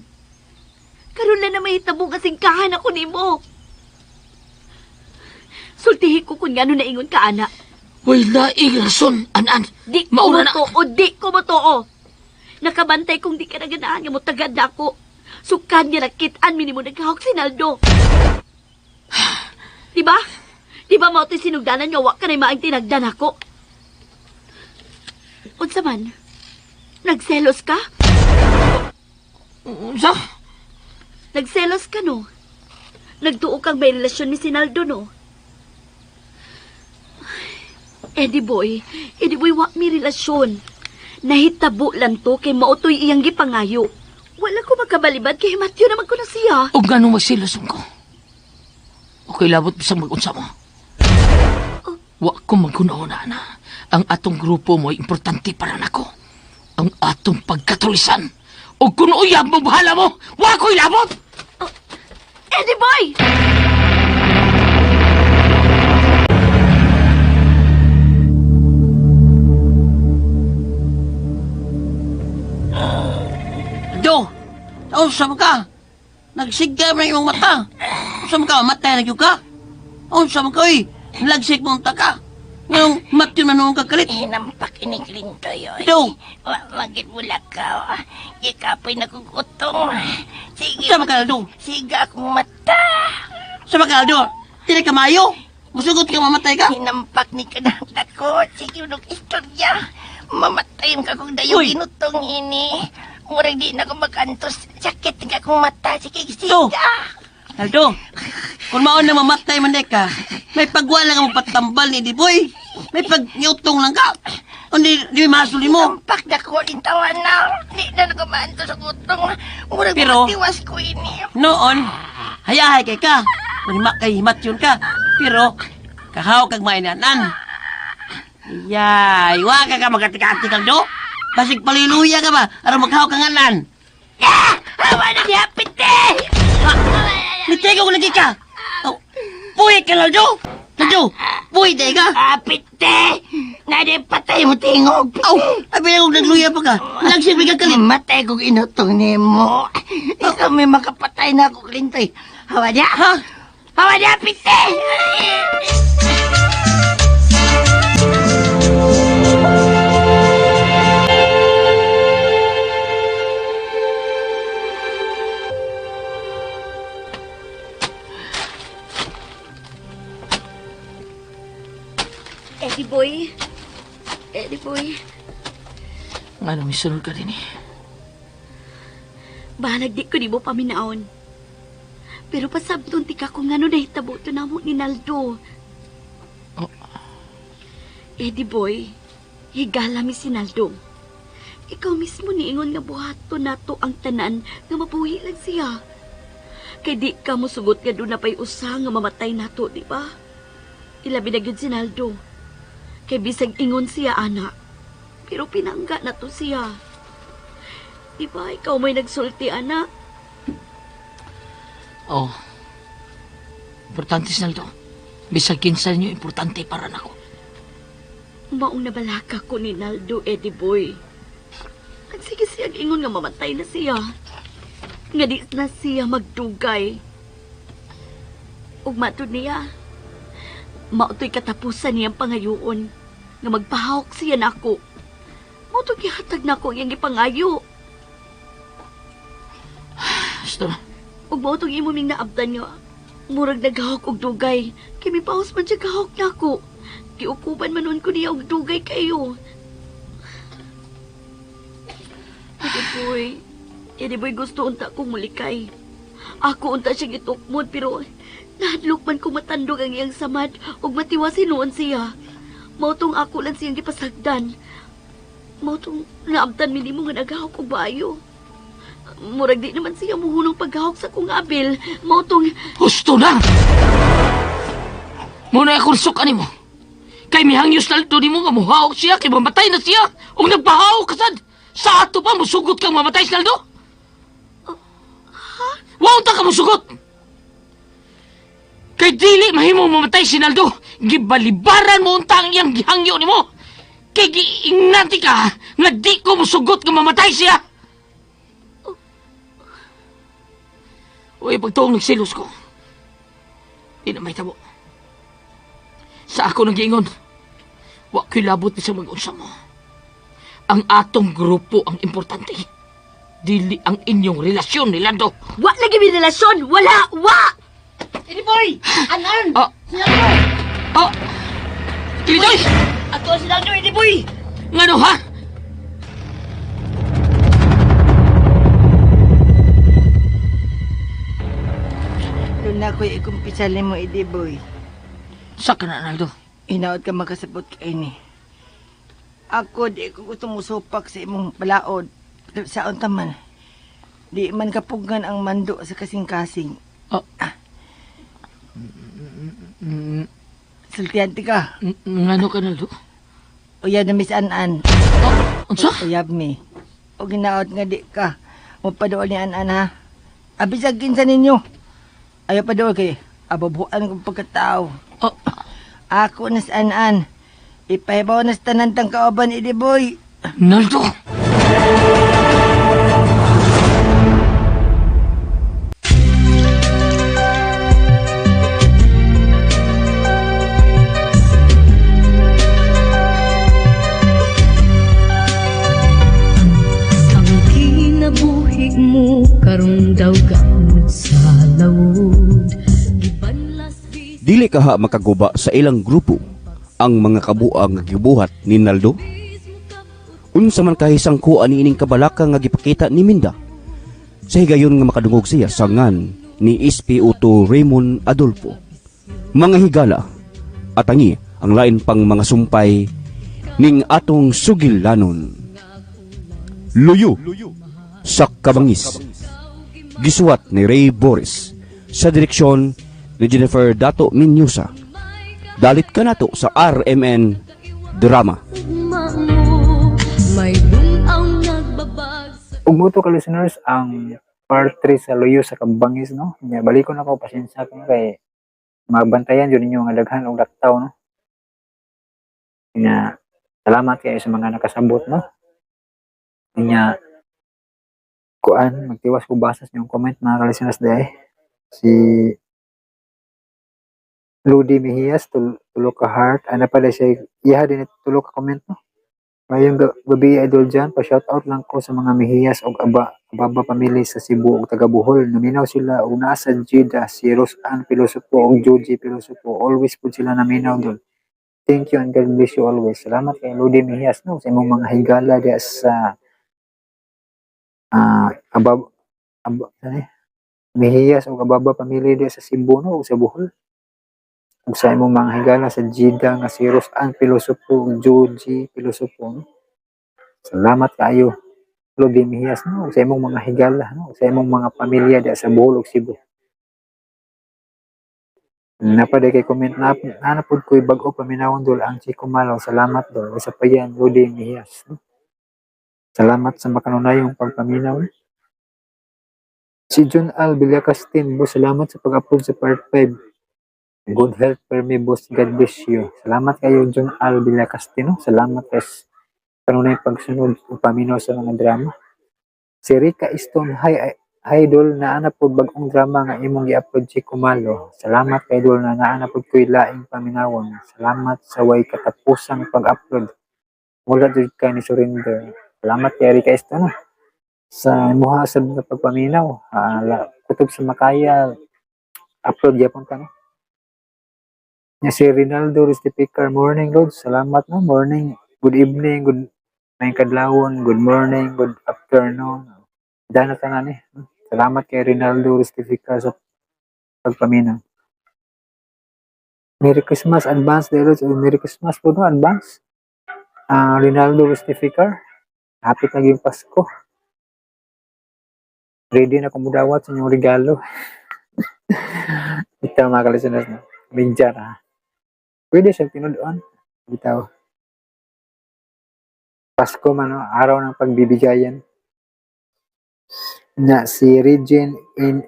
Karon lang na mahitabo nga singkahan ako nimo. Sultihi ko kung ngano naingon ka, ana. Way laing rason, an-an. Di ko Mauna na. motoo, di ko motoo. Nakabantay kung di ka naganaan nga motagad na ako. Sukad nga nakit-an minimo naghahok si Naldo. Di ba? Di ba mao to'y sinugdanan nga wa ka na'y maing tinagdan ako? Unsa man? Nagselos ka? Unsa? Nagselos ka, no? Nagtuo kang may relasyon ni Sinaldo, no? Ay, Eddie boy, Eddie boy, wa mi relasyon. Nahitabo lang to kay mautoy iyang gipangayo. Wala ko magkabalibad kay Matthew naman ko na siya. O ganong magsilos ko. Okay, labot bisang mag-unsa mo. Wa ko maghunauna na. Ang atong grupo mo ay importante para nako. Ang atong pagkatulisan. O kung uyab mo, bahala mo! Wa ko'y labot! Eddie boy! Do! Unsa man ka? Nagsigam na imong mata. Unsa man ka? Matay na gyud ka? Unsa man ka, oy? Lagsik mong taka. Ngayong matyo na noong kakalit. Hinampak ini Clintoy, oy. Do! Wa magid wala ka. Gikapoy na kong utong. Sige. Unsa man ka, Aldo? Siga akong mata. Unsa man ka, Aldo? Dili ka maayo. Musugot ka mamatay ka? Hinampak ni ka na dako. Sige, unong istorya. Mamatay ka kung dayo Uy! ginutong ini. Murag di na ko makantos. Sakit ka akong mata. Sige, sige. To. Naldo, kung maon na mamatay man di ka, may pagwala ka magpatambal ni di boy. May pagnyutong lang ka. Hindi, di masuli mo. Hinampak dako din tawa na. Di na ko maantos sa utong. Murag Pero- matiwas ko ini. Noon, hayahay kay ka. Kung kay himatyon ka. Pero, kahaw kag mainanan. Yay, wa ka ka magatika-atik do. Basig paliluya ka ba? Aron maghaw ka nganan. Ah! Hawa na niya, pite! Nitego ko lagi ka. Oh, buhi ka, Naldo. Naldo, buhi tayo ka. Ah, pite! Nadi patay mo tingog, pite! Aw, abi akong nagluya pa ka. Nagsilbi ka kalit. Matay kong inutong nimo. Ikaw may makapatay na ako, Clintoy. Hawa niya! Ha? Hawa niya, pite! Eddie boy. Eddie boy, Nga nang isunod ka din eh. bahalag di ko nimo paminaon. Pero pasabton ti ka kung ano nahitabo to namo ni Naldo. Oh. Eddie boy, higala mi si Naldo. Ikaw mismo niingon nga buhato nato ang tanan nga mabuhi lang siya. Kay di ka mosugot nga doon na pa'y usa nga mamatay nato, di ba? Ilabi na gyud si Naldo. Kay bisag ingon siya, ana. Pero pinangga na to siya. Di ba ikaw may nagsulti, ana? Oh. Importante si Naldo. Bisag kinsa ninyo, importante para nako. Maong nabalaka ko ni Naldo, Eddie Boy. Nagsige siya ingon nga mamatay na siya. Nga di na siya magdugay. Ug matud niya, mautoy katapusan niyang pangayoon nga magpahawk siya nako. Mao gihatag nako ang iyang gipangayo. Gusto na. Ug mao tong imo ming naabtan nga murag naghahok og dugay. Kay mipaos man siya gahok nako. Giukuban man nun ko niya og dugay kayo. Eddie boy, Eddie boy gusto unta ko mulikay. Ako unta siya gitukmod pero nahadlok man ko matandog ang iyang samad ug matiwasin noon siya. Mao tong ako lang siyang gipasagdan. Mao tong naabtan mi nimo nga naghahok og baayo. Murag di naman siya muhunong paghahok sa kong abil. Mao tong Gusto na! Muna akong sukan nimo. Kay mihangyos Naldo nimo nga muhawak siya, kay mamatay na siya. Ug nagpahawak ka sad. Sa ato pa, musugot kang mamatay si Naldo. Wa unta ka musugot! Kay dili mahimo mamatay si Naldo. Gibalibaran mo unta ang iyang gihangyo nimo. Kay giingnan ti ka nga di ko musugot nga mamatay siya. Uy, pagtuong nagsilos ko. Di na may tabo. Sa ako nang giingon, wa ko'y labot sa mag-unsa mo. Ang atong grupo ang importante. Dili ang inyong relasyon ni Lando. wa lagi mi relasyon, wala, wa. Eddie boy! Anan! Ah! Ah! Kilidoy! Ato si Naldo, Eddie boy! Ngano ha? Doon na ko'y ikumpisalin mo, Eddie boy. Sa ka na, Naldo. Hinaot ka makasabot kay ni. Ako, di ko gusto musupak sa imong balaod. Saon ta man. Di man kapugan ang mando sa kasing-kasing. Ah. Sultihan ti ka. Ngano ka, Naldo? Uyab na Miss An-An. Unsa? Uyab mi. O ginaot nga di ka. Mupadool ni An-An ha. Abisag kinsa ninyo. Ayaw pa dool kay ababuan kong pagkatao. Oh. Ako na sa An-An. Ipahibaw na sa tanan tang kauban, Eddie boy. Naldo! Ang kinabuhi mo karon daw gamot sa lawod. Gibanlas bisag Dili kaha makaguba sa ilang grupo ang mga kabuang nga gibuhat ni Naldo? Unsa man kahisangkuan ni ining kabalaka nga gipakita ni Minda? Sa higayon nga makadungog siya sa ngan ni SPO2 Raymond Adolfo. Mga higala, atangi ang lain pang mga sumpay ning atong sugilanon. Luyo sa Kabangis. Gisuwat ni Ray Boris sa direksyon ni Jennifer Dato Minyusa. Dalit ka nato sa RMN Drama. Ugma mo, may bun-aw nagbabag sa Ug mo to ka listeners ang part 3 sa Luyo sa Kabangis, no. Nya balikon ako, pasensya ko kay mabantayan jud ninyo nga daghan og laktaw, no. Nya salamat kayo sa mga nakasabot, no. Nya kuan, magtiwas ko basa sa inyong comment, mga ka-listeners, dai. Si Ludi Mejias, tulo ka heart. Ano pala siya, iha din tulo ka comment, no. Mayong gabi, Idol Jan, pa shout out lang ko sa mga Mejias og Ababa family sa Cebu ug taga Bohol. Naminaw sila og naa sa Jeddah, si Rosan Pilosopo ug Joji Pilosopo. Always pud sila naminaw dol. Thank you and God bless you always. Salamat kay Ludi Mejias, no, sa imong mga higala diya sa Abab Ab, ano eh? Mejias ug Ababa family diya sa Cebu, no, ug sa Bohol. Ug sa imong mga higala sa Jeddah nga si Rosan Pilosopo ug Joji Pilosopo, no. Salamat kaayo, Lodi Mejias, no, ug sa imong mga higala, no, ug sa imong mga pamilya diya sa Bohol ug Cebu. Napaday kay comment na na pud ko'y bag-o paminawon dol, ang Chico Malo. Salamat dol. Isa pa yan, Lodi Mejias, no? Salamat sa makanunayong pagpaminaw. Si John Al Villacastin, boss, salamat sa pag-upload sa part 5. Good health per me, boss. God bless you. Salamat kayo, John Al Villacastin, no? Salamat guys. Kanunay pagsunod ug paminaw sa mga drama. Si Rica Stone, hi, hi Idol, naa na pod bag-ong drama nga imong gi-upload, Chico Malo. Salamat kay Idol na naa na pod ko'y laing paminawon. Salamat sa way katapusang pag-upload. Wala jud ka ni surrender. Salamat kay Rica Stone, no? Sa imuha sa nga pagpaminaw. Kutob sa makaya, upload gyapon ka, no. Nya si Rinaldo Restipicar, morning Lord. Salamat, no. Morning, good evening, good may kadlawon, good morning, good afternoon. Dana tanan eh. Salamat kay Rinaldo Restificar sa pagpaminaw. Merry Christmas advance, Delos. Oh, Merry Christmas po, no, advance. Rinaldo Restificar. Happy na yung Pasko. Ready na kumudawat sa inyong regalo. Ito, mga kalisunod, no. Minjar ha. Pwede siyang tinud-on. Bitaw. Pasko man, no? Araw ng pagbibigayan. Na si Regine in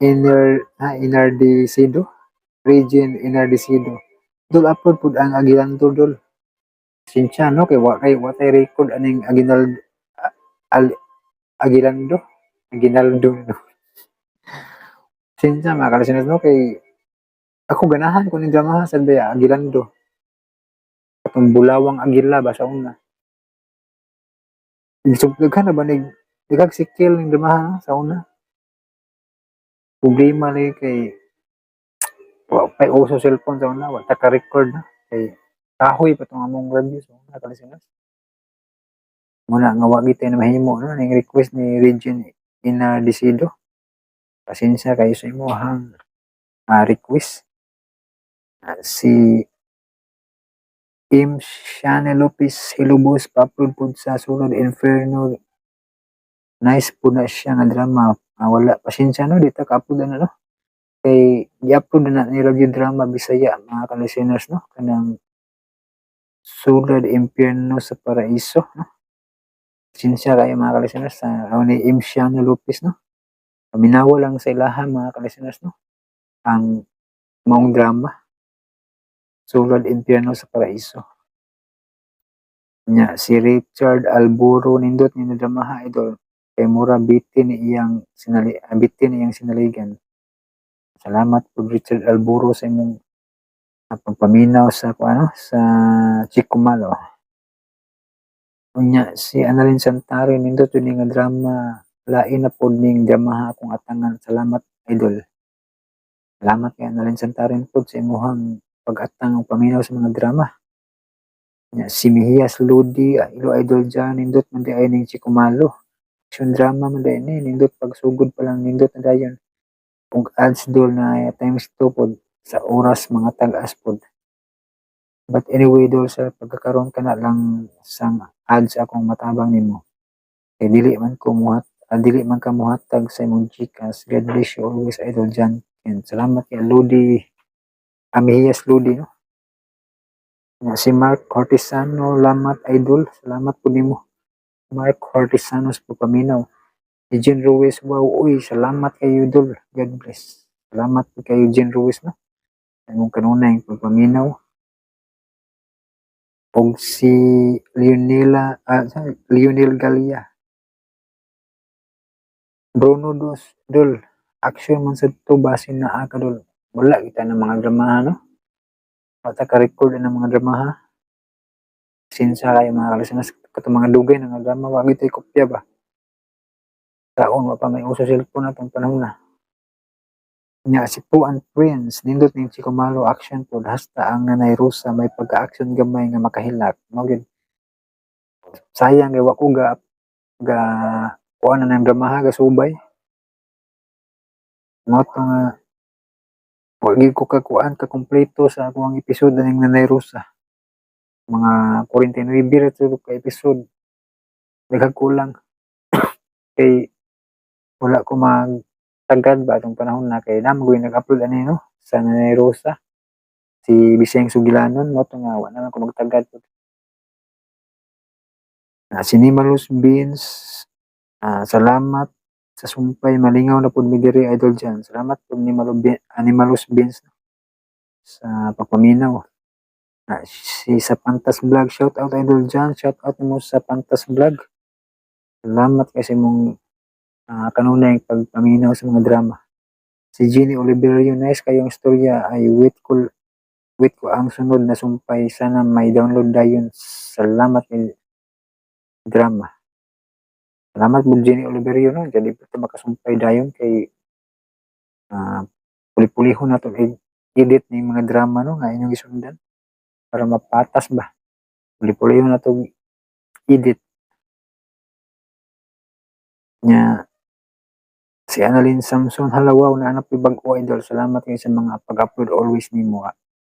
Inner Inardicido. Regine Inardicido. Dol, upload pud ang Aguinaldo dol. Sinsya, no, kay wa tay record aning Aguinaldo al Aguilando Aguinaldo, no. Sinsya, mga kalisunod, no, kay ako ganahan ko ning dramahan sa baya Aguilando. Katong Bulawang Agila ba sa una. Daghan na ba nig daghan sikil ning dramahan sa una. Problema lagi kay wa pay uso cellphone sa una, wa ta ka record na kay kahoy pa tong among radio sa una, kalisunod. Muna nga wa gid na mahimo, no, ning request ni Regine Inardicido. Pasensya kayo sa imong request. Si Im Shane Lopez, hello boss, pa-upload pod sa Sulod Inferno. Nice po na siya nga drama. Wala, pasensya, no, dito ka-upload na, no. Kay gi-upload na ni Radio Drama Bisaya, mga ka-listeners, no, kanang Sulod Impierno sa Paraiso, no. Pasensya kayo, mga ka-listeners, sa ni Im Shane Lopez, no. Paminawa lang sa ilaha, mga ka-listeners, no. Ang maong drama Sulod Impierno sa Paraiso. Nya si Richard Alburo, nindot ni dramaha idol kay mura bitin ni iyang sinali, bitin iyang sinaligan. Salamat po, Richard Alburo, sa imong pagpaminaw sa ano sa Chico Malo. Unya si Annalyn Santari, nindot yun nga drama, lain na pod ning dramaha akong atangan. Salamat, idol. Salamat kay Annalyn Santarin pod sa imuhang pag-atang ug paminaw sa mga drama. Nya si Mejias Ludi, ilo Idol Jan, nindot man di ay ning Chico Malo. Action drama man di ni, nindot pagsugod pa lang, nindot na dayon. Ug ads dol na times 2 pod sa oras mga tag-as pod. But anyway dol, sa pagkakaroon ka na lang sang ads akong matabang nimo. Kay dili man ko muhat, dili man ka muhatag sa imong GCash. God bless you always, Idol Jan. And salamat kay Ludi, Amihiyas Ludi, no? Nga si Mark Hortisano, lamat idol. Salamat po nimo. Mark Hortisano sa pagpaminaw. Si Jean Ruiz, wow, uy, salamat kayo, idol. God bless. Salamat po kayo, Jean Ruiz, no? Sa imong kanunay pagpaminaw. Og si Leonela, Lionel Galia. Bruno Dos, dol, action man sa to, basin na ka dol. Wala kita ng mga dramaha, no? Wala ka record ng mga dramaha. Sinsa kayo mga kalisanas, katong mga dugay ng mga drama, wa gito'y kopya ba? Taon, wa pa may uso cellphone atong panahon na. Nya si Po and Prince, nindot ning Chico Malo, action pod, hasta ang Nanay Rosa may pagka-action gamay nga makahilak. Mao gyud. Sayang kay wa ko ga kuan na ng dramaha ga subay. Mao to nga wa gyud ko kakuan ka kumpleto sa akong episode ning Nanay Rosa. Mga 49 ra to ka episode. Daghang kulang. Kay wala ko mag tagad ba atong panahon na kay na magoy nag-upload ani, no, sa Nanay Rosa si Bisayang Sugilanon. Mo to nga wa na lang ko magtagad pud. Na si Nimalus Beans, salamat sa sumpay, malingaw na pud mi diri, Idol Jan. Salamat pud ni Animalus Beans, no, sa pagpaminaw. Na si sa Pantas Vlog, shout out Idol Jan, shout out mo sa Pantas Vlog. Salamat kasi mong kanunay pagpaminaw sa mga drama. Si Jenny Oliverio, nice kayong istorya ay wait ko ang sunod na sumpay, sana may download dayon. Salamat kay drama. Salamat mo Jenny Oliverio, no. Jadi pa ito makasumpay dayon kay puli-pulihon na to edit ni mga drama, no, nga inyong gisundan para mapatas ba. Puli-pulihon na to edit. Nya si Annalyn Samson, halawaw na anak bag-o idol. Salamat kayo sa mga pag-upload always nimo.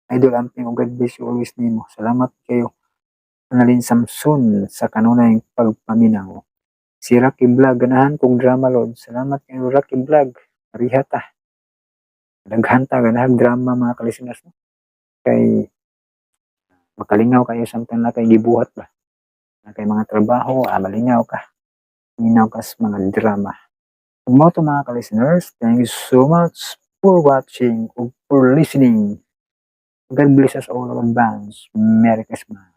Idol Amping, God bless you always nimo. Salamat kayo Annalyn Samson sa kanunay pagpaminaw. Si Rocky Vlog, ganahan kong drama lord. Salamat kayo Rocky Vlog. Pariha ta. Daghan ta ganahan drama mga kalisteners, no? Kay makalingaw kayo samtang na kay gibuhat ba. Na kay mga trabaho, malingaw ka. Minaw ka sa mga drama. Ug mao to mga ka-listeners, thank you so much for watching ug for listening. God bless us all in advance. Merry Christmas.